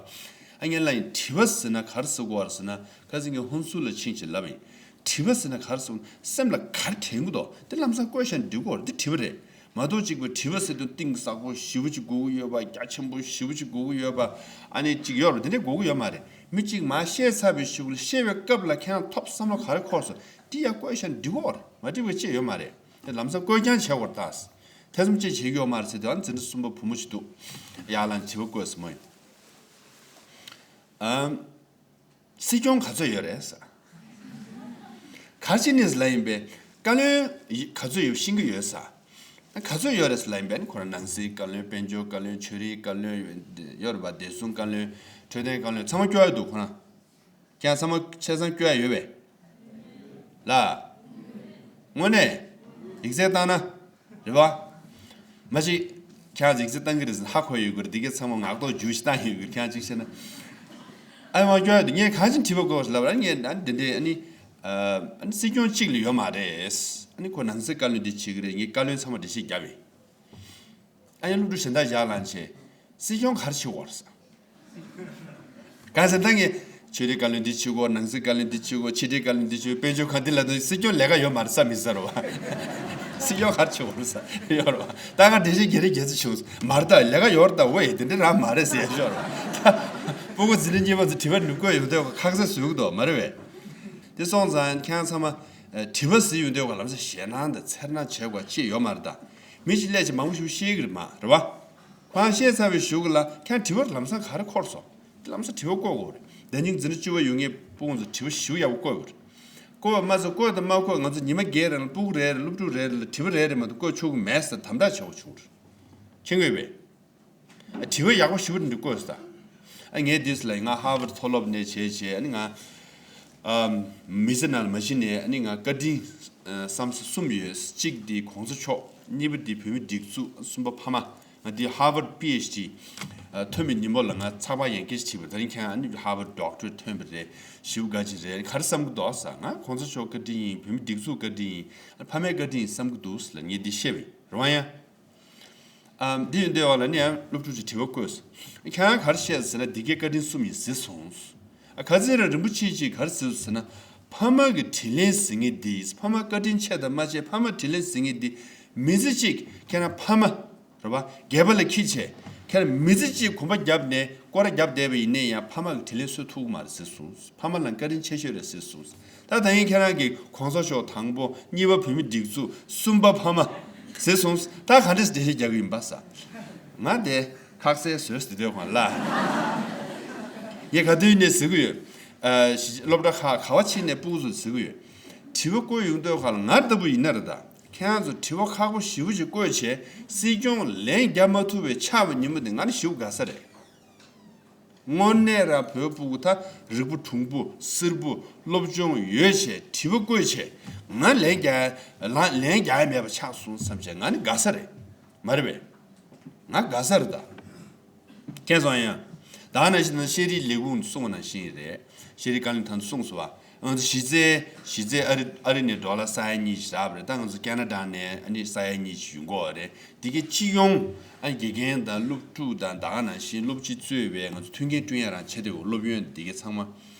ཨ། ངས་ལབ་ཡིན། དྲི་བ་ཟེར་ན་ག་རེ་ཟེར་དགོས་རེད་ཟེར་ན། ཁ་སང་ངས་ཧུན་སུར་ལ་ཕྱིན་བྱས་ལབ་ཡིན། དྲི་བ་ཟེར་ན་ག་རེ་ཟེར། སེམས་ལ་ག་རེ་དྲན་གྱི་འདུག། དེ་ལམ་སང་བཀོད་བཞག་ན་འགྲིག་གི་རེད། དེ་དྲི་བ་རེད་མ་གཏོགས། གཅིག་པུ་དྲི་བ་ཟེར་དུས་གཏིང་ཟབ་པོ་ཞེ་པོ་ཅིག་དགོས་ཀྱི་ཡོད་པ། རྒྱ་ཆེན་པོ་ཞེ་པོ་ཅིག་དགོས་ཀྱི་ཡོད་པ། ཨ་ནི་ཅིག་ཡོད་རེད། དེ་འདྲ་དགོས་ཀྱི་ཡོད་མ་རེད། མི་གཅིག་མར་བཤད་ཚར་བའི་གཞུག་ལ་བཤད་པའི་སྐབས་ལ་ཁྱེད་རང་ཐོབ་བསམ་བློ་ག་རེ་འཁོར་སོང་། དེ་ཡར་བཀོད་བཞག་ན་འགྲིག་གི་རེད། མ་འགྲིག་པ་ཅིག་ཡོད་མ་རེད། དེ་ལམ་སང་བཀོད་རྐྱང་བྱེད་དགོས་རེད་ད། ཐེ་ཚོམ་ཅིག་བྱེད་ཀྱི་ཡོད་མ་རེད་ཟེར་དུས། ཨ་ནི་འཛིན་གྲྭ་གསུམ་པ་བུ་མོ་ཞིག་འདུག། ཡར་ལངས་དྲི་བ་བཀོད་ཟེར་མོ་ཡིན། ཨམ། སྲིད་སྐྱོང་ག་ཚོད་ཡོད་རེད་ཟེར། ག་རེ་བྱས་ནས་ལབ་ཡིན་པས། བཀའ་བློན་ག་ཚོད་ཡོད་ཤེས་ཀྱི་ཡོད་ཟེར། ག་ཚོད་ཡོད་རེད་ཟེར་ལབ་ཡིན་པས། ཁོ་རང་ནང་སྲིད་བཀའ་བློན། དཔལ་འབྱོར་བཀའ་བློན། ཆོས་རིག་བཀའ་བློན་ཡོད་རེད་པ། བདེ་སྲུང་བཀའ་བློན། འཕྲོད་བསྟེན་བཀའ་བློན། ཚང་མ་སྐྱོར་ཡ་འདུག་ཁོ་རང་། ཁྱེད་ཚང་མ་ཆ་ཚང་སྐྱོར་ཡ་ཡོད་པས། ལ། དངོས་གནས། ཡིག་ཚད་བཏང་ན། རེད་བ། མ་གཞི། ཁྱེད་ཚོ་ཡིག་ཚད་བཏང་གི་རེད་ཟེར་ཧ་གོ་ཡོད་དགོས་རེད། འདི་གའི་ཚང་མ་ངག་ཐོག་བསྒྱུར་ཞིག་བཏང་ཡོད་དགོས་རེད། ཁྱེད་ཚོ་གཅིག་བཤད་ན། ཨ་ཡ་མ་སྐྱོར་ཡ་འདུག། ངས་གང་ཕྱིན་དྲི་བ་བཀོད་ཟེར་ལབ་ར། ངས་ཨ་ནི་འདི་འདྲའི་ཨ་ནི། ཨ་ནི་སྲིད་སྐྱོང་གཅིག་ལ་ཡོད་མ་རེད། ཨ་ནི་ཁོ་ནང་སྲིད་བཀའ་བློན་འདི་བྱེད་ཀྱི་རེད། ངས་བཀའ་བློན་ཚང་མ་འགྲེལ་བཤད་བརྒྱབ་ཡིན། ཨ་ཡ་སློབ་ཕྲུག་གཞན་དག་ཡར་ལངས་བྱས། སྲིད་སྐྱོང་ག་རེ་བྱེད་དགོས་རེད་ཟེར། གང་ཟེར་ད་ངས་ཆོས་རིག་བཀའ་བློན་འདི་བྱེད་དགོས། ནང་སྲིད་བཀའ་བློན་འདི་བྱེད་དགོས། ཕྱི་དྲིལ་བཀའ་བློན་འདི་བྱེད་དགོས། དཔལ་འབྱོར་གང་འདི་ལ་དོན་སྲིད་སྐྱོང་ལས་ཀ་ཡོད་མ་རེད་ས་མི་ཟེར་བ། སྲིད་སྐྱོང་ག་རེ་བྱེད་དགོས་རེད་ཟེར་ཡོད་རེད་བ། ད་ང་འགྲེལ་བཤད་རྒྱག་རེས་རྒྱག་རྩིས་བྱུང་མ་རེད། ད་ལས་ཀ་ཡོད་རེད། ད་ཝེ་དེ་འདྲ་རང་མ་རེད་ཟེར་ཡ་ཤོར་བ། ད་སྤུ་གུ་འཛིན་གྲྭ་གཉིས་པ་ཚོ་དྲི་བ་འདྲི་དགོས་ཡོད་དུས་ཁག་ཚ་བཟོས་ཀྱི་འདུག་མ་རེད་བས། དེ་སོང་ཙང་ཁྱེད་རང་ཚང་མ་དྲི་བ་ཟེར་ཡོང་དུས་ལམ་སང་ཞེད་སྣང་དང་འཚེར་སྣང་བྱེད་དགོས་ཅི་ཡོད་མ་རེད། ད་མི་ཞིག་སླེབས་བྱས་མང་པོ་ཞིག་བཤད་ཀྱི་རེད་མ་རེད་བ། ཁོང་བཤད་ཚར་བའི་གཞུག་ལ་ཁྱེད་དྲི་བ་ལམ་སང་ག་རེ་འཁོར་སོང་། དེ་ལམ་སང་དྲི་བ་བཀོད་དགོས་རེད། ཟླ་ཉིན་འཛིན་གྲྭ་བཅུ་པ་ཡོང་མཁན་སྤུ་གུ་ཚོ་དྲི་བ་ཞེ་པོ་ཡག་པོ་བཀོད་དགོས་རེད། བཀོད་པ་མ་ཚད་བཀོད་དང་མ་བཀོད་ང་ཚོ་ཉི་མ་བརྒྱད་རེ་ལ་སྤུ་གུ་རེ་རེ་སློབ་ཕྲུག་རེ་རེ་ལ་དྲི་བ་རེ་རེ་མ་གཏོགས་བཀོད་ཆོག་གི་མེད་ཟེར་དམ་དྲག་བྱེད་དགོས་བྱུང་རེད། མཁྱེན་གྱི་ཡོད་པས། དྲི་བ་ཡག་པོ་ཞེ་པོ་འདི་བཀོད་ཟེར། ཨ་ངས་འདི་ལ་ང་ཧར་ཝར་མཐོ་སློབ་ནས་བྱས་བྱས། ཨ་ནི་ང་ཨ་མི་ཚེ་ནང་ལ་མ་གཞི་ནས་ཨ་ནི་ང་བཀའ་དྲིན་ཨ་བསམ་ས་གསུམ་ཡོད། གཅིག་འདི་གོང་ས་མཆོག། གཉིས་པ་འདི་བོད་མི་སྒྲིག་འཛུགས། གསུམ་པ་ཕ་མ། ང་འདི་ཧར་ཝར་པི་ཨེཆ་ཌི་ཨ་ཐོན་པའི་ཉིན་མོ་ལ་ང་ཚགས་པར་ཡང་བསྐྱར་ཞིག་བྲིས་པ། ད་རིང་ཁྱེད་ཨ་ནི་ཧར་ཝར་ཌོག་ཊོར་ཐོན་པ་རེད། ཞེ་པོ་དགའ་ཅིག་རེད། ག་རེ་བསམ་གྱི་འདུག་ཟེར། ང་གོང་ས་མཆོག་བཀའ་དྲིན་ཡིན། བོད་མི་སྒྲིག་འཛུགས་བཀའ་དྲིན་ཡིན། ཨ་ཕ་མའི་བཀའ་དྲིན་ཡིན་བསམ་གྱི་འདུག་ཟེར་ལ་ངས་འདི་བཤད་པ་ཡིན། རེད་བ་ཡ། ཨམ། འདི་ཡོད་འདི་བ་ལ་ནི་ཡང་སློབ་ཕྲུག་ཅིག་དྲི་བ་བཀོད་སོང་། ཁྱེད་རང་ག་རེ་བཤད་ཟེར་ན་འདི་གའི་བཀའ་དྲིན་གསུམ་ཡིན་ཟེར་སོང་། ཨ་ཁ་ཚེ་རིང་རིན་པོ་ཆེ་གིས་ག་རེ་ཟེར་ཟེར་ན། ཕ་མ་གི་དྲིན་ལན་ཟེར་མཁན་འདི། ཕ་མ་བཀའ་དྲིན་ཆེ་དང་མ་ཆེ། ཕ་མ་དྲིན་ལན་ཟེར་མཁན་འདི། མི་ཚེ་གཅིག་ཁྱེད་རང་ཕ་མ་རེད་བ། སྒལ་པ་ལ་འཁྱེར་བྱས་ཁྱེད་རང་མི་ཚེ་གཅིག་གོམ་པ་བརྒྱབ་ནས་སྐོར་ར་བརྒྱབ་བསྡད་པ་ཡིན་ནའི་ཡང་ཕ་མ་གི་དྲིན་ལན་གསོ་ཐུབ་ཀྱི་མ་རེད་ཟེར་སོང་། ཕ་མ་ལ་བཀའ་དྲིན་ཆེ་ཤོས་རེད་ཟེར་སོང་། ད་ད་ཡིན་ཁྱེད་རང་གིས་གོང་ས་མཆོག་དང་པོ། གཉིས་པ་བོད་མི་སྒྲིག་འཛུགས། གསུམ་པ་ཕ་མ་ཟེར་སོང་། ད་ག་འདྲས་འགྲེལ་བཤད་རྒྱག་གི་ཡིན་པ་ཟེར། ང་དེ་ཁག་སེ་བཟོས་ཟེར་དུས་གང་ལ། ངས་ག་དུས་ནས་ཟེར་གི་ཡོད། ཨ། སློབ་གྲྭ་ཁག་ག་བ་ཕྱིན་ནས་སྤུ་གུ་ཚོ་ཟེར་གི་ཡོད། དྲི་བ་བཀོད་ཡོང་དུས་གང་ལ་ང་ལྟ་བུ་ཡིན་ན་རེད་ད། ཁྱེད་རང་ཚོ་དྲི་བ་ཁག་པོ་ཞེ་པོ་ཅིག་བཀོད་བྱས་སྲིད་སྐྱོང་ལན་རྒྱག་མ་ཐུབ་པའི་ཆགས་པ་ཉིན་མོ་དེ་ང་ནི་ཞེ་པོ་དགའ་ས་རེད། དངོས་གནས་རང་བོད་སྤུ་གུ་ད་རིག་པ་གྲུང་པོ་སེར་པོ་སློབ་སྦྱོང་ཡོད་བྱས་དྲི་བ་བཀོད་བྱས་ང་ལན་རྒྱག་ལན་རྒྱག་ཡ་མེད་པ་ཆགས་སོང་བསམ་བྱས་ང་ནི་དགའ་ས་རེད། མ་རེད་པས། ང་དགའ་ས་རེད་ད། མཁྱེན་སོང་ཡ། ད་ནང་བཞིན་ཤེས་རིག་ལས་ཁུངས་གསུངས་པ་ནང་བཞིན་རེད། ཤེས་རིག་བཀའ་བློན་ཁང་གསུངས་སོང་བ། ང་ཚོ་གཞི་རྩའི་གཞི་རྩའི་ཨ་རི་ཨ་རི་ནས་ཌོ་ལར་ས་ཡ་གཉིས་ཤིག་རག་པ་རེད། ད་ང་ཚོ་ཁེ་ན་ཌ་ནས་ཨ་ནི་ས་ཡ་གཉིས་ཤིག་ཡོང་གི་ཡོད་རེད། འདི་གའི་སྤྱི་ཡོངས་ཨ་ནི་དགེ་རྒན་དང་སློབ་ཕྲུག་དང་ད་ག་ནང་བཞིན་སློབ་སྤྱི་གཙོས་པའི་ང་ཚོ་མཐུན་རྐྱེན་བསྐྲུན་ཡ་རང་བྱས་ཏེ་སློབ་ཡོན་འདི་གའི་ཚང་མ།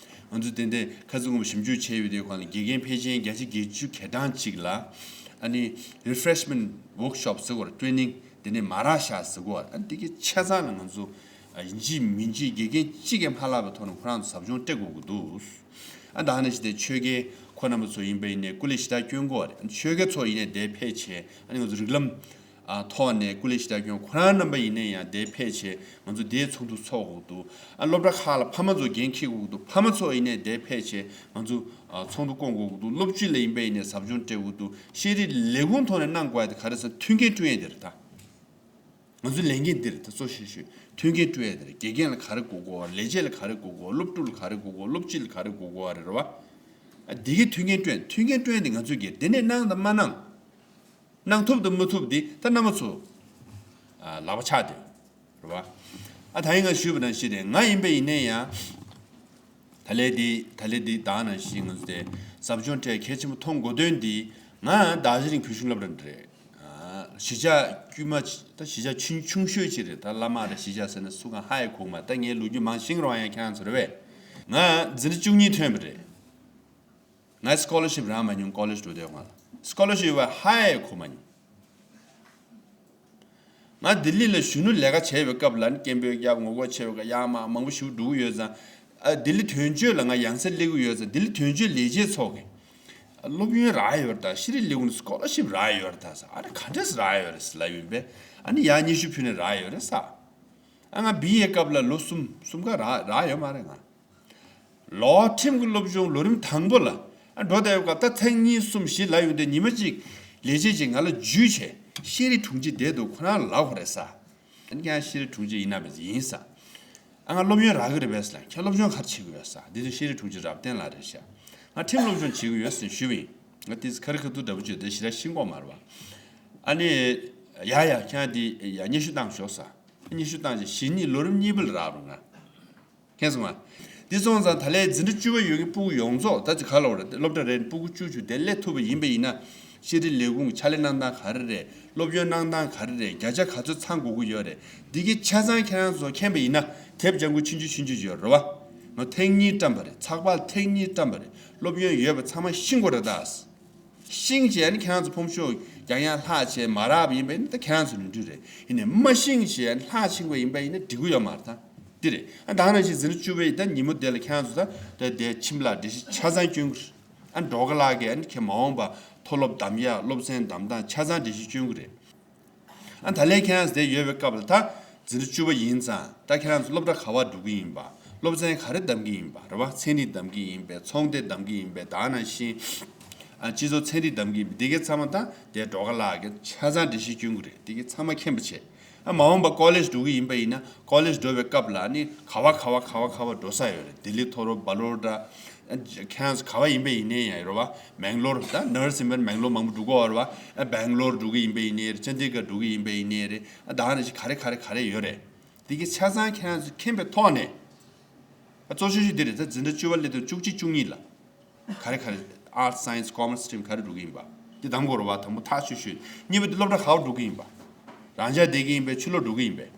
ང་ཚོ་ཏན་ཏན་ཁ་སང་ངོ་མ་ཞིབ་འཇུག་བྱས་ཡོད་དུས་གང་ལ་དགེ་རྒན་ཕལ་ཆེར་བརྒྱ་ཆ་བརྒྱད་ཅུ་གྱ་གྲངས་གཅིག་ལ་ཨ་ནི་རི་ཕེ་རེཤ་མེན་ཊི་ཝོག་ཤོབ་ཟེར་གོ་ར་ཊེ་རེ་ནིང་དེ་ནས་མ་རག་ཤག་ཟེར་གོ་ར། ཨ་འདི་གའི་ཆ་ཚང་ལ་ང་ཚོ་ཡིན་གཅིག་མིན་གཅིག་དགེ་རྒན་གཅིག་གིས་མ་ལྷག་པའི་ཐོག་ནས་ཁོ་རང་ཚོ་ཟབ་སྦྱོང་སྤྲད་དགོས་ཀྱི་འདུག་ཨ་ད་ནི་ཞི་བདེ་ཆོས་རྒྱལ་ཁོ་རྣམ་པ་ཚོ་ཡིན་པ་ཡིན་ནའི་སྐུ་ལས་ཞེ་དྲག་བསྐྱོན་གོ་ར། ཆོས་རྒྱལ་ཚོ་ཡིན་ནའི་དེ་ཕལ་ཆེར་ཨ་ནི་ང་ཚོ་རིགས་ལམ། ཨ་ཐོག་ནས་སྐུ་ལས་ཞེ་དྲག་བསྐྱོན། ཁོ་རང་རྣམ་པ་ཡིན་ན་ཡང་དེ་ཕལ་ཆེར་ང་ཚོ་དེའི་ཚོགས་འདུ་ཚོགས་དགོས་འདུག་ཨ་སློབ་གྲྭ་ཁག་ལ་ཕ་མ་ཚོ་འགན་འཁྱེར་དགོས་འདུག་ཕ་མ་ཚོ་ཡིན་ནའི་དེ་ཕལ་ཆེར་ང་ཚོ་ཨ་ཚོགས་འདུ་བསྐོང་དགོས་འདུག་སློབ་སྤྱི་ལ་ཡིན་པ་ཡིན་ནའི་ཟབ་སྦྱོང་སྤྲད་དགོས་འདུག་ཤེས་རིག་ལས་ཁུངས་ཐོག་ནས་གནང་དགོས་ཡ་དེ་ག་རེ་ཟེར་མཐུན་རྐྱེན་བསྐྲུན་ཡ་དེ་རེད་ད། ང་ཚོའི་ལས་འགན་འདི་རེད་ད། གཙོ་ཆེ་ཤོས་མཐུན་རྐྱེན་བསྐྲུན་ཡ་དེ་རེད། དགེ་རྒན་ལ་ག་རེ་དགོས་དགོས་བ། ལས་བྱེད་ལ་ག་རེ་དགོས་དགོས་བ། སློབ་ཕྲུག་ལ་ག་རེ་དགོས་དགོས་བ། སློབ་སྤྱི་ལ་ག་རེ་དགོས་དགོས་བ། སློབ་སྤྱི་ལ་ག་རེ་དགོས་དགོས་བ་རེད་རེད་བ། ཨ་འདི་གའི་མཐུན་རྐྱེན་བསྐྲུན། མཐུན་རྐྱེན་བསྐྲུན་ཡ་དེ་ང་ཚོའི་འགན་རེད། དེ་ནས་གནང་དང་མ་གནང་། གནང་ཐུབ་དང་མ་ཐུབ་འདི་ད་རྣམ་པ་ཚོ་ཨ་ལག་པ་ཆགས་བསྡད་རེད་བ། ཨ་ད་ཡིན་ང་ཞུས་པ་ནང་བཞིན་རེད། ང་ཡིན་པ་ཡིན་ནའི་ཡང་ད་ལས་འདི་ད་ལས་འདི་ད་ནང་བཞིན་ང་ཚོ་དེ་ཟབ་སྦྱོང་སྤྲད་གལ་ཆེན་པོ་མཐོང་དགོས་དོན་འདི། ང་ཟླ་བ་གཞི་རིང་བོད་གཞུང་སློབ་གྲྭ་འདི་རེད། ཨ་གཞིས་ཆགས་དཀྱུས་མ་ད་གཞིས་ཆགས་ཆུང་ཆུང་ཤོས་ཅིག་རེད། ད་བླ་མ་རེད། གཞིས་ཆགས་ཟེར་ན་སུ་གང་ཧ་ཡང་གོ་གི་མ། ད་ངའི་ལོ་རྒྱུས་མང་ཤེས་རོགས་ཡང་ཁྱེད་རང་ཚོ་རེད་བས། ང་འཛིན་གྲྭ་བཅུ་གཉིས་ཐོན་པ་རེད། ང་སི་ཀོ་ལར་ཤིབ་རག་མ་མྱོང་། ཀོ་ལེཇ་འགྲོ་དུས་སྒང་ལ་སི་ཀོ་ལར་ཤིབ་ཡོད་པ་ཧ་ཡང་གོ་མ་མྱོང་། ང་ལྡི་ལི་ལ་གཞོན་ནུ་ལས་ཀ་བྱས་པའི་སྐབས་ལ་ནི་སྐད་འབོད་རྒྱབ། ངོ་རྒོལ་བྱས་པའི་སྐབས་ཡར་མར་མང་པོ་ཞིག་འགྲོ་གི་ཡོད་ཙང་། ཨ་ལྡི་ལི་དོན་གཅོད་ལ་ང་ཡང་སེ་སླེབས་ཀྱི་ཡོད་ཙང་ལྡི་ལི་དོན་གཅོད་ལས་བྱེད་ཚོ་གིས་སློབ་ཡོན་རག་ཡོད་རེད་ད། ཤེས་རིག་ལས་ཁུངས་ནས་སི་ཀོ་ལར་ཤིབ་རག་ཡོད་རེད་ད་ཟེར། ཨ་ནི་ག་འདྲས་རག་ཡོད་རེད་ཟེར་ལབ་ཡོད་པས། ཨ་ནི་ཡར་སྙན་ཞུ་ཕུལ་ནས་རག་ཡོད་རེད་ཟེར། ཨ་ང་བི་ཨེ་སྐབས་ལ་ལོ་གསུམ་གསུམ་ཀ་རག་རག་ཡོད་མ་རེད་ང་། ལོ་ཁྲིམས་ཀྱི་སློབ་སྦྱོང་ལོ་རིམ་དང་པོ་ལ་ཨ་འགྲོ་བསྡད་ཡོད་སྐབས། ད་ཐེངས་གཉིས་གསུམ་བཞི་ལབ་ཡོང་དུས་ཉི་མ་གཅིག་ལས་བྱེད་ཅིག་ང་ལ་འཇུས་བྱས། ཤེས་རིག་དྲུང་ཆེ་བསྡད་འདུག་ཁོ་རང་ལབ་དགོས་རེད་ཟེར། ཨ་ནི་ཁྱེད་རང་ཤེས་རིག་དྲུང་ཆེ་ཡིན་ན་མེད་ཡིན་ཟེར། ཨ་ང་སློབ་ཡོན་རག་གི་རེད་པས་ཟེར། ཁྱེད་སློབ་སྦྱོང་ག་རེ་བྱེད་ཀྱི་ཡོད་ཟེར། འདི་ཚོ་ཤེས་རིག་དྲུང་ཆེ་རབ་བརྟན་ལགས་རེད་ཤག་ང་ཁྲིམས་སློབ་སྦྱོང་བྱེད་ཀྱི་ཡོད་ཟེར་ཞུས་པ་ཡིན། ང་དེ་ཁ་རི་ཁ་ཐུག་འདྲ་པོ་བྱས་དེ་ཞེ་དྲག་ཤེས་ཀྱི་ཡོད་མ་རེད་བ། ཨ་ནི་ཡ་ཡ་ཁྱེད་རང་དེ་ཡ་སྙན་ཞུ་བཏང་ཤོག་ཟེར། སྙན་ཞུ་བཏང་བྱས་གཞེས་ནིང་ལོ་རིམ་གཉིས་པ་ལ་རག་རུང་ང་། མཁྱེན་སོང་ང་། འདི་སོང་ཙང་ད་ལས་འཛིན་གྲྭ་བཅུ་པ་ཡོད་མཁན་སྤུ་གུ་ཡོངས་རྫོགས་ད་ཅི་ག་ལ་བ་རེད། སློབ་གྲྭ་རེ་ནས་སྤུ་གུ་བཅུ་བཅུ་དེ་སླེབས་ཐུབ་པ་ཡིན་པ་ཡིན་ན། ཤེས་རིག་ལས་ཁུངས་ཀྱི་ཕྱག་ལས་གནང་སྟངས་ག་རེ་རེད། སློབ་ཡོན་གནང་སྟངས་ག་རེ་རེད། བརྒྱ་ཆ་ག་ཚོད་ཚང་དགོས་ཀྱི་ཡོད་རེད། འདི་གའི་ཆ་ཚང་ཁྱེད་རང་ཚོ་མཁྱེན་པ་ཡིན་ན་དེབ་ལྗང་ཁུ་ཆུང་ཆུང་ཆུང་ཆུང་ཡོད་རེད་བ། ང་ཐེངས་གཉིས་བཀྲམ་པ་རེད། ཚགས་པར་ཐེངས་གཉིས་བཀྲམ་པ་རེད། སློབ་ཡོན་ཡོད་པ་ཚང་མ་ཤེས་དགོས་རེད་ད། ཤེས་བྱས་ནས་ཁྱེད་རང་ཚོ་ཕོམ་ཤོག་རྒྱག་ཡག་ལྷག་བྱས་མ་རག་པ་ཡིན་པ་ཡིན་ན་ད་ཁྱེད་རང་ཚོ་ནོར་འཁྲུལ་རེད། ཡིན་ནའི་མ་ཤེས་བྱས་ནས་ལྷག་ཕྱིན་པ་ཡིན་པ་ཡིན་ན་འགྲིག་གི་ཡོད་མ་རེད་ད། འདི་རེད། ཨ་ད་ག་ནང་བཞིན་འཛིན་གྲྭ་བཅུ་པའི་ད་ཉིན་མོ་དེ་ལ་ཁྱེད་རང་ཚོ་ད་ད་དེ་ཁྱིམ་ལ་འགྲེལ་བཤད་ཆ་ཚང་སྐྱོན་གྱི་རེད། ཨ་འགྲོ་ག་ལགས་ཀྱིས་ཨ་ནི་ཁྱེད་མ་འོངས་པ་མཐོ་སློབ་གདམ་ཡག་སློབ་ཚན་གདམ་སྟངས་ཆ་ཚང་འགྲེལ་བཤད་སྐྱོན་གྱི་རེད། ཨ་ད་ལས་ཁྱེད་རང་ཚོ་དེ་ཡོད་པའི་སྐབས་ལ་ད་འཛིན་གྲྭ་བཅུ་པ་ཡིན་ཙང་ད་ཁྱེད་རང་ཚོ་སློབ་གྲྭ་ག་པར་འགྲོ་གི་ཡིན་པ། སློབ་ཚན་ག་རེ་གདམ་གི་ཡིན་པ་རེད་བ། ཚན་རིག་གདམ་གི་ཡིན་པས། ཚོང་སྡེ་གདམ་གི་ཡིན་པས། ད་ག་ནང་བཞིན་ཨ་སྤྱི་ཚོགས་ཚན་རིག་གདམ་གི་ཡིན་པས། འདི་གའི་ཚང་མ་ད་དེ་འགྲོ་ག་ལགས་ཀྱིས་ཆ་ཚང་འགྲེལ་བཤད་སྐྱོན་གྱི་རེད། འདི་གའི་ཚང་མ་མཁྱེན་པ་བྱས། ཨ་མ་འོངས་པ་ཀོ་ལེཇ་འགྲོ་གི་ཡིན་པ་ཡིན་ན་ཀོ་ལེཇ་འགྲོ་བའི་སྐབས་ལ་ནི་ག་བ་ག་བ་ག་བ་ག་བ་འགྲོ་ས་ཡོད་རེད། ལྡི་ལི་མཐོ་སློབ། བ་ལོ་ཌ། ཨ་ཁྱེད་རང་ཚོ་ག་བ་ཡིན་པ་ཡིན་ནའི་ཡང་རེད་བ། མེང་ལོར། ད་ནར་སི་ཡིན་པ་མེང་ལོར་མང་པོ་འགྲོ་གི་ཡོད་རེད་བ། ཨ་སྦེང་ལོར་འགྲོ་གི་ཡིན་པ་ཡིན་ནའི་རེད། ཅན་དི་གྷར་འགྲོ་གི་ཡིན་པ་ཡིན་ནའི་རེད། ཨ་ད་ག་ནང་བཞིན་ག་རེ་ག་རེ་ག་རེ་ཡོད་རེད། འདི་གའི་ཆ་ཚང་ཁྱེད་རང་ཚོ་མཁྱེན་པའི་ཐོག་ནས། ཨ་གཙོ་ཆེ་ཤོས་འདི་རེད། ད་འཛིན་གྲྭ་བཅུ་པ་སླེབས་དུས་བཅུ་གཅིག་བཅུ་གཉིས་ལ། ག་རེ་ག་རེ། ཨར་ཊི་སི། སའེན་སི། ཀོ་མར་སི། སི་ཊི་རིམ་ག་རེ་འགྲོ་གི་ཡིན་པ། འདི་གདམ་དགོས་རེད་བ། དང་པོ་ཐག་ཆོད་ཤོས། གཉིས་པ་འདི་སློབ་གྲྭ་ག་པར་འགྲོ་གི་ཡིན་པ། རང་འཇགས་བསྡད་ཀྱི་ཡིན་པས། ཕྱི་ལོགས་འགྲོ་གི་ཡིན་པས།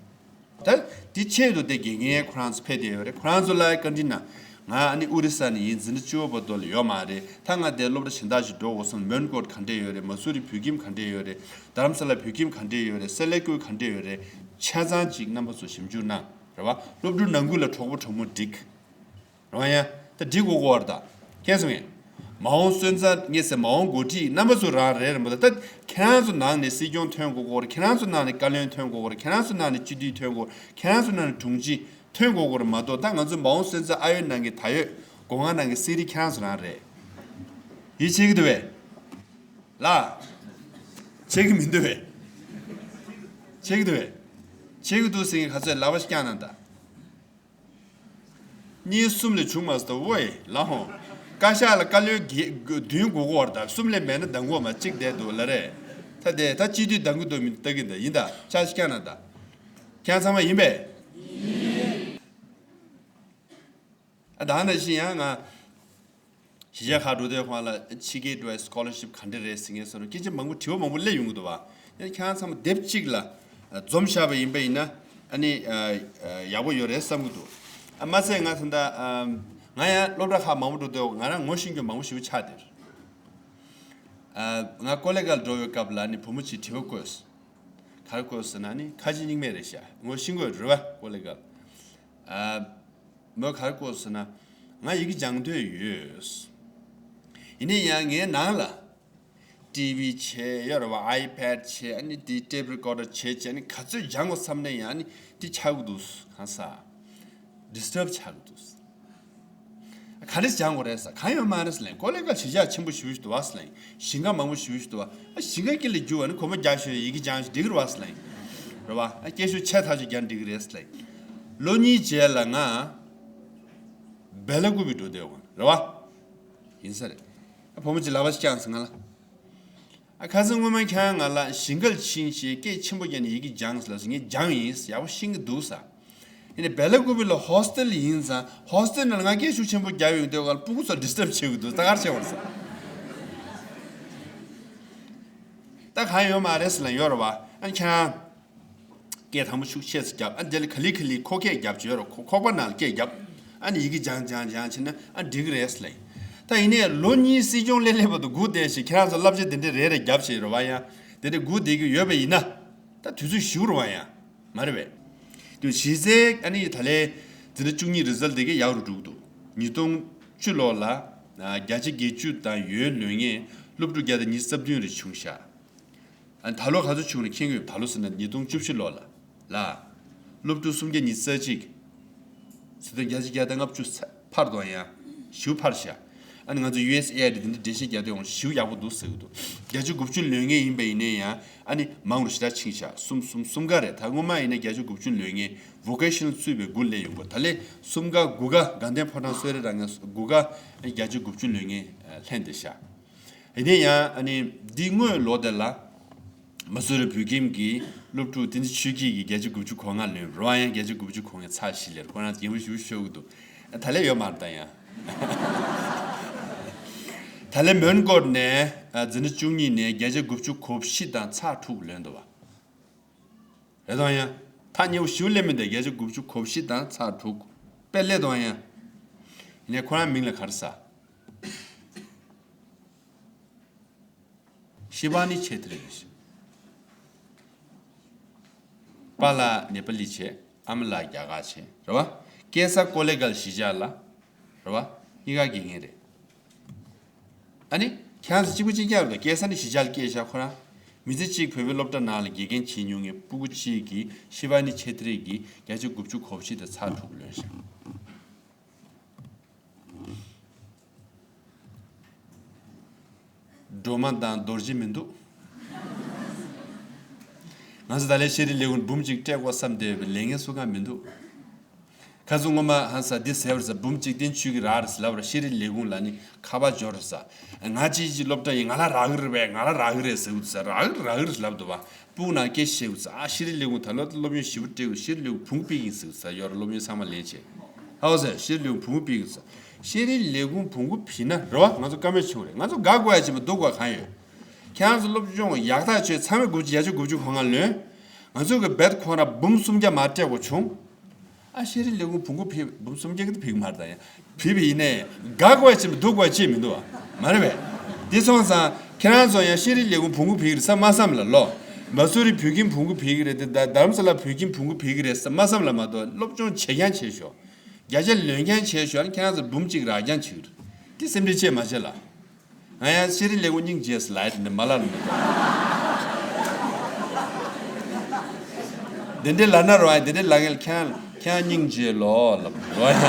ད་འདི་ཆེད་དུ་དེ་དགེ་རྒན་ཁོ་རང་ཚོ་ཕེབས་བསྡད་ཡོད་རེད། ཁོ་རང་ཚོ་ལ་བཀའ་འདྲི་གནང་། ང་ཨ་ནི་ཨོ་རི་ས་ནས་ཡིན། འཛིན་གྲྭ་བཅུ་པ་བར་དུ་ལ་ཡོད་མ་རེད། ད་ང་དེ་སློབ་གྲྭ་གཞན་དག་ཞིག་འགྲོ་དགོས་སོང་། མོན་གྷོར་ག་འདྲས་ཡོད་རེད། མ་སུ་རི་བོད་ཁྱིམ་ག་འདྲས་ཡོད་རེད། རྡ་རམ་ས་ལ་བོད་ཁྱིམ་ག་འདྲས་ཡོད་རེད། སེ་ལ་ཀུ་ག་འདྲས་ཡོད་རེད། ཆ་ཚང་ཅིག་རྣམ་པ་ཚོ་ཞིབ་འཇུག་གནང་རེད་བ། སློབ་ཕྲུག་ནང་ཁུལ་ལ་གྲོགས་པོ་གྲོགས་མོ་སྒྲིག་རེད་བ། ཡ་ད་སྒྲིག་དགོས་ཀྱི་ཡོད་རེད་ད། མཁྱེན་སོང་ངས། མ་འོངས་སོན་རྩ་ངེས་ཟེར་མ་འོངས་འགོ་ཁྲིད་རྣམ་པ་ཚོ་རང་རེད་རེད་མོད། ད་ཁྱེད་རང་ཚོ་ནང་ནས་སྲིད་སྐྱོང་ཐོན་དགོས་ཀྱི་རེད། ཁྱེད་རང་ཚོ་ནང་ནས་བཀའ་བློན་ཐོན་དགོས་ཀྱི་རེད། ཁྱེད་རང་ཚོ་ནང་ནས་སྤྱི་འཐུས་ཐོན་དགོས། ཁྱེད་རང་ཚོ་ནང་ནས་དྲུང་ཆེ་ཐོན་དགོས་ཀྱི་རེད་མ་གཏོགས། ད་ང་ཚོ་མ་འོངས་སོན་རྩ་ཨ་ཡོད་ནང་གི་ད་ཡོད་སྒོ་ང་ནང་གི་སྲིད་རིགས་ཁྱེད་རང་ཚོ་རང་རེད། ཡིད་ཆེས་ཀྱི་འདུག་བས། ལ། ཆེ་གི་མི་འདུག་བས། ཆེ་གི་འདུག་བས། ཆེ་གི་འདུག་ཟེར་མཁན་ག་ཚོད་ལག་པ་ཞིག་བརྐྱངས་གནང་དང་། གཉིས་གསུམ་ལས་བྱུང་མ་སོང་། ཝེ་ལ་ཧོ། བཀའ་ཤག་ལ་བཀའ་བློན་བརྒྱད་བདུན་དགོས་ཀྱི་ཡོད་རེད། ད་གསུམ་ལས་མེད་ན་གདམ་གྱི་ཡོད་མ་གཅིག་བསྡད་འདུག་ལ་རེད། ད་དེ་ད་སྤྱི་འཐུས་གདམ་གྱི་འདུག་མི་འདུག་ལྟ་གི་འདུག་ཡིན་ད་ཕྱག་ཞིག་བརྐྱངས་གནང་དང་། ཁྱེད་ཚང་མ་ཡིན་པས། ཨ་ད་ནང་བཞིན་ཡང་ང་གཞིས་ཆགས་ཁག་འགྲོ་དུས་ཁོང་ལ་ཕྱི་རྒྱལ་འགྲོ་བའི་སི་ཀོ་ལར་ཤིབ་ག་འདྲ་རེད་ཟེར་མཁན་སོགས་སྐད་ཆ་མང་པོ་དྲི་བ་མང་པོ་སླེབས་ཡོང་གི་འདུག་བ། ཡང་ཁྱེད་རང་ཚང་མ་སྡེབ་གཅིག་ལ་འཛོམས་བཞག་པ་ཡིན་པ་ཡིན་ན་ཨ་ནི་ཡག་པོ་ཡོད་རེད་བསམ་གི་འདུག་ཨ་མ་ཚད་ང་ད་ལྟ་ང་ཡང་སློབ་གྲྭ་ཁག་མང་པོ་འགྲོ་དུས་ང་རང་ངོ་ཤེས་རྒྱུ་མང་པོ་ཞེ་པོ་ཆགས་བསྡད་རེད། ང་ཀོ་ལེ་གལ་འགྲོ་བའི་སྐབས་ལ་ནི་བུ་མོ་གཅིག་དྲི་བ་བཀོད། ག་རེ་བཀོད་ཟེར་ན་ནི་ཁ་ཆེ་རྙིང་མས་རེད་ཤག་ངོ་ཤེས་ཀྱི་ཡོད་རེད་བ་ཀོ་ལེ་གལ། མོས་ག་རེ་བཀོད་ཟེར་ན། ང་ཡི་གེ་སྦྱང་འདོད་ཡོད། ཡིན་ན་ཡང་ངའི་ནང་ལ་ཊི་ཝི་བྱས་ཡོད་རེད་བ། ཨའི་པེཌ་བྱས། ཨ་ནི་དེ་ཊེབ་རི་ཀོར་ཌར་བྱས་བྱས། ཨ་ནི་ག་ཚོད་སྦྱང་དགོས་བསམ་ན་ཡང་ཨ་ནི་དེ་ཆག་གི་འདུག་གང་ཟག་ཌི་སི་ཊབ་ཆག་གི་འདུག་ག་རེ་སྦྱང་དགོས་རེད་ཟེར། གང་ཡོད་མ་རེད་ཟེར་ལན། ཀོ་ལེ་གལ་གཞིས་ཆགས་ཆེན་པོ་ཞེ་པོ་ཞིག་འདུག་བ་ཟེར་ལན། ཞིང་ཁ་མང་པོ་ཞེ་པོ་ཞིག་འདུག་བ། ཨ་ཞིང་ཁ་དཀྱིལ་ལ་རྒྱུག་པ་ནི་གོམ་པ་རྒྱག་ཤོག་ཡི་གེ་སྦྱང་ཤོག་འགྲིག་གི་རེད་བ་ཟེར་ལན། རེད་བ། ཨ་སྐད་ཤུགས་ཆེ་ཐག་ཆོད་རྒྱག་འགྲིག་གི་རེད་ཟེར་ལན། ལོ་གཉིས་རྗེས་ལ་ང་བེ་ལ་ཀུ་པི་འགྲོ་བསྡད་ཡོང་རེད་བ། ཡིན་ས་རེད། ཨ་བུ་མོ་གཅིག་ལག་པ་ཞིག་བརྐྱངས་སོང་ང་ལ། ཨ་ཁ་སང་སྔོན་མ་ཁྱེད་རང་ང་ལ་ཞིང་ཁར་ཕྱིན་བྱས་སྐད་ཆེན་པོ་རྒྱག་ནས་ཡི་གེ་སྦྱངས་ལབ་སོང་། ངས་སྦྱངས་ཡིན། ཡག་པོ་ཤེས་ཀྱི་འདུག་ཟེར། ཡིན་ནའི་བེ་ལ་ཀུ་པི་ལ་ཧོ་སི་ཊེལ་ཡིན་ཙང་ཧོ་སི་ཊེལ་ནང་ལ་ང་སྐད་ཤུགས་ཆེན་པོ་རྒྱག་ཡོང་དུས་ཀ་ལ་སྤུ་གུ་ཚོ་ཌི་སི་ཊབ་བྱེད་ཀྱི་འདུག་ད་ག་རེ་བྱེད་དགོས་རེད་ཟེར། ད་གང་ཡོད་མ་རེད་ཟེར་ལབ་ཡོད་རེད་བ། ཨ་ཁྱེད་རང་སྐད་དམ་པོ་ཤུགས་ཆེ་ཙམ་རྒྱབ། ཨ་དེ་ལ་ག་ལེ་ག་ལེ་ཁོ་སྐད་རྒྱབ་བྱས་ཡོད་རེད། ཁོག་ཁོག་པ་ནང་ལ་སྐད་རྒྱབ། ཨ་ནི་ཡི་གེ་སྦྱང་སྦྱང་སྦྱང་བྱས་ན་ཨ་འགྲིག་གི་རེད་ཟེར་ལབ་ཡིན། ད་ཡིན་ནའི་ལོ་གཉིས་སྲིད་སྐྱོང་སླེབས་སླེབས་བར་དུ་སྒུག་བསྡད་བྱས་ཁྱེད་རང་ཚོ་བསླབ་བྱ་དེ་འདྲ་རེ་རེ་རྒྱབ་བྱས་རེད་བ། ཡང་དེ་འདྲ་སྒུག་བསྡད་ཀྱི་ཡོད་པ་ཡིན་ན་ད་དུས་ཚོད་ཞིག་རེད་བ། ཡང་མ་རེད་པས། དུས་གཞི་རྩའི་ཨ་ནི་ད་ལན་འཛིན་གྲྭ་བཅུ་གཉིས་རི་ཛལ་དེ་ག་ཡག་རུ་འགྲོ་གི་འདུག་ཉིས་སྟོང་བཅུ་ལོ་ལ་བརྒྱ་ཆ་བརྒྱད་ཅུ་དང་ཡོལ་ལོན་མཁན་སློབ་ཕྲུག་བརྒྱ་དང་ཉི་ཤུ་རྩ་བདུན་རེ་བྱུང་ཤག་ཨ་ད་ལོ་ག་ཚོད་བྱུང་ན་མཁྱེན་གྱི་ཡོད། ད་ལོ་ཟེར་ན་ཉིས་སྟོང་བཅུ་བཞི་ལོ་ལ་ལ་སློབ་ཕྲུག་སུམ་བརྒྱ་ཉི་ཤུ་རྩ་གཅིག་ཟེར་དུས་བརྒྱ་ཆ་བརྒྱ་དང་ལྔ་བཅུ་ཚ་འཕར་དང་ཡང་ཞེ་པོ་འཕར་ཤག་ཨ་ནི་ང་ཚོ་ཡུ་ཨེས་ཨེ་ཨའི་ཌི་དེ་འདྲ་འགྲེལ་བཤད་རྒྱག་དུས་ཡང་ཞེ་པོ་ཡག་པོ་འདུག་ཟེར་གྱི་འདུག་བརྒྱ་ཆ་དགུ་བཅུ་ལོན་མཁན་ཡིན་པ་ཡིན་ནའི་ཡང་ཨ་ནི་མང་རུ་ཞེ་དྲག་ཕྱིན་ཤག་གསུམ་གསུམ་གསུམ་ཀ་རེད། ད་སྔོན་མ་ཡིན་ན་བརྒྱ་ཆ་དགུ་བཅུ་ལོན་མཁན་ཝོ་ཀེ་ཤི་ནལ་ཚུད་པའི་དགུ་སླེབས་ཡོང་གི། ད་ལན་གསུམ་ཀ་དགུ་ཀ་དགའ་ལྡན་ཕོ་བྲང་གསོལ་རས་རང་ངས་དགུ་ཀ་བརྒྱ་ཆ་དགུ་བཅུ་ལོན་མཁན་ལྷན་དེ་ཤག་ཡིན་ནའི་ཡང་ཨ་ནི་འདི་སྔོན་ལོ་དེ་ལ་མ་སུ་རི་བོད་ཁྱིམ་གྱི་སློབ་ཕྲུག་དེ་འདི་ཆོས་སྐྱིད་ཀྱིས་བརྒྱ་ཆ་དགུ་བཅུ་གོ་ལྔ་ལོན། རོ་ཡང་བརྒྱ་ཆ་དགུ་བཅུ་གོ་ལྔ་ཚར་བཞི་ལེར་ཁོ་རང་ཡིན་པ་ཞུ་ཤོག་གི་འདུག་ད་ལན་ཡོད་མ་རེད་ད་ཡང་། ད་ལན་མོན་གྷོ་ནས་འཛིན་གྲྭ་བཅུ་གཉིས་ནས་བརྒྱ་ཆ་དགུ་བཅུ་གོ་བཞི་དང་ཚར་དྲུག་ལོན་འདུག་བ། རེད་དང་ཡང་། ཐག་ཉེ་བོ་ཞིབ་སླེབས་མི་འདུག་བརྒྱ་ཆ་དགུ་བཅུ་གོ་བཞི་དང་ཚར་དྲུག་དཔེ་སླེབས་དང་ཡང་། ཡིན་ནའི་ཁོ་རང་མིང་ལ་ག་རེ་ཟེར། ཤི་བ་ནི་ཆེ་ཏི་རེད། པཱ་ལགས་ནེ་པ་ལི་བྱས། ཨ་མ་ལགས་རྒྱ་གར་བྱས། རེད་བ། སྐྱེས་ས་ཀོ་ལེ་གལ་གཞིས་ཆགས་ལ། རེད་བ། གཉིས་ཀ་དགེ་རྒན་རེད། ཨ་ནི། ཁྱེད་རང་ཚོ་གཅིག་པ་གཅིག་རྐྱང་རེད་དོ། སྐྱེས་ས་ནི་གཞིས་ཆགས་ལ་སྐྱེས་ཤག་ཁོ་རང་། མི་ཚེ་གཅིག་བོད་པའི་སློབ་གྲྭ་ནང་ལ་དགེ་རྒན་བྱེད་མྱོང་མཁན་སྤུ་གུ་གཅིག་གིས་ཤི་བ་ནི་ཆེ་ཏི་རེད་ཀྱིས་བརྒྱ་ཆ་དགུ་བཅུ་གོ་བཞི་དང་ཚར་དྲུག་ལོན་ཤག་སྒྲོལ་མ་དང་རྡོ་རྗེ་མི་འདུག་ང་ཚོ་ད་ལན་ཤེས་རིག་ལས་ཁུངས་འབུམ་གཅིག་སྤྲད་དགོས་བསམ་བསྡད་པའི་ལས་འགན་སུ་གང་མི་འདུག་ཁ་སང་སྔོན་མ་ཧ་ས་འདི་ཟེར་བར་ས་འབུམ་གཅིག་བསྟན་ཆོས་ཀྱི་རག་རེད་ཟེར་ལབ་ར། ཤེས་རིག་ལས་ཁུངས་ལ་ནི་ཁ་པར་འབྱོར་རེད་ས། ང་ཅིའི་ཅིའི་སློབ་གྲྭ་ཡིན། ང་ལ་རག་གི་རེད་པས། ང་ལ་རག་གི་རེད་ཟེར་གི་འདུག་ས། རག་གི་རག་གི་རེད་ལབ་འདུག་བ། སྤུ་གུ་ནང་སྐད་བཤད་གི་འདུག་ས། ཨ་ཤེས་རིག་ལས་ཁུངས་ད་ལོ་སློབ་ཡོན་ཞེ་པོ་སྤྲད་གི། ཤེས་རིག་ལས་ཁུངས་བོང་གུ་ཕུད་ཀྱི་ཡིན་ཟེར་གི་འདུག་ས། ཡོ་ར་སློབ་ཡོན་ཚང་མ་ལེན་བྱས། ཧ་བ་ཟེར་ཤེས་རིག་ལས་ཁུངས་བོང་གུ་ཕུད་ཀྱི་འདུག་ས། ཤེས་རིག་ལས་ཁུངས་བོང་གུ་ཕུད་ན་རེད་བ། ང་ཚོ་ཀ་མེད་བྱུང་རེད། ང་ཚོ་དགའ་དགོས་ཡ་ཅིག་མ་སྡུག་དགོས་གང་ཡོད། ཁྱེད་རང་ཚོ་སློབ་སྦྱོང་ཡག་ཐག་ཆོད། ཚང་མས་དགུ་བཅུ་བརྒྱ་ཆ་དགུ་བཅུ་གོ་ལྔ་ལོན། ང་ཚོ་གི་བེད་ཁོང་ར་འབུམ་སུམ་བརྒྱ་མ་སྤྲད་དགོས་བྱུང་། ཨ་ཤེས་རིག་ལས་ཁུངས་བོང་གུ་ཕུད། འབུམ་སུམ་བརྒྱ་གི་ཕུད་ཀྱི་མ་རེད་ད། ཡང་ཕུད་པ་ཡིན་ནའི་དགའ་དགོས་ཅིག་མི་འདུག་བ། མ་རེད་པས། དེ་སོང་ཙང་ཁྱེད་རང་ཚོ་ཡང་ཤེས་རིག་ལས་ཁུངས་བོང་གུ་ཕུད་ཀྱི་རེད་ས་མ་བསམ་ལ་ལོ། མ་སུ་རི་བོད་ཁྱིམ་བོང་གུ་ཕུད་ཀྱི་རེད་དེ། ད་དྷ་རམ་ས་ལ་བོད་ཁྱིམ་བོང་གུ་ཕུད་ཀྱི་རེད་ས་མ་བསམ་ལ་མ་གཏོགས། སློབ་སྦྱོང་བྱེད་རྐྱང་བྱེད་ཤོག་བརྒྱ་ཆ་ལོན་རྐྱང་བྱེད་ཤོག་ཨ་ནི་ཁྱེད་རང་ཚོ་འབུམ་གཅིག་རག་རྐྱང་བྱེད་ཀྱི་རེད། དེ་སེམས་ཁྲལ་བྱེད་མ་བྱེད་ལ། ང་ཡང་ཤེས་རིག་ལས་ཁུངས་སྙིང་རྗེ་ཟེར་ལབ་ཡ་དེ་འདྲ་མ་ལབ་ནས། དེ་འདྲ་ལབ་ན་རོ། ཨ་དེ་འདྲ་ལབ་མཁན་ལ་ཁྱེད་རང་ཁྱེད་རང་སྙིང་རྗེ་ལོ་ལབ་རོ་ཡ།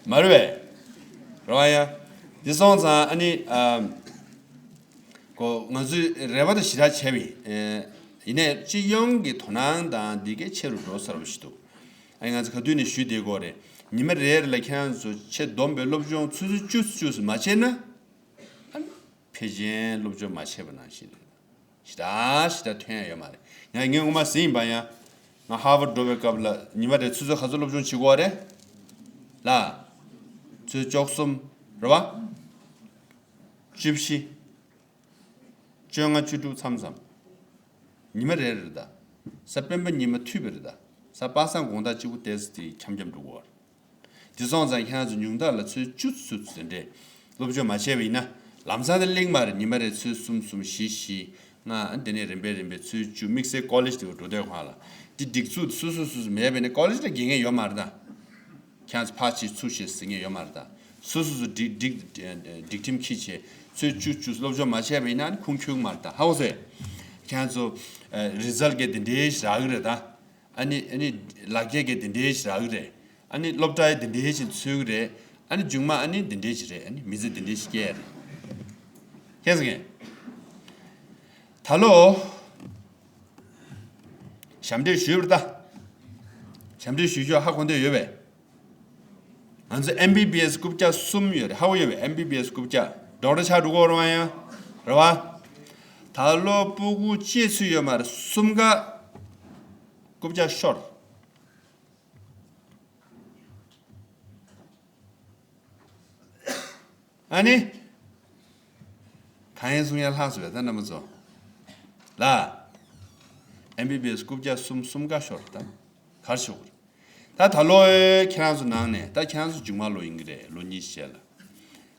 མ་རེད་པས། རོ་ཡ། དེ་སོང་ཙང་ཨ་ནི་ཨ། ཁོ་ང་ཚོས་རེ་བ་དང་ཞེ་དྲག་བྱས་པ་ཡིན། ཨེ། ཡིན་ནའི་སྤྱི་ཡོངས་ཀྱི་དོ་སྣང་དང་འདི་གས་ཆེ་རུ་འགྲོ་ཚར་བ་ཞིག་འདུག་ཨ་ནི་ང་ཚོ་ག་དུས་ནས་ཞུས་བསྡད་ཀྱི་ཡོད་རེད། ཉི་མ་རེ་རེ་ལ་ཁྱེད་རང་ཚོ་ཆེད་བསྡོམས་པའི་སློབ་སྦྱོང་ཆུ་ཚོད་བཅུ་ཚོད་བཅུ་ཚོད་མ་བྱས་ན། ཨ་ནི་ཕལ་ཆེར་སློབ་སྦྱོང་མ་བྱས་པ་ནང་བཞིན་རེད། ཞེ་དྲག་ཞེ་དྲག་ཐོན་ཡ་ཡོད་མ་རེད། ང་ངས་སྔོན་མ་ཟིན་ཡིན་པ་ཡང་། ང་ཧར་ཝརཌ་འགྲོ་བའི་སྐབས་ལ་ཉི་མ་རེ་ཆུ་ཚོད་ག་ཚོད་སློབ་སྦྱོང་བྱེད་ཀྱི་ཡོད་རེད། ལ། ཆུ་ཚོད་བཅུ་གསུམ་རེད་པ། བཅུ་བཞི། བཅོ་ལྔ། བཅུ་དྲུག་མཚམས་མཚམས། ཉི་མ་རེ་རེ་རེད་ད། གཟའ་སྤེན་པ་ཉི་མ་འཐུས་པ་རེད་ད། གཟའ་པ་སངས་དགོང་དག་གཅིག་པུ་ཏོག་ཙམ་དེ་འཁྱམ་འཁྱམ་འགྲོ་གི་ཡོད་རེད། དེ་སོང་ཙང་ཁྱེད་རང་ཚོ་ཉུང་མཐའ་ལ་ཆུ་ཚོད་བཅུ་ཚོད་དེ་འདྲས་སློབ་སྦྱོང་མ་བྱས་པ་ཡིན་ན། ལམ་སང་དེ་གླེང་མ་རེད། ཉི་མ་རེ་ཆུ་ཚོད་གསུམ། གསུམ། བཞི། བཞི། ལྔ། དེ་ནས་རིམ་པས་རིམ་པས་ཆུ་ཚོད་བཅུ། དམིགས་བསལ་ཀོ་ལེཇ་དེ་འགྲོ་དུས་སྒང་ལ་དེ་སྒྲིག་འཛུགས་སོ་སོ་སོ་སོ་མེད་པ་ཡིན་ན་ཀོ་ལེཇ་ལ་དགེ་རྒན་ཡོད་མ་རེད་ད། ཁྱེད་ཚོ་ཕར་ཕྱིན་ཚུར་ཕྱིན་ཟེར་མཁན་ཡོད་མ་རེད་ད། སོ་སོ་སོ་སྒྲིག་སྒྲིག་སྒྲིག་ཁྲིམས་འཁྱེར་བྱས་ཆུ་ཚོད་བཅུ་བཅུ་སློབ་སྦྱོང་མ་བྱས་པ་ཡིན་ན་ཨ་ནི་ཁུངས་འཁྱོལ་གྱི་མ་རེད་ད། ཧ་གོ་སོང་ངས། ཁྱེད་ཚོ་རི་ཛལ་གི་དེ་འདྲའི་ཞིག་རག་གི་རེད་ད། ཨ་ནི་ཨ་ནི་ལག་འཁྱེར་གི་དེ་འདྲའི་ཞིག་རག་གི་རེད། ཨ་ནི་སློབ་གྲྭའི་དེ་འདྲའི་ཞིག་འཚོལ་གི་རེད། ཨ་ནི་མཇུག་མ་ཨ་ནི་དེ་འདྲའི་ཞིག་རེད། ཨ་ནི་མི་ཚེ་དེ་འདྲའི་ཞིག་སྐྱེལ་ཡ་རེད། ཁྱེད་ཚོ་ངས་ད་ལོ། ཞབས་འདྲེན་ཞུས་པ་རེད་ད། ཞབས་འདྲེན་ཞུ་ཆོག་ཧ་གོ་འདོད་ཡོད་པས། ང་ཚོ་ཨེམ་བི་བི་ཨེས་རྐུབ་བཀྱག་གསུམ་ཡོད་རེད། ཧ་གོ་ཡོད་པས། ཨེམ་བི་བི་ཨེས་རྐུབ་བཀྱག་ཌོག་ཊར་ཆགས་འགྲོ་གི་ཡོད་རེད་པ། ཡང་རེད་པ། ད་ལོ་སྤུ་གུ་གཅིག་ཚུད་ཡོད་མ་རེད། གསུམ་ཀ་རྐུབ་བཀྱག་ཤོར། ཨ་ནི། གང་ཡིན་གསུང་ཡ་ལྷག་སོང་བས་ད་རྣམ་པ་ཚོ། ལ། ཨེམ་བི་བི་ཨེས་རྐུབ་བཀྱག་གསུམ། གསུམ་ཀ་ཤོར་ད། གར་ཤོར། ད་ད་ལོ་ཁྱེད་རང་ཚོ་ནང་ནས་ད་ཁྱེད་རང་ཚོ་མཇུག་མ་ལོ་ཡིན་གྱི་རེད། ལོ་གཉིས་རྗེས་ལ།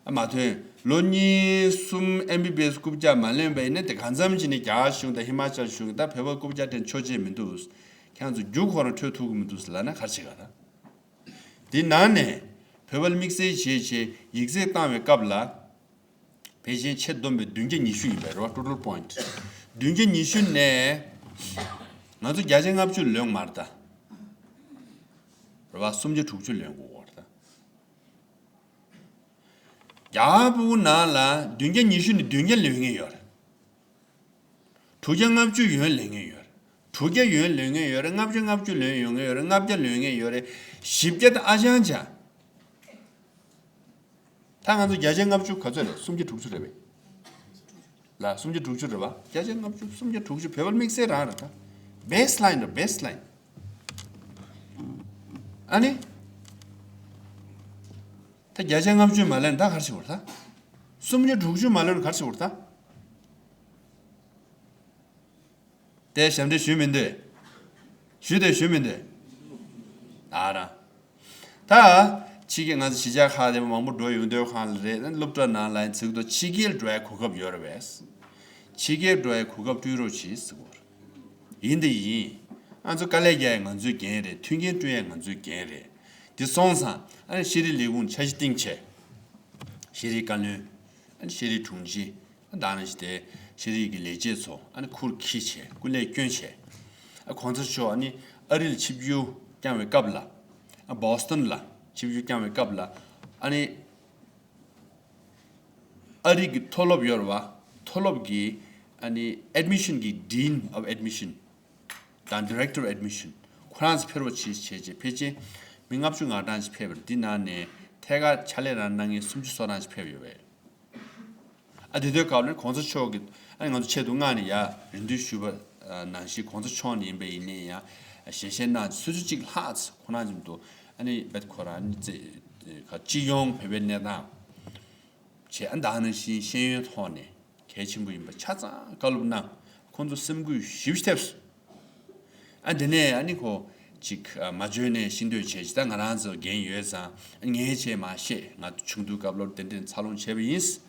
ཨ་མ་ཐོན་ལོ་གཉིས་གསུམ་ཨེམ་བི་བི་ཨེས་རྐུབ་བཀྱག་མ་ལེན་པ་ཡིན་ན་དེ་གང་འཚམ་ཅིག་ནས་རྒྱ་གར་གཞུང་དང་ཧི་མ་ཅལ་གཞུང་གིས་ད་བོད་པ་རྐུབ་བཀྱག་དེ་འཕྲོག་བྱེད་མི་འདུག་ཁྱེད་རང་ཚོ་རྒྱུ་ཁོ་རང་འཕྲོད་ཐུབ་ཀྱི་མི་འདུག་ལབ་ན་ག་རེ་བྱེད་ག་ད། དེ་ནང་ནས་བོད་པ་དམིགས་བསལ་བྱས་བྱས་ཡིག་ཚད་བཏང་བའི་སྐབས་ལ། ཕལ་ཆེར་ཆེད་བསྡོམས་པའི་བདུན་བརྒྱ་ཉི་ཤུ་ཡིན་པས་རེད་པ། ཊོ་ཊལ་པོ་ཡིན་ཊི། བདུན་བརྒྱ་ཉི་ཤུ་ནས་ང་ཚོ་བརྒྱ་ཆ་ལྔ་བཅུ་ལོན་མ་རེད་ད། རེད་པ། སུམ་བརྒྱ་དྲུག་ཅུ་ལོན་དགོས་རེད་ད། རྒྱ་གར་ཕྲུ་གུ་ནང་ལ་བདུན་བརྒྱ་ཉི་ཤུ་ནས་བདུན་བརྒྱ་ལོན་མཁན་ཡོད་རེད། དྲུག་བརྒྱ་ལྔ་བཅུ་ཡོད་ལོན་མཁན་ཡོད་རེད། དྲུག་བརྒྱ་ཡོད་ལོན་མཁན་ཡོད་རེད། ལྔ་བརྒྱ་ལྔ་བཅུ་ལོན་ཡོང་མཁན་ཡོད་རེད། ལྔ་བརྒྱ་ལོན་མཁན་ཡོད་རེད། བཞི་བརྒྱ་དང་ཨ་ཅང་ཅང་། ད་ང་ཚོ་བརྒྱ་ཆ་ལྔ་བཅུ་ག་ཚོད་རེད། སུམ་བརྒྱ་དྲུག་ཅུ་རེད་པས། ལ་སུམ་བརྒྱ་དྲུག་ཅུ་རེད་པ། བརྒྱ་ཆ་ལྔ་བཅུ་སུམ་བརྒྱ་དྲུག་ཅུ་བོད་པ་དམིགས་བསལ་རང་རེད་ད། བེ་སི་ལ་ཡིན་རེད། བེ་སི་ལ་ཡིན། ཨ་ནི། ད་བརྒྱ་ཆ་ལྔ་བཅུ་མ་ལོན་ད་ག་རེ་བྱེད་དགོས་རེད་ད། སུམ་བརྒྱ་དྲུག་ཅུ་མ་ལོན་ག་རེ་བྱེད་དགོས་རེད་ད། དེ་ཞབས་འདྲེན་ཞུས་མི་འདུག་ཞུས་དེ་ཞུས་མི་འདུག་ཨ་ར། ད། ཕྱི་རྒྱལ་ང་ཚོ་གཞིས་ཆགས་ཁག་དེ་མང་པོ་འགྲོ་ཡོང་དུས་སྒང་ལ་རེད། སློབ་གྲྭ་ནང་ལ་ཡིན་ཚིག་ཐོ་ཕྱི་རྒྱལ་འགྲོ་ཡའི་གོ་སྐབས་ཡོད་རེད་པས། ཕྱི་རྒྱལ་འགྲོ་ཡའི་གོ་སྐབས་སྤྲོད་རོགས་གྱིས་ཟེར་གོ། ཡིན་དེ་ཡིན། ང་ཚོ་དཀའ་ལས་རྒྱག་ཡ་ང་ཚོའི་འགན་རེད། མཐུན་རྐྱེན་སྤྲོད་ཡ་ང་ཚོའི་འགན་རེད། དེ་སོང་ཙང་ཨ་ནི་ཤེས་རིག་ལས་ཁུངས་འཆར་གཞི་བཏིང་བྱས། ཤེས་རིག་བཀའ་བློན། ཨ་ནི་ཤེས་རིག་དྲུང་ཆེ། ད་ནང་བཞིན་དེ་ཤེས་རིག་གི་ལས་བྱེད་ཚོ་ཨ་ནི་ཁུར་ཁྱེར་བྱས་སྐུ་ལས་བསྐྱོན་བྱས། ཨ་གོང་ས་མཆོག་ཨ་ནི་ཨ་རི་ལ་ཆིབས་བསྒྱུར་བསྐྱངས་པའི་སྐབས་ལ། ཨ་བོ་སི་ཊོན་ལ་ཆིབས་བསྒྱུར་བསྐྱངས་པའི་སྐབས་ལ། ཨ་ནི་ཨ་རི་གི་མཐོ་སློབ་ཡོད་རེད་པ། མཐོ་སློབ་ཀྱི་ཨ་ནི་ཨེཌ་མི་ཤན་གྱི་Dean of Admission དང་Director of Admission ཁོ་རང་ཚོ་ཕེབས་རོགས་བྱེད་བྱས་བྱས་ཕལ་ཆེར་མི་ལྔ་བཅུ་ང་གྲངས་ཤིག་ཕེབས་པ་རེད། འདི་ནང་ནས་ཐད་ཀར་ཕྱག་ལས་རང་གནང་མཁན་སུམ་ཅུ་སོ་གྲངས་ཤིག་ཕེབས་ཡོད་པས། ཨ་དེ་དུས་སྐབས་ལ་གོང་ས་མཆོག་གིས་ཨ་ནི་ང་ཚོ་ཆེད་དུ་མངགས་ནས་ཡར་རེ་འདུན་ཞུས་པ་ནང་བཞིན་གོང་ས་མཆོག་ནས་ཡིན་པ་ཡིན་ནའི་ཡང་ཞལ་བཞེས་གནང་ཆུ་ཚོད་གཅིག་ལྷག་ཙམ་ཁོ་རང་བཞིན་དུ་ཨ་ནི་བེད་ཁོ་རང་ཨ་ནི་རྩེ་ག་སྤྱི་ཡོངས་བོད་པའི་གནས་སྟངས་བྱས། ཨ་ད་ནང་བཞིན་ཤེས་ཡོན་ཐོག་ནས་གལ་ཆེན་པོ་ཡིན་པ་ཆ་ཚང་བཀའ་སློབ་གནང་། ཁོང་ཚོ་སེམས་འགུལ་ཞེ་པོ་ཐེབས་སོང་། ཨ་དེ་ནས་ཨ་ནི་ཁོ་ཅིག་མ་འཇོན་ནས་ཤི་འདོད་བྱས། ཅི་ད་ང་རང་ཚོ་འགན་ཡོད་ཙང་ངས་བྱས་མ་ཤེས། ང་ཆུང་དུས་སྐབས་སློབ་དེ་འདྲས་འཚར་ལོངས་བྱས་པ་ཡིན།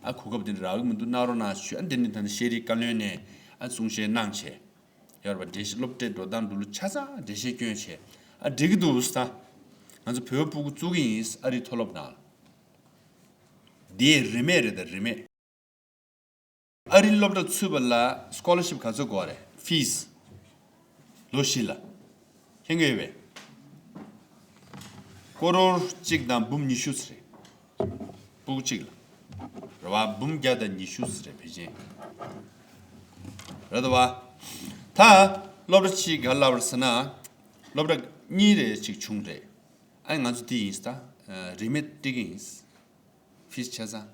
ཨ་གོ་སྐབས་དེ་འདྲ་རག་གི་མི་འདུག་གནང་རོགས་གནང་ཞུས། ཨ་དེ་ནས་ད་ནི་ཤེས་རིག་བཀའ་བློན་ནས་ཨ་གསུང་བཤད་གནང་བྱས། ཡོད་རེད་པ། འགྲེལ་བཤད་སློབ་གྲྭའི་འགྲོ་སྟངས་འགྲོ་ལུགས་ཆ་ཚང་འགྲེལ་བཤད་སྐྱོན་བྱས། ཨ་འགྲིག་གི་འདུག་ཟེར། ད་ང་ཚོ་བོད་པ་སྤུ་གུ་བཙུགས་ཀྱི་ཡིན། ཨ་རིའི་མཐོ་སློབ་ནང་ལ། འདི་རིན་མེད་རེད་ད། རིན་མེད། ཨ་རིའི་སློབ་གྲྭ་ཚུད་པ་ལ་སི་ཀོ་ལར་ཤིབ་ག་ཚོད་དགོས་རེད། ཕིས། ལོ་བཞི་ལ། མཁྱེན་གྱི་ཡོད་པས། ཀོ་རོར་གཅིག་དང་འབུམ་ཉི་ཤུ་ཙམ་རེད། སྤུ་གུ་གཅིག་ལ། རེད་བ། འབུམ་བརྒྱ་དང་ཉི་ཤུ་ཙམ་རེད། ཕལ་ཆེར། རེད་བ། ད་སློབ་གྲྭ་གཅིག་ག་ལབ་རེད་ཟེར་ན། སློབ་གྲྭ་གཉིས་རེ་གཅིག་བྱུང་རེད། ཨ་ནི་ང་ཚོ་འདི་ཡིན་ད། རིན་མེད་སྤྲད་ཀྱི་ཡིན། ཕིས་ཆ་ཚང་།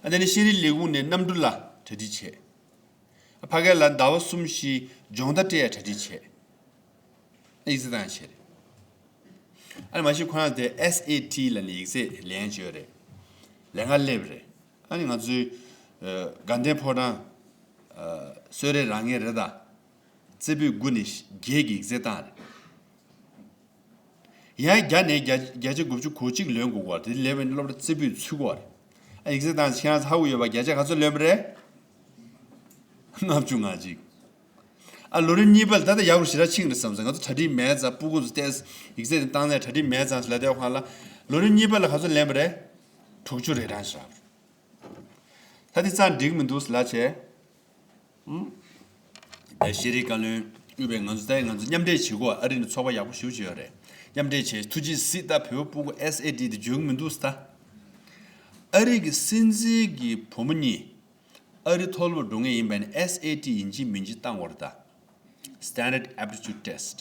ཨ་དེ་ནས་ཤེས་རིག་ལས་ཁུངས་ནས་གནམ་གྲུ་ལ་གྲ་སྒྲིག་བྱས། ཕ་གི་ལ་ཟླ་བ་གསུམ་བཞི་སྦྱོང་བརྡར་སྤྲད་ཡ་གྲ་སྒྲིག་བྱས། ཨ་ཡིག་ཚད་བཏང་ཡ་བྱས་རེད། ཨ་ནི་མ་གཞི་ཁོ་རང་དེ་ཨེས་ཨེ་ཊི་ལབ་ནས་ཡིག་ཚད་ལེན་བྱས་ཡོད་རེད། ལས་ཀ་སླེབས་རེད། ཨ་ནི་ང་ཚོའི་ཨ་དགའ་ལྡན་ཕོ་བྲང་ཨ་གསོལ་རས་རག་མཁན་རེད་ད། རྩེ་ཕུད་དགུ་ནས་བརྒྱད་ཀྱི་ཡིག་ཚད་བཏང་རེད། ཡང་བརྒྱ་ནས་བརྒྱ་བརྒྱ་ཆ་དགུ་བཅུ་གོ་གཅིག་ལོན་དགོས་པ་རེད། དེ་ལེབ་ནས་སློབ་གྲྭ་རྩེ་ཕུད་ཚུད་དགོས་པ་རེད། ཨ་ཡིག་ཚད་བཏང་ཁྱེད་རང་ཚོ་ཧ་གོ་ཡོད་པ། བརྒྱ་ཆ་ག་ཚོད་ལོན་པ་རེད། ལྔ་བཅུ་ང་གཅིག་ཨ་ལོ་རིམ་གཉིས་པ་ལ་ད་ལྟ་ཡག་པོ་ཞེ་དྲག་ཕྱིན་རེད་བསམ་སོང་། ང་ཚོ་གྲ་སྒྲིག་མེད་ཙང་། སྤུ་གུ་ཚོ་ཏོག་ཙམ་ཡིག་ཚད་དེ་བཏང་ནས་གྲ་སྒྲིག་མེད་ཙང་ལབ་དེ་ཁོང་ལ། ལོ་རིམ་གཉིས་པ་ལ་ག་ཚོད་ལོན་པ་རེད། དྲུག་ཅུ་རེ་གྲངས་ཤིག་རག་པ་རེད། ད་དེ་ཙང་འགྲིག་མི་འདུག་ལབ་བྱས། ཨུམ། ད་ཤེས་རིག་བཀའ་བློན་དབུས་པའི་ང་ཚོ་ད་ང་ཚོ་མཉམ་འབྲེལ་བྱེད་དགོས། ཨ་རི་ནས་ཚོགས་པ་ཡག་པོ་ཞེ་པོ་ཅིག་ཡོད་རེད། མཉམ་འབྲེལ་བྱས། ཐུགས་རྗེ་གཟིགས། ད་བོད་པ་སྤུ་གུ་ཨེས་ཨེ་ཊི་དེ་འཇོན་གི་མི་འདུག་ཟེར་ད། ཨ་རི་གི་སྲིད་འཛིན་གྱི་བུ་མོ་གཉིས་ཨ་རི་མཐོ་སློབ་འགྲོ་མཁན་ཡིན་པ་ནི་ཨེས་ཨེ་ཊི་ཡིན་གཅིག་མིན་གཅིག་བཏང་དགོས་རེད་ད། Standard Aptitude Test།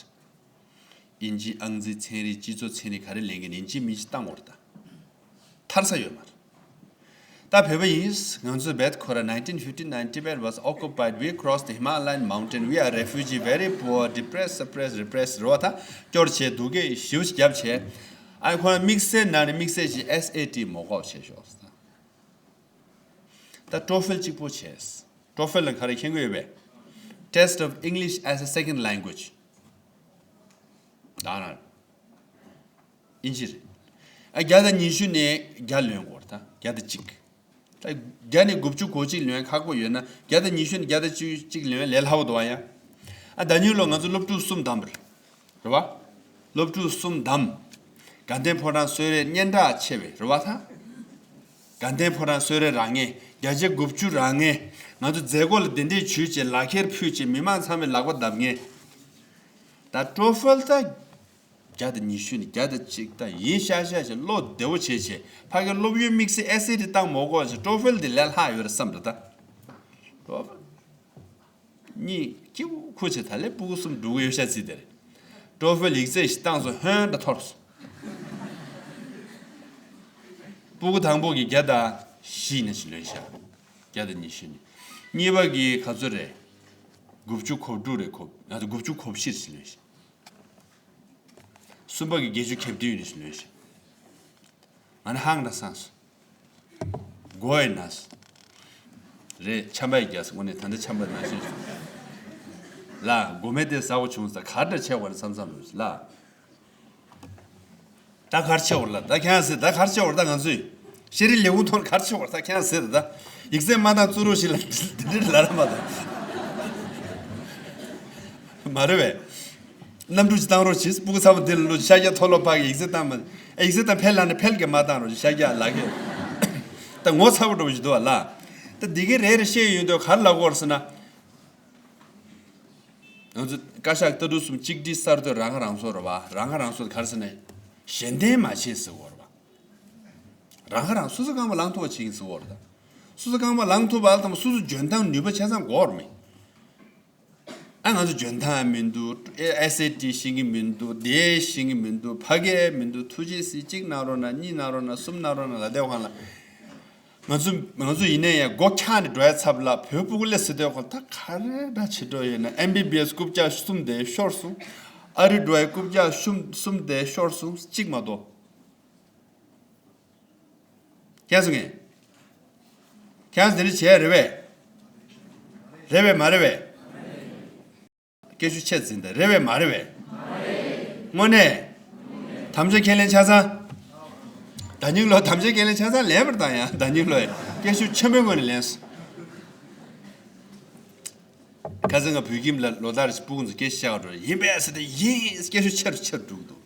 དབྱིན་ཇི། ཨང་རྩིས། ཚན་རིག་སྤྱི་ཚོགས་ཚན་རིག་ག་རེ་ལེན་མཁན་ཡིན་གཅིག་མིན་གཅིག་བཏང་དགོས་རེད་ད། ཐར་ས་ཡོད་མ་རེད། ད་བོད་པ་ཡིན། ང་ཚོ་བེད་ཁོ་ར། Nineteen fifty-nine Tibet was occupied. We crossed the Himalayan mountain. We are refugee, very poor, depressed, suppressed, repressed. རེད་བ། ད་སྐྱོར་བྱས། སྡུག་སྐད་ཞེ་པོ་ཅིག་བརྒྱབ་བྱས། ཨ་ཁོ་རང་དམིགས་བསལ་ནང་ནས་དམིགས་བསལ་ཅིག་ཨེས་ཨེ་ཊི་མ་དགོས་བྱས་ཤོག་ཟེར། ད་ཊོ་ཧྥིལ་གཅིག་པོ་བྱས། ཊོ་ཧྥིལ་ལ་ག་རེ་མཁྱེན་གྱི་ཡོད་པས། Test of English as a Second Language། ད་རང་དབྱིན་ཇི་རེད། ཨ་བརྒྱ་དང་ཉི་ཤུ་ནས་བརྒྱ་ལོན་དགོས་རེད་ད། བརྒྱ་དང་གཅིག་ད་བརྒྱ་ནས་དགུ་བཅུ་གོ་གཅིག་ལོན་ཁག་པོ་ཡོད་ན། བརྒྱ་དང་ཉི་ཤུ་ནས་བརྒྱ་དང་བཅུ་གཅིག་ལོན་ལས་སླ་པོ་འདུག་བ། ཡ། ཨ་ཟླ་ཉིན་ལོ་ང་ཚོ་སློབ་ཕྲུག་གསུམ་བདམས་པ་རེད། རེད་བ། སློབ་ཕྲུག་གསུམ་བདམས། དགའ་ལྡན་ཕོ་བྲང་གསོལ་རས་སྙན་གྲགས་ཆེ་བའི། རེད་བ། ད་དགའ་ལྡན་ཕོ་བྲང་གསོལ་རས་རག་མཁན། བརྒྱ་ཆ་དགུ་བཅུ་རག་མཁན། ང་ཚོ་མཛད་སྒོ་ལ་གདན་འདྲེན་ཞུས་བྱས། ལག་ཁྱེར་ཕུལ་བྱས། མི་མང་ཚང་མའི་ལག་པ་བརྡབ་མཁན། ད་ཊོ་ཧྥིལ་ད་བརྒྱ་དང་ཉི་ཤུ་ནས་བརྒྱ་དང་གཅིག་ད་ཡིན་ཤག་ཤག་བྱས། བློ་བདེ་བོ་བྱས་བྱས། ཕ་གི་སློབ་ཡོན་དམིགས་བསལ་ཨེས་ཨེ་ཊི་བཏང་མ་དགོས་བྱས། ཊོ་ཧྥིལ་འདི་ལས་ལྷག་ཡོད་རེད་བསམ་འདུག་ད། ཊོ་ཧྥིལ་གཉིས་སྐྱིད་པོ་ཁུར་བྱས། ད་ལས་སྤུ་གུ་གསུམ་འགྲོ་གི་ཡོད་ཤག་ཟེར་དེ་རེད། ཊོ་ཧྥིལ་ཡིག་ཚད་ཞིག་བཏང་སོང་། ཧོན་འདྲ་འཐོར་སོང་། སྤུ་གུ་དང་པོ་གིས་བརྒྱ་དང་བཞི་ནས་ཞིག་ལོན་ཤག་བརྒྱ་དང་ཉི་ཤུ་ནས། གཉིས་པ་གིས་ག་ཚོད་རེད། དགུ་བཅུ་གོ་དྲུག་རེད། གོ་ང་ཚོ་དགུ་བཅུ་གོ་བཞི་ཞིག་ལོན་ཤག་གསུམ་པ་གིས་བརྒྱད་ཅུ་གྱ་བདུན་ནས་ཞིག་ལོན་ཤག་ང་ནི་ཧང་ད་སངས་སོང་། མགོ་ཡི་ན་སོང་། རེད། ཆམ་པ་ཡི་རྒྱག་སོང་། དངོས་གནས་ད་ལྟ་ཆམ་པ་ན་ཤོས་སོང་། ལ་མགོ་མེ་དེ་ཟ་བ་བྱུང་ས། ག་འདྲ་ཆེ་བ་རེད་བསམ་བསམ་རེད་ལ། ད་གར་ཆེ་བར་ལ་ད་ཁྱང་ཟེར། ད་གར་ཆེ་བར་ད་ང་ཚོས་ཤེས་རིག་ལས་ཁུངས་ཐོག་གར་ཆེ་བར་ད་ཁྱང་ཟེར། ད་ཡིག་ཚད་མ་བཏང་བཙུགས་རོགས་ཞིག་ལ་འདི་འདྲ་ལ་ར་མ་ད་མ་རེད་བས། གནམ་གྲུ་ཅིག་བཏང་རོགས་བྱེད། སྤུ་གུ་ཚ་པོ་འདི་ལ་ལོ་ཤར་རྒྱག་མཐོ་སློབ་ཕ་གི་ཡིག་ཚད་བཏང་མ། ཨ་ཡིག་ཚད་བཏང་ཕལ་ལ་ནི་ཕལ་གྱི་མ་བཏང་རོགས། ཤར་རྒྱག་ལག་གི་ད་ངོ་ཚ་པོ་འགྲོ་བ་ཞིག་འདུག་བ་ལ། ད་འདི་གའི་རེ་རེ་བཤད་ཡོང་དུས་གར་ལ་གོ་ར་ཟེར་ན། ང་ཚོ་བཀའ་ཤག་ལྟ་གྲུབ་གསུམ་གཅིག་སྒྲིལ་གསར་གཏོད་རང་ཁ་རང་གསོ་རེད་བ། རང་ཁ་རང་གསོ་དེ་ག་རེ་ཟེར་ན། གཞན་བརྟེན་མ་བྱེད་ཟེར་བ་རེད་བ། རང་ཁ་རང་སོ་སོ་རྐང་པ་ལངས་ཐུབ་པ་བྱེད་ཀྱིན་ཟེར་བ་རེད་ད། སོ་སོ་རྐང་པ་ལངས་ཐུབ་པ་ལ་དང་སོ་སོ་འཇོན་ཐང་ནུས་པ་ཆ་ཚང་དགོས་རེད་མི། ཨ་ང་ཚོ་འཇོན་ཐང་མི་འདུག་ཨེ་ཨེས་ཨེ་ཊི་ཤེས་ཀྱི་མི་འདུག་དེ་ཤེས་ཀྱི་མི་འདུག་ཕ་གི་མི་འདུག་ཐུགས་རྗེ་གཟིགས། གཅིག་གནང་རོགས་གནང་། གཉིས་གནང་རོགས་གནང་། གསུམ་གནང་རོགས་གནང་ལབ་དེ་གང་ལ། ང་ཚོ་ང་ཚོ་ཡིན་ན་ཡང་སྒོ་ཁྱག་ནས་འགྲོ་ཡ་ཚབ་ལ་བོད་ཕྲུ་གུ་སླེབས་ཟེར་དུས་ཁོ་ད་ག་རེ་འདྲ་བྱེད་འགྲོ་ཡོད་ན། ཨེམ་བི་བི་ཨེས་རྐུབ་བཀྱག་གསུམ་དེ་ཤོར་སོང་། ཨ་རི་འགྲོ་ཡ་རྐུབ་བཀྱག་གསུམ་གསུམ་དེ་ཤོར་སོང་། གཅིག་མ་གཏོགས། ཁྱེད་ཚོ་ངས། ཁྱེད་ཚོ་དེ་འདྲ་བྱས་རེད་པས། རེད་པས་མ་རེད་པས། སྐད་ཤུགས་ཆེ་ཙམ་ད། རེད་པས་མ་རེད་པས། དངོས་གནས། དམ་བཅའ་ཁས་ལེན་ཆ་ཚང་། ཟླ་ཉིན་ལོ་དམ་བཅའ་ཁས་ལེན་ཆ་ཚང་ལེན་པར་བཏང་ཡ། ཟླ་ཉིན་ལོ་ཡ་སྐད་ཤུགས་ཆེན་པོའི་ངང་ནས་ལེན་སོང་། ཁ་སང་ང་བོད་ཁྱིམ་ལ་ལོ་ལྟར་སྤུ་གུ་ཚོ་སྐད་ཤུགས་ཆེ་བ་འགྲོ། ཡིན་པས་ཟེར་ཏེ་ཡིན། སྐད་ཤུགས་ཆེ་རུ་ཆེ་རུ་འགྲོ་གི་འདུག་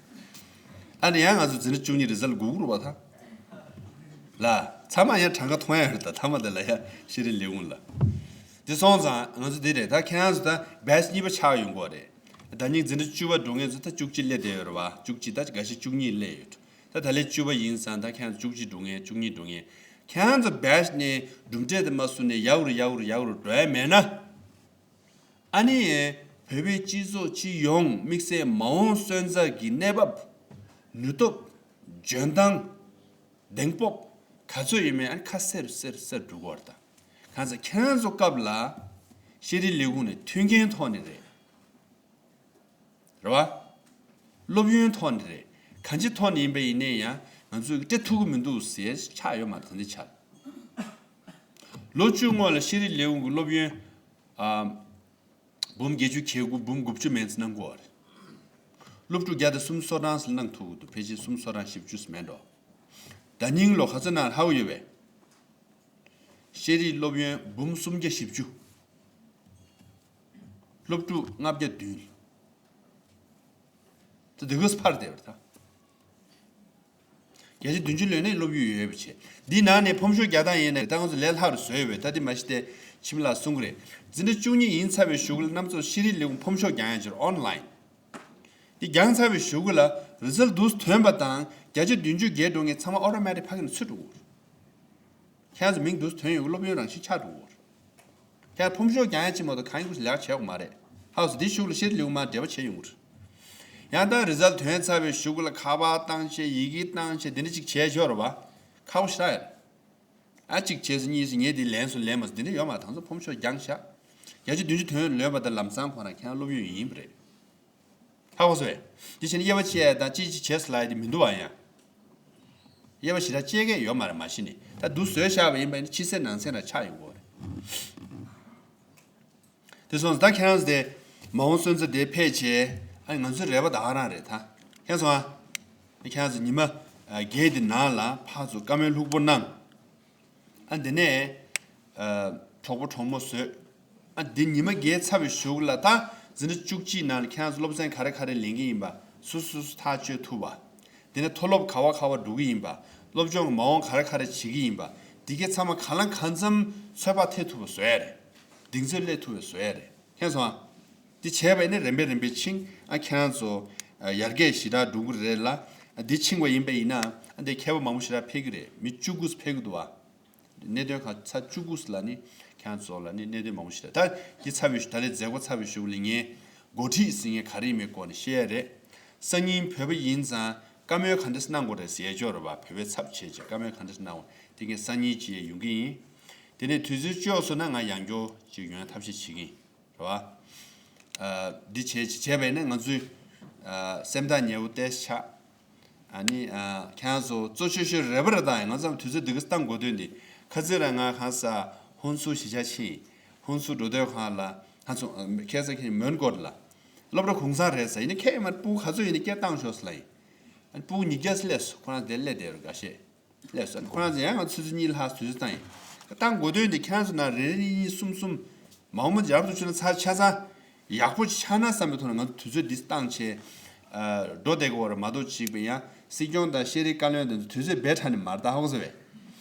ཨ་ནི་ཡང་ང་ཚོ་འཛིན་གྲྭ་བཅུ་གཉིས་རི་ཛལ་སྒུག་རུ་བ་ད། ལ། ཚང་མ་ཡང་གྲངས་ཀ་མཐོང་ཡ་ཡོད་རེད། ད་མཐའ་མ་དེ་ལ་ཡ་ཤེས་རིག་ལས་ཁུངས་ལ། དེ་སོང་ཙང་ང་ཚོ་འདི་རེད། ད་ཁྱེད་རང་ཚོ་ད་བེ་ཆི་གཉིས་པ་ཆགས་ཡོང་གི་རེད། ཟླ་ཉིན་འཛིན་གྲྭ་བཅུ་པ་འགྲོ་མཁན་ཚོ་ད་བཅུ་གཅིག་སླེབས་བསྡད་ཡོད་རེད་བ། བཅུ་གཅིག་ད་འགའ་ཤས་བཅུ་གཉིས་སླེབས་ཡོད། ད་ད་ལན་བཅུ་པ་ཡིན་ཙང་ད་ཁྱེད་རང་ཚོ་བཅུ་གཅིག་འགྲོ་མཁན་བཅུ་གཉིས་འགྲོ་མཁན། ཁྱེད་རང་ཚོ་བེ་ཆི་ནས་གྲུབ་འབྲས་དེ་མ་བཟུང་ནས་ཡག་རུ་ཡག་རུ་ཡག་རུ་འགྲོ་ཡ་མེད་ན། ཨ་ནི། བོད་པའི་སྤྱི་ཚོགས་སྤྱི་ཡོངས་དམིགས་བསལ་མ་འོངས་སོན་རྩ་གི་གནས་བབ། ནུས་སྟོབས། འཇོན་ཐང་། གདེང་སྤོབས། ག་ཚོད་ཡོད་མེད་ཨ་ནི་ཁ་གསལ་གསལ་གསལ་འགྲོ་གི་ཡོད་རེད་ད། གང་ཟེར་ཁྱེད་རང་ཚོ་སྐབས་ལ་ཤེས་རིག་ལས་ཁུངས་ནས་མཐུན་རྐྱེན་ཐོག་ནས་རེད། རེད་བ། སློབ་ཡོན་ཐོག་ནས་རེད། གང་ཅི་ཐོག་ནས་ཡིན་པ་ཡིན་ནའི་ཡང་ང་ཚོས་སྤྲད་ཐུབ་ཀྱི་མི་འདུག་ཟེར་ཆགས་ཡོད་མ་རེད་ད་འདི་ཆར། ལོ་བཅུ་སྔོན་ལ་ཤེས་རིག་ལས་ཁུངས་ཀྱི་སློབ་ཡོན། ཨ། འབུམ་བརྒྱད་ཅུ་གྱ་དགུ་འབུམ་དགུ་བཅུ་མན་ཙམ་གནང་གི་ཡོད་རེད། སློབ་ཕྲུག་བརྒྱ་དང་སུམ་ཅུ་སོ་གྲངས་ཙམ་གནང་ཐུབ་ཀྱི་འདུག་ཕལ་ཆེར་སུམ་ཅུ་སོ་གྲངས་བཞི་བཅུ་ཙམ་མེད་འགྲོ། ཟླ་ཉིན་ལོ་ག་ཚོད་གནང་ཧ་གོ་ཡོད་པས། ཤེས་རིག་སློབ་ཡོན་འབུམ་སུམ་བརྒྱ་བཞི་བཅུ། སློབ་ཕྲུག་ལྔ་བརྒྱ་བདུན། ད་དེ་གོས་ཕར་བསྡད་པ་རེད་ད། བརྒྱ་ཆ་བདུན་ཅུ་ལོན་ནས་སློབ་ཡོན་ཡོད་པ་བྱས། འདི་ནང་ནས་ཕོམ་ཤོག་རྒྱག་སྟངས་ཡིན་ན་ད་ང་ཚོ་ལས་སླ་རུ་བཟོས་ཡོད་པས། ད་འདི་མ་གཞི་དེ་ཁྱིམ་ལ་གསུང་གི་རེད། འཛིན་གྲྭ་བཅུ་གཉིས་ཡིན་ཚར་བའི་གཞུག་ལ་རྣམ་ཚོ་ཤེས་རིག་ལས་ཁུངས་ཕོམ་ཤོག་རྒྱག་ཡ་ཅིག་ཨོན་ལན། འདི་རྒྱག་ཚར་བའི་གཞུག་ལ་རི་ཛལ་འདུག་ཐོན་པ་དང་བརྒྱ་ཆ་བདུན་ཅུ་བརྒལ་འགྲོ་མཁན་ཚང་མ་ཨོ་ཏོ་མེ་ཊིག་ཕ་གི་ནས་ཚུར་འགྲོ་གི་རེད། ཁྱེད་ཚོ་མིང་འདུག་ཐོན་ཡོང་གི་སློབ་ཡོན་རང་བཞིན་ཆགས་འགྲོ་གི་རེད། ཁྱེད་ཕོམ་ཤོག་རྒྱག་ཡ་ཅིག་མ་གཏོགས་གང་ཡང་ལས་ཀ་བྱེད་དགོས་མ་རེད། ཧའོ་སི་འདི་གཞུག་ལ་ཤེས་རིག་ལས་ཁུངས་མར་འབྲེལ་བ་བྱེད་ཡོང་གི་རེད། ཡང་ད་རི་ཛལ་ཐོན་ཚར་བའི་གཞུག་ལ་ཁ་པར་བཏང་བྱས་ཡི་གེ་བཏང་བྱས་འདི་འདྲ་ཅིག་བྱས་ཆོག་རེད་བ། ཁག་པོ་ཞེ་དྲག་ཡོད་རེད། ཨ་གཅིག་བྱས་སོང་གཉིས་སོང་ངས་འདི་ལན་སོང་ལན་མ་སོང་འདི་འདྲ་ཡོད་མ་རེད། ད་ཚོ་ཕོམ་ཤོག་རྒྱག་ཤག་བརྒྱ་ཆ་བདུན་ཅུ་ཐོན་ལོན་པ་དང་ལམ་སང་ཁོ་རང་ཁྱེད་རང་སློབ་ཡོན་ཡིན་པ་རེད། ཧ་གོ་སོང་ངས། འདི་བྱས་ན་དབྱེ་བ་ཕྱེ་ཡ་དང་ཅི་ཅི་བྱས་སོང་ལབ་ཡ་དེ་མི་འདུག་བ་ཡང་། དབྱེ་བ་ཞེ་དྲག་ཕྱེ་མཁན་ཡོད་མ་རེད་མ་གཞི་ནས། ད་འདུག་བཟོས་བཞག་པ་ཡིན་པ་ཡིན་ན་ཕྱི་གསལ་ནང་གསལ་རང་ཆགས་ཡོང་གི་རེད། དེ་སོང་ཙང་ད་ཁྱེད་རང་ཚོ་དེ་མ་འོངས་སོན་རྩ་དེ་ཕེབས་བྱས་ཨ་ང་ཚོའི་རེ་བ་ད་ག་རང་རེད་ད། ཁྱེད་ཚོ་ཨ། ཁྱེད་རང་ཚོ་ཉི་མ་བརྒྱད་དེ་ནང་ལ་ཕར་ཚུར་བཀའ་མོལ་ལྷུག་པོ་གནང་། ཨ་འདི་ནས་ཨ་གྲོགས་པོ་གྲོགས་མོ་བཟོས། ཨ་འདི་ཉི་མ་བརྒྱད་ཚར་བའི་གཞུག་ལ་ད་འཛིན་གྲྭ་བཅུ་གཅིག་ནང་ལ་ཁྱེད་རང་ཚོ་སློབ་ཚན་ག་རེ་ག་རེ་ལེན་གྱི་ཡིན་པ་སོ་སོ་སོ་སོ་ཐག་གཅོད་ཐུབ་པ། དེ་ནས་མཐོ་སློབ་ག་བ་ག་བ་འགྲོ་གི་ཡིན་པ། སློབ་སྦྱོང་གི་མ་འོངས་ག་རེ་ག་རེ་བྱེད་ཀྱི་ཡིན་པ། འདི་གའི་ཚང་མ་གང་ལ་གང་འཚམ་ཚོད་དཔག་ཐེབས་ཐུབ་པ་བཟོ་ཡ་རེད། གདེང་ཚོད་སླེབས་ཐུབ་པ་བཟོ་ཡ་རེད། ཁྱེད་ཚོ་ཨ། འདི་བྱས་པ་ཡིན་ན་རིམ་པས་རིམ་པས་ཕྱིན་ཨ་ཁྱེད་རང་ཚོ་ཨ་ཡར་རྒྱས་ཞེ་དྲག་འགྲོ་གི་རེད་ལ། ཨ་འདི་ཕྱིན་པ་ཡིན་པ་ཡིན་ན་ཨ་འདི་མཁས་པ་མང་པོ་ཞེ་དྲག་ཕེབས་ཀྱི་རེད། མི་བཅུ་དགུ་ཙམ་ཕེབས་ཀྱི་འདུག་བ། གནད་དོན་ཁག་ཚར་བཅུ་དགུ་ཙམ་ལ་ནི་ཁྱེད་རང་ཚོ་ལ་ནི་གནད་དོན་མང་པོ་ཞིག་རེད། ད་འདི་ཚར་བའི་གཞུག་ད་ལན་མཛད་སྒོ་ཚར་བའི་གཞུག་ལ་ངས་འགོ་ཁྲིད་ཟེར་མཁན་ག་རེ་ཡིན་མིན་སྐོར་ནས་བཤད་ཡ་རེད། སང་ཉིན་བོད་པ་ཡིན་ཙང་བཀའ་མོལ་ག་འདྲ་གནང་དགོས་རེད་ཟེར་ཡ་ཅིག་ཡོད་རེད་བ། བོད་པའི་ཚབ་བྱས་བྱས་བཀའ་མོལ་ག་འདྲ་གནང་དགོས་དེ་ངས་སང་ཉིན་ཅིག་ཡོང་གི་ཡིན། དེ་ནས་དུས་ཚོད་ལྕོགས་སོང་ན་ང་ཡང་བསྐྱར་ཅིག་ཡོང་ཡ་ཐབས་ཤེས་བྱེད་ཀྱི་ཡིན། རེད་བ། ཨ། འདི་བྱས་བྱས་པས་ན་ང་ཚོའི་ཨ་སེམས་ཐག་ཉེ་བོ་ཏོག་ཙམ་ཆགས། ཨ་ནི་ཨ་ཁྱེད་རང་ཚོ་གཙོ་ཆེ་ཤོས་རེ་བ་རེ་བཏང་ཡིན། ང་ཚོ་དུས་ཚོད་འདི་ག་བཏང་དགོས་དོན་འདི་ཁ་རྩང་རང་ང་གང་ས་ཧོན་སུར་གཞིས་ཆགས་ཕྱིན། ཧོན་སུར་འགྲོ་དུས་སྒང་ལ་ང་ཚོ་ཁ་སང་ཁྱེད་མོན་གྷོ་ལ་སློབ་གྲྭ་གུང་སེང་རེད་ཟེར་ཡིན་ན་ཁྱེད་མར་སྤུ་གུ་ག་ཚོད་ཡིན་ན་སྐད་བཏང་ཤོག་ཟེར་ལབ་ཡིན། ཨ་ནི་སྤུ་གུ་ཉིས་བརྒྱ་ཙམ་སླེབས་སོང་། ཁོ་རང་དེར་སླེབས་བསྡད་ཡོད་རེད་འགའ་ཤས། ལགས་སོ། ཁོ་རང་ཚོ་ཡང་ང་ཚོ་ཆུ་ཚོད་གཉིས་ལྷག་དུས་ཚོད་བཏང་ཡིན། བཏང་དགོས་དོན་དེ་ཁྱེད་རང་ཚོ་ནང་རེ་རེ་གཉིས་གཉིས་གསུམ་གསུམ་མང་པོ་རྒྱབ་ཏུ་ཆུ་ན་ཚར་ཆ་ཚང་ཡག་པོ་ཆགས་ན་བསམ་པའི་ཐོག་ནས་ང་ཚོ་དུས་ཚོད་འདི་བཏང་བྱས་འགྲོ་བསྡད་དགོས་རེད་མ་གཏོགས་གཅིག་པ་ཡང་སྲིད་སྐྱོང་དང་ཤེས་རིག་བཀའ་བློན་དེ་ཚོ་དུས་ཚོད་རྦད་ཁྲ་ནས་མར་ད་ཧོག་ཟེར་བས།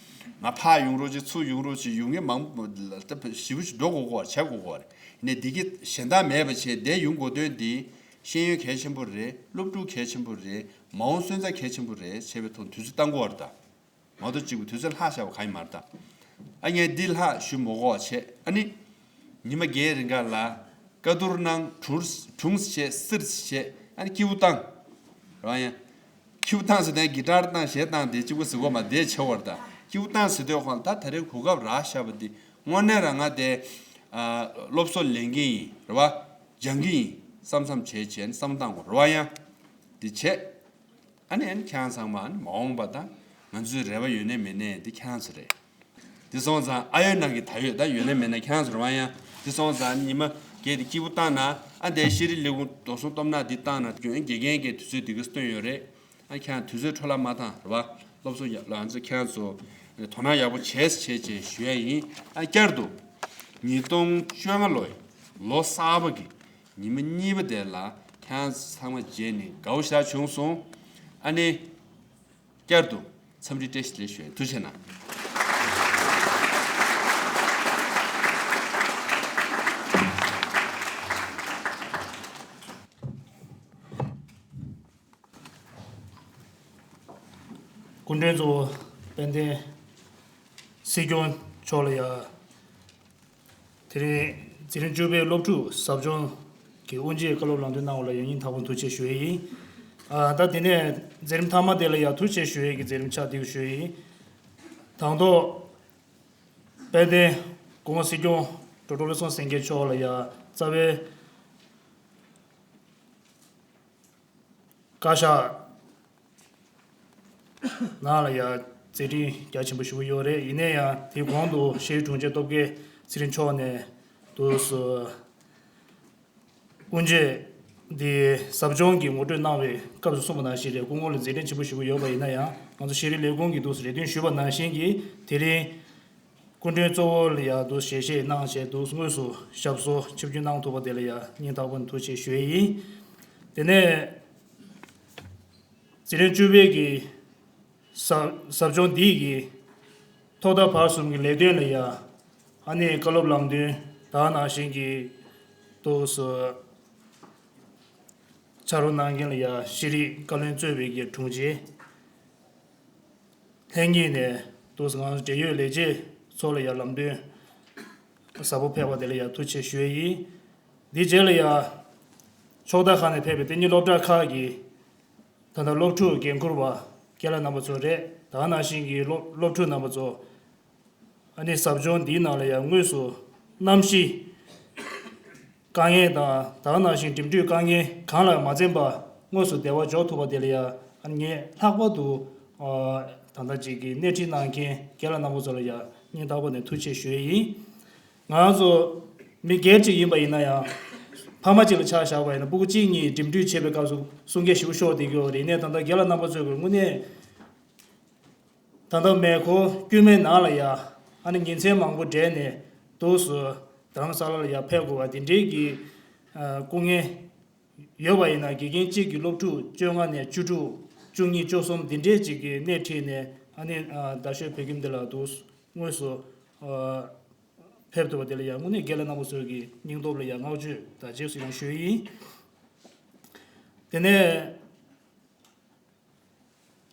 ང་ཕར་ཡོང་རོགས་ཅིག་ཚུར་ཡོང་རོགས་ཅིག་ཡོང་མཁན་མང་པོ་ཞེ་པོ་ཞིག་འགྲོ་དགོས་ཀྱི་ཡོད་རེད། བྱེད་དགོས་ཀྱི་ཡོད་རེད། ཡིན་ནའི་འདི་གི་གཞན་དག་མེད་པ་བྱས་བསྡད་ཡོང་དགོས་དོན་འདི་ཤེས་ཡོན་གལ་ཆེན་པོ་རེད། སློབ་ཕྲུག་གལ་ཆེན་པོ་རེད། མ་འོངས་སོན་རྩ་གལ་ཆེན་པོ་རེད་བྱས་པའི་ཐོག་དུས་ཚོད་བཏང་དགོས་པ་རེད་ད། མ་གཏོགས་གཅིག་པུ་དུས་ཚོད་ལྷག་བཞག་པ་གང་ཡང་མ་རེད་ད། ཨ་ངས་འདི་ལྷག་ཞུ་མི་དགོས་བྱས་ཨ་ནི། ཉི་མ་བརྒྱད་རིང་ག་ལ་བཀའ་བསྡུར་གནང་གྲུང་གྲུང་བྱས་སིར་བྱས་ཨ་ནི་སྐྱིད་པོ་བཏང་། རང་ཡང་། སྐྱིད་པོ་བཏང་ཟེར་དུས་གི་ཊར་བཏང་གཞས་བཏང་དེ་གཅིག་པུ་ཟེར་དགོས་མ་དེ་བྱེད་དགོས་རེད་ད། སྐྱིད་པོ་བཏང་ཟེར་དུས་ཁོང་ད་ད་རེས་གོ་སྐབས་རག་བཞག་པ་འདི་དངོས་གནས་རང་ང་དེ། ཨ་སློབ་གསོ་ལེན་གི་ཡིན་རེད་བ། སྦྱང་གི་ཡིན་བསམ་བསམ་བྱས་བྱས་ནས་བསམ་བློ་བཏང་དགོས་རེད་བ་ཡང་། འདི་བྱས། ཨ་ནི་ཨ་ནི་ཁྱེད་རང་ཚང་མ་ཨ་ནི་མ་འོངས་པ་དང་ང་ཚོའི་རེ་བ་ཡོད་ནའི་མེད་ནའི་འདི་ཁྱེད་རང་ཚོ་རེད། འདི་སོང་ཙང་ཨ་ཡོད་ནང་གི་ད་ཡོད་ད་ཡོད་ནའི་མེད་ནའི་ཁྱེད་རང་ཚོ་རེད་བ་ཡང་འདི་སོང་ཙང་ཨ་ནི་ཉི་མ་བརྒྱད་དེ་སྐྱིད་པོ་བཏང་ན་ཨ་འདི་ཤེས་རིག་ལས་ཁུངས་རྡོ་སོང་སྟོབས་ན་འདི་བཏང་ན་དགེ་རྒན་གྱི་དུས་ཚོད་འདི་ག་སྟོན་ཡོད་རེད། ཨ་ཁྱེད་རང་དུས་ཚོད་འཕྲོ་བརླག་མ་བཏང་རེད་བ། སློབ་གསོ་ཡག་ལ་ང་ཚོ་ཁྱེད་རང་ཚོ་དོ་སྣང་ཡག་པོ་བྱས་བྱས་བྱས་ཞུ་ཡ་ཡིན། ཨ་བསྐྱར་དུ་ཉིས་སྟོང་བཅོ་ལྔ་ལོའི་ལོ་གསར་པ་གི་ཉི་མ་གཉིས་པ་དེ་ལ་ཁྱེད་རང་ཚང་མ་མཇལ་ནས་དགའ་བོ་ཞེ་དྲག་བྱུང་སོང་། ཨ་ནི། བསྐྱར་དུ་འཚམས་འདྲི་བཀྲ་ཤིས་བདེ་ལེགས་ཞུ་ཡ་ཡིན། ཐུགས་རྗེ་གནང་། སྐུ་མགྲོན་གཙོ་བོ་དཔལ་ལྡན་སྲིད་སྐྱོང་མཆོག་ལ་ཡ། དེ་རིང་འཛིན་རིམ་བཅུ་པའི་སློབ་ཕྲུག་ཟབ་སྦྱོང་གི་དབུ་འབྱེད་བཀའ་སློབ་ལམ་སྟོན་གནང་བ་ལ་ཡང་སྙིང་ཐག་པ་ནས་ཐུགས་རྗེ་ཆེ་ཞུ་ཡས་ཡིན། ཨ། ད་དེ་ནས་མཛད་རིམ་མཐའ་མ་དེ་ལ་ཡང་ཐུགས་རྗེ་ཆེ་ཞུ་ཡས་ཀྱི་མཛད་རིམ་ཆགས་འདུག་ཞུ་ཡས་ཡིན། དང་ཐོག་དཔལ་ལྡན་སྐུ་ངོ་སྲིད་སྐྱོང་ཌོག་ཊར་བློ་བཟང་སེང་གེ་མཆོག་ལ་ཡང་རྩ་བའི་བཀའ་ཤག་ནང་ལ་ཡང་མཛད་འཕྲིན་རྒྱ་ཆེན་པོ་ཞེ་པོ་ཡོད་རེད། ཡིན་ན་ཡང་དེའི་གོང་དུ་ཤེས་རིག་དྲུང་ཆེ་སྟོབས་རྒྱལ་ཚེ་རིང་མཆོག་ནས་དུ་སུ་དབུ་འབྱེད་འདི་ཟབ་སྦྱོང་གི་ངོ་སྤྲོད་གནང་བའི་སྐབས་སུ་གསུངས་པ་ནང་བཞིན་རེད། སྐུ་ངོ་ལ་མཛད་འཕྲིན་ཆེན་པོ་ཞེ་པོ་ཡོད་པ་ཡིན་ན་ཡང་ང་ཚོ་ཤེས་རིག་ལས་ཁུངས་ཀྱིས་དུ་རེ་འདུན་ཞུས་པ་ནང་བཞིན་གྱི་དེ་རིང་སྐུ་མགྲོན་གཙོ་བོ་ལ་ཡང་དུ་ཞལ་བཞེས་གནང་བྱས་དུ་དངོས་སུ་ཞབས་སོར་ཆིབས་བསྒྱུར་གནང་ཐུབ་པ་དེ་ལ་ཡང་སྙིང་ཐག་པ་ནས་ཐུགས་རྗེ་ཆེ་ཞུ་ཡས་ཡིན། དེ་ནས་འཛིན་རིམ་བཅུ་པའི་གི་ཟབ་ཟབ་སྦྱོང་འདི་གི་ཐོག་མཐའ་བར་གསུམ་གྱི་ལས་དོན་ལ་ཡང་ཨ་ནི་བཀའ་སློབ་ལམ་སྟོན་དག་ནང་བཞིན་གྱི་ཏོག་ཙམ་ཕྱག་རོགས་གནང་མཁན་ལ་ཡང་ཤེས་རིག་བཀའ་བློན་གཙོས་པའི་གི་དྲུང་ཆེ་ལྷན་རྒྱས་ནས་ཏོག་ཙམ་ང་ཚོ་འབྲེལ་ཡོད་ལས་བྱེད་ཚོ་ལ་ཡང་ལམ་སྟོན་ཟབ་པོ་ཕེབས་པ་དེ་ལ་ཡང་ཐུགས་རྗེ་ཆེ་ཞུ་ཡས་ཡིན། འདི་རྗེས་ལ་ཡང་ཕྱོགས་མཐའ་ཁག་ནས་ཕེབས་པའི་དེ་ཉིད་སློབ་གྲྭ་ཁག་གི་ད་ལྟ་སློབ་ཕྲུག་འགན་འཁུར་བ་རྒན་ལགས་རྣམ་པ་ཚོ་རེད། ད་ག་ནང་བཞིན་གྱི་སློབ་སློབ་ཕྲུག་རྣམ་པ་ཚོ་ཨ་ནི་ཟབ་སྦྱོང་འདིའི་ནང་ལ་ཡང་དངོས་སུ་གནམ་གཤིས་དཀའ་ངལ་དང་ད་ག་ནང་བཞིན་འགྲིམ་འགྲུལ་དཀའ་ངལ་གང་ལ་མ་འཛེམས་པ་དངོས་སུ་བདེ་བར་འཇོག་ཐུབ་པ་དེ་ལ་ཡང་ཨ་ནི་ངས་ལྷག་པར་དུ་ཨ་ད་ལྟ་ཅིག་གི་སྣེ་ཁྲིད་གནང་མཁན་རྒན་ལགས་རྣམ་པ་ཚོ་ལ་ཡང་སྙིང་ཐག་པ་ནས་ཐུགས་རྗེ་ཆེ་ཞུ་ཡས་ཡིན། ང་རང་ཚོ་མི་སྒེར་གཅིག་ཡིན་པ་ཡིན་ན་ཡང་ཕ་མ་གཅིག་ལ་ཆ་བཞག་པ་ཡིན་ན་སྤུ་གུ་གཅིག་གཉིས་འགྲིམ་འགྲུལ་བྱེད་པའི་སྐབས་སུ་གསུང་སྐད་ཞེ་པོ་ཤོར་བསྡད་ཀྱི་ཡོད་རེད། ཡིན་ནའི་ད་ལྟ་རྒན་ལགས་རྣམ་པ་ཚོས་དངོས་གནས་ད་ལྟ་མེ་འཁོར་དཀྱུས་མའི་ནང་ལ་ཡ་ཨ་ནི་ཉིན་མཚན་མང་པོ་བསྒྲིལ་ནས་འདུག་སུ་རྡ་རམ་ས་ལ་ལ་ཡ་ཕེབས་དགོས་པ་དེ་འདྲའི་གི་ཨ་སྐུ་ངལ་ཡོད་པ་ཡིན་ན་དགེ་རྒན་གཅིག་གི་སློབ་ཕྲུག་བཅོ་ལྔ་ནས་བཅུ་དྲུག་བཅུ་གཉིས་བཅུ་གསུམ་འདི་འདྲའི་ཅིག་གི་སྣེ་ཁྲིད་ནས་ཨ་ནི་ཨ་རྡ་ཤོད་བོད་ཁྱིམ་འདི་ལ་འདུག་དངོས་སུ་ཨ་ཕེབས་ཐུབ་པ་དེ་ལ་ཡང་དངོས་གནས་རྒན་ལགས་རྣམ་པ་ཚོའི་གི་སྙིང་སྟོབས་ལ་ཡང་བསྔགས་བརྗོད་དང་རྗེས་སུ་ཡང་ཞུ་ཡི་ཡིན། དེ་ནས་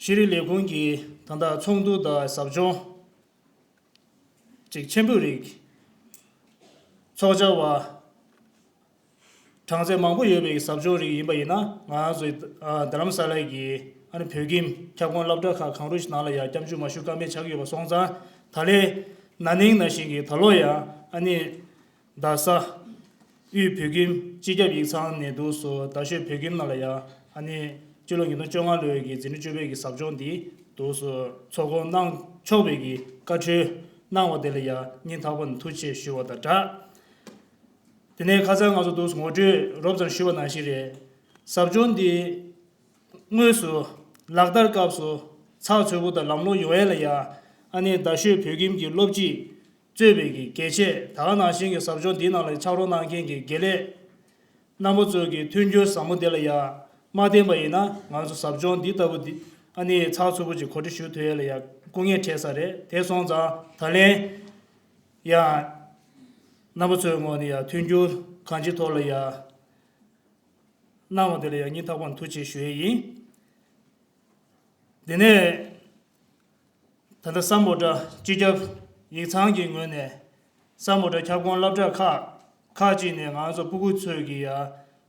ཤེས་རིག་ལས་ཁུངས་ཀྱི་ད་ལྟ་ཚོགས་འདུ་དང་ཟབ་སྦྱོང་ཅིག་ཆེན་པོའི་རིགས་ཚོགས་བཅར་བ་གྲངས་ཚད་མང་པོ་ཡོད་པའི་ཟབ་སྦྱོང་རིགས་ཡིན་པ་ཡིན་ན་ང་རང་ཚོའི་ཨ་རྡ་རམ་ས་ལའི་གི་ཨ་ནི་བོད་ཁྱིམ་ཁྱབ་ཁོངས་སློབ་གྲྭ་ཁག་གང་རུང་ཞིག་ནང་ལ་ཡང་སྐྱབས་འཇུག་མ་ཞུ་ཀ་མེད་ཆགས་ཀྱི་ཡོད་པ་སོང་ཙང་ད་ལན་ན་ནིང་ནང་བཞིན་གྱི་ད་ལོ་ཡང་ཨ་ནི་རྡ་ས་དབུས་བོད་ཁྱིམ་སྤྱི་ཁྱབ་ཡིག་ཚང་ནས་འདུག་སུ་རྡ་ཤོད་བོད་ཁྱིམ་ནང་ལ་ཡང་ཨ་ནི་སྤྱི་ལོ་ཉིས་སྟོང་བཅོ་ལྔ་ལོའི་གི་འཛིན་གྲྭ་བཅུ་པའི་གི་ཟབ་སྦྱོང་འདི་འདུག་སུ་ཚོགས་སྐོང་གནང་ཆོག་པའི་གི་བཀའ་འཁྲོལ་གནང་བ་དེ་ལ་ཡང་སྙིང་ཐག་པ་ནས་ཐུགས་རྗེ་ཆེ་ཞུ་བ་དང་སྦྲགས། དེ་ནས་ཁ་སང་ང་ཚོ་འདུག་སུ་ངོ་སྤྲོད་རོབ་ཙམ་ཞུས་པ་ནང་བཞིན་རེད། ཟབ་སྦྱོང་འདི་དངོས་སུ་ལག་བསྟར་སྐབས་སུ་ཚགས་ཚུད་པོ་དང་ལམ་ལྷོང་ཡོང་ཡས་ལ་ཡང་ཨ་ནི་རྡ་ཤོད་བོད་ཁྱིམ་གྱི་སློབ་སྤྱི་གཙོས་པའི་གི་དགེ་ཆེ་ད་ག་ནང་བཞིན་གྱི་ཟབ་སྦྱོང་འདིའི་ནང་ལ་ཕྱག་རོགས་གནང་མཁན་གྱི་དགེ་ལས་རྣམ་པ་ཚོ་གི་མཐུན་འགྱུར་ཟབ་མོ་དེ་ལ་ཡང་མ་བརྟེན་པ་ཡིན་ན་ང་ཚོ་ཟབ་སྦྱོང་འདི་ལྟ་བུ་འདི་ཨ་ནི་ཚགས་ཚུད་པོ་ཅིག་གོ་སྒྲིག་ཞུ་ཐུབ་ཡས་ལ་ཡང་སྐུ་ངལ་འཕྲད་ས་རེད། དེ་སོང་ཙང་ད་ལན་ཡང་རྣམ་པ་ཚོའི་ངོས་ནས་ཡང་མཐུན་འགྱུར་གང་ཅིའི་ཐོག་ལ་ཡང་གནང་བ་དེ་ལ་ཡང་སྙིང་ཐག་པ་ནས་ཐུགས་རྗེ་ཆེ་ཞུ་ཡས་ཡིན། དེ་ནས་ད་ལྟ་སམ་བྷོ་ཊ་སྤྱི་ཁྱབ་ཡིག་ཚང་གི་ངོས་ནས་སམ་བྷོ་ཊ་ཁྱབ་ཁོངས་སློབ་གྲྭ་ཁག་ཁག་ཅིག་ནས་ང་ཚོ་སྤུ་གུ་ཚོས་ཀྱི་ཡ་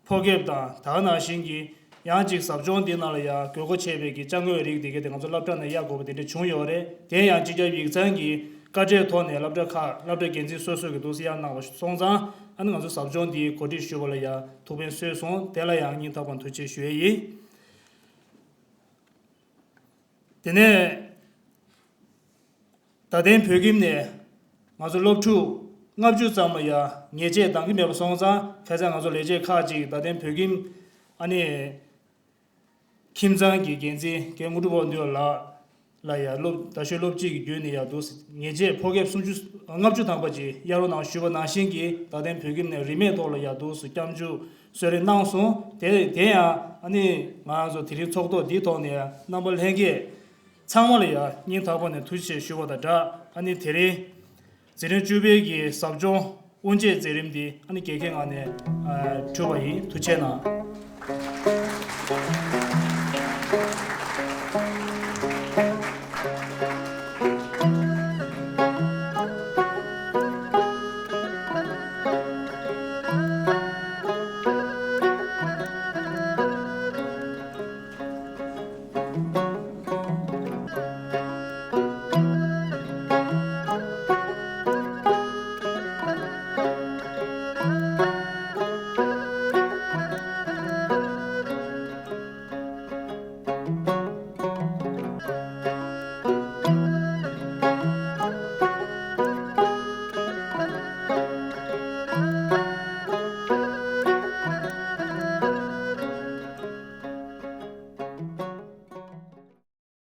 ཕོ་སྐྱེབས་དང་ད་ག་ནང་བཞིན་གྱི་ཡང་ཅིག་ཟབ་སྦྱོང་འདི་ནང་ལ་ཡ་དགོས་མཁོ་ཆེ་བའི་གི་ཅ་དངོས་རིགས་འདི་ག་དེ་ང་ཚོ་སློབ་གྲྭ་ནས་གཡར་དགོས་པ་དེ་འདྲ་བྱུང་ཡོད་རེད། དེ་ཡང་སྤྱི་ཁྱབ་ཡིག་ཚང་གི་བཀའ་ཁྲིའི་ཐོག་ནས་སློབ་གྲྭ་ཁག་སློབ་གྲྭ་འགན་འཛིན་སོ་སོས་ཀྱི་འདུག་སེ་གཡར་གནང་བ་སོང་ཙང་ཨ་ནི་ང་ཚོ་ཟབ་སྦྱོང་འདིའི་གོ་སྒྲིག་ཞུ་བ་ལ་ཡ་ཐུགས་ཕན་གསོས་སོང་། དེ་ལ་ཡང་སྙིང་ཐག་པ་ནས་ཐུགས་རྗེ་ཆེ་ཞུ་ཡས་ཡིན། དེ་ནས་རྡ་སྟེང་བོད་ཁྱིམ་ནས་ང་ཚོ་སློབ་ཕྲུག་ལྔ་བཅུ་ཙམ་ལ་ཡ་ཉེས་ཆད་འདང་གི་མེད་པ་སོང་ཙང་ཁ་སང་ང་ཚོ་ལས་བྱེད་ཁག་ཅིག་རྡ་སྟེང་བོད་ཁྱིམ་ཨ་ནི་ཁྱིམ་ཚང་གི་འགན་འཛིན་རྒན་དངོས་གྲུབ་དབང་འདུས་ལགས་ལ་ཡ་སློབ་རྡ་ཤོད་སློབ་སྤྱི་གི་བརྒྱུད་ནས་ཡ་འདུག་ཉེས་ཆད་ཕོ་སྐྱེབས་སུམ་ཅུ་ལྔ་བཅུ་ཐམ་པ་ཅིག་གཡར་རོགས་གནང་ཞུས་པ་ནང་བཞིན་གྱི་རྡ་སྟེང་བོད་ཁྱིམ་ནས་རིན་མེད་ཐོག་ལ་ཡ་འདུག་སྐྱབས་འཇུག་གསོལ་རས་གནང་སོང་། དེ་དེ་ཡང་ཨ་ནི་ང་རང་ཚོ་དེ་རིང་ཚོགས་ཐོག་འདིའི་ཐོག་ནས་རྣམ་པ་ལྷན་རྒྱས་ཚང་མ་ལ་ཡང་སྙིང་ཐག་པ་ནས་ཐུགས་རྗེ་ཆེ་ཞུ་བ་དང་སྦྲགས། ཨ་ནི་དེ་རིང་འཛིན་རིམ་བཅུ་པའི་གི་ཟབ་སྦྱོང་དབུ་འབྱེད་མཛད་རིམ་འདི་ཨ་ནི་རྒྱལ་ཁའི་ངང་ནས་ཨ་གྲུབ་པ་ཡིན། ཐུགས་རྗེ་གནང་།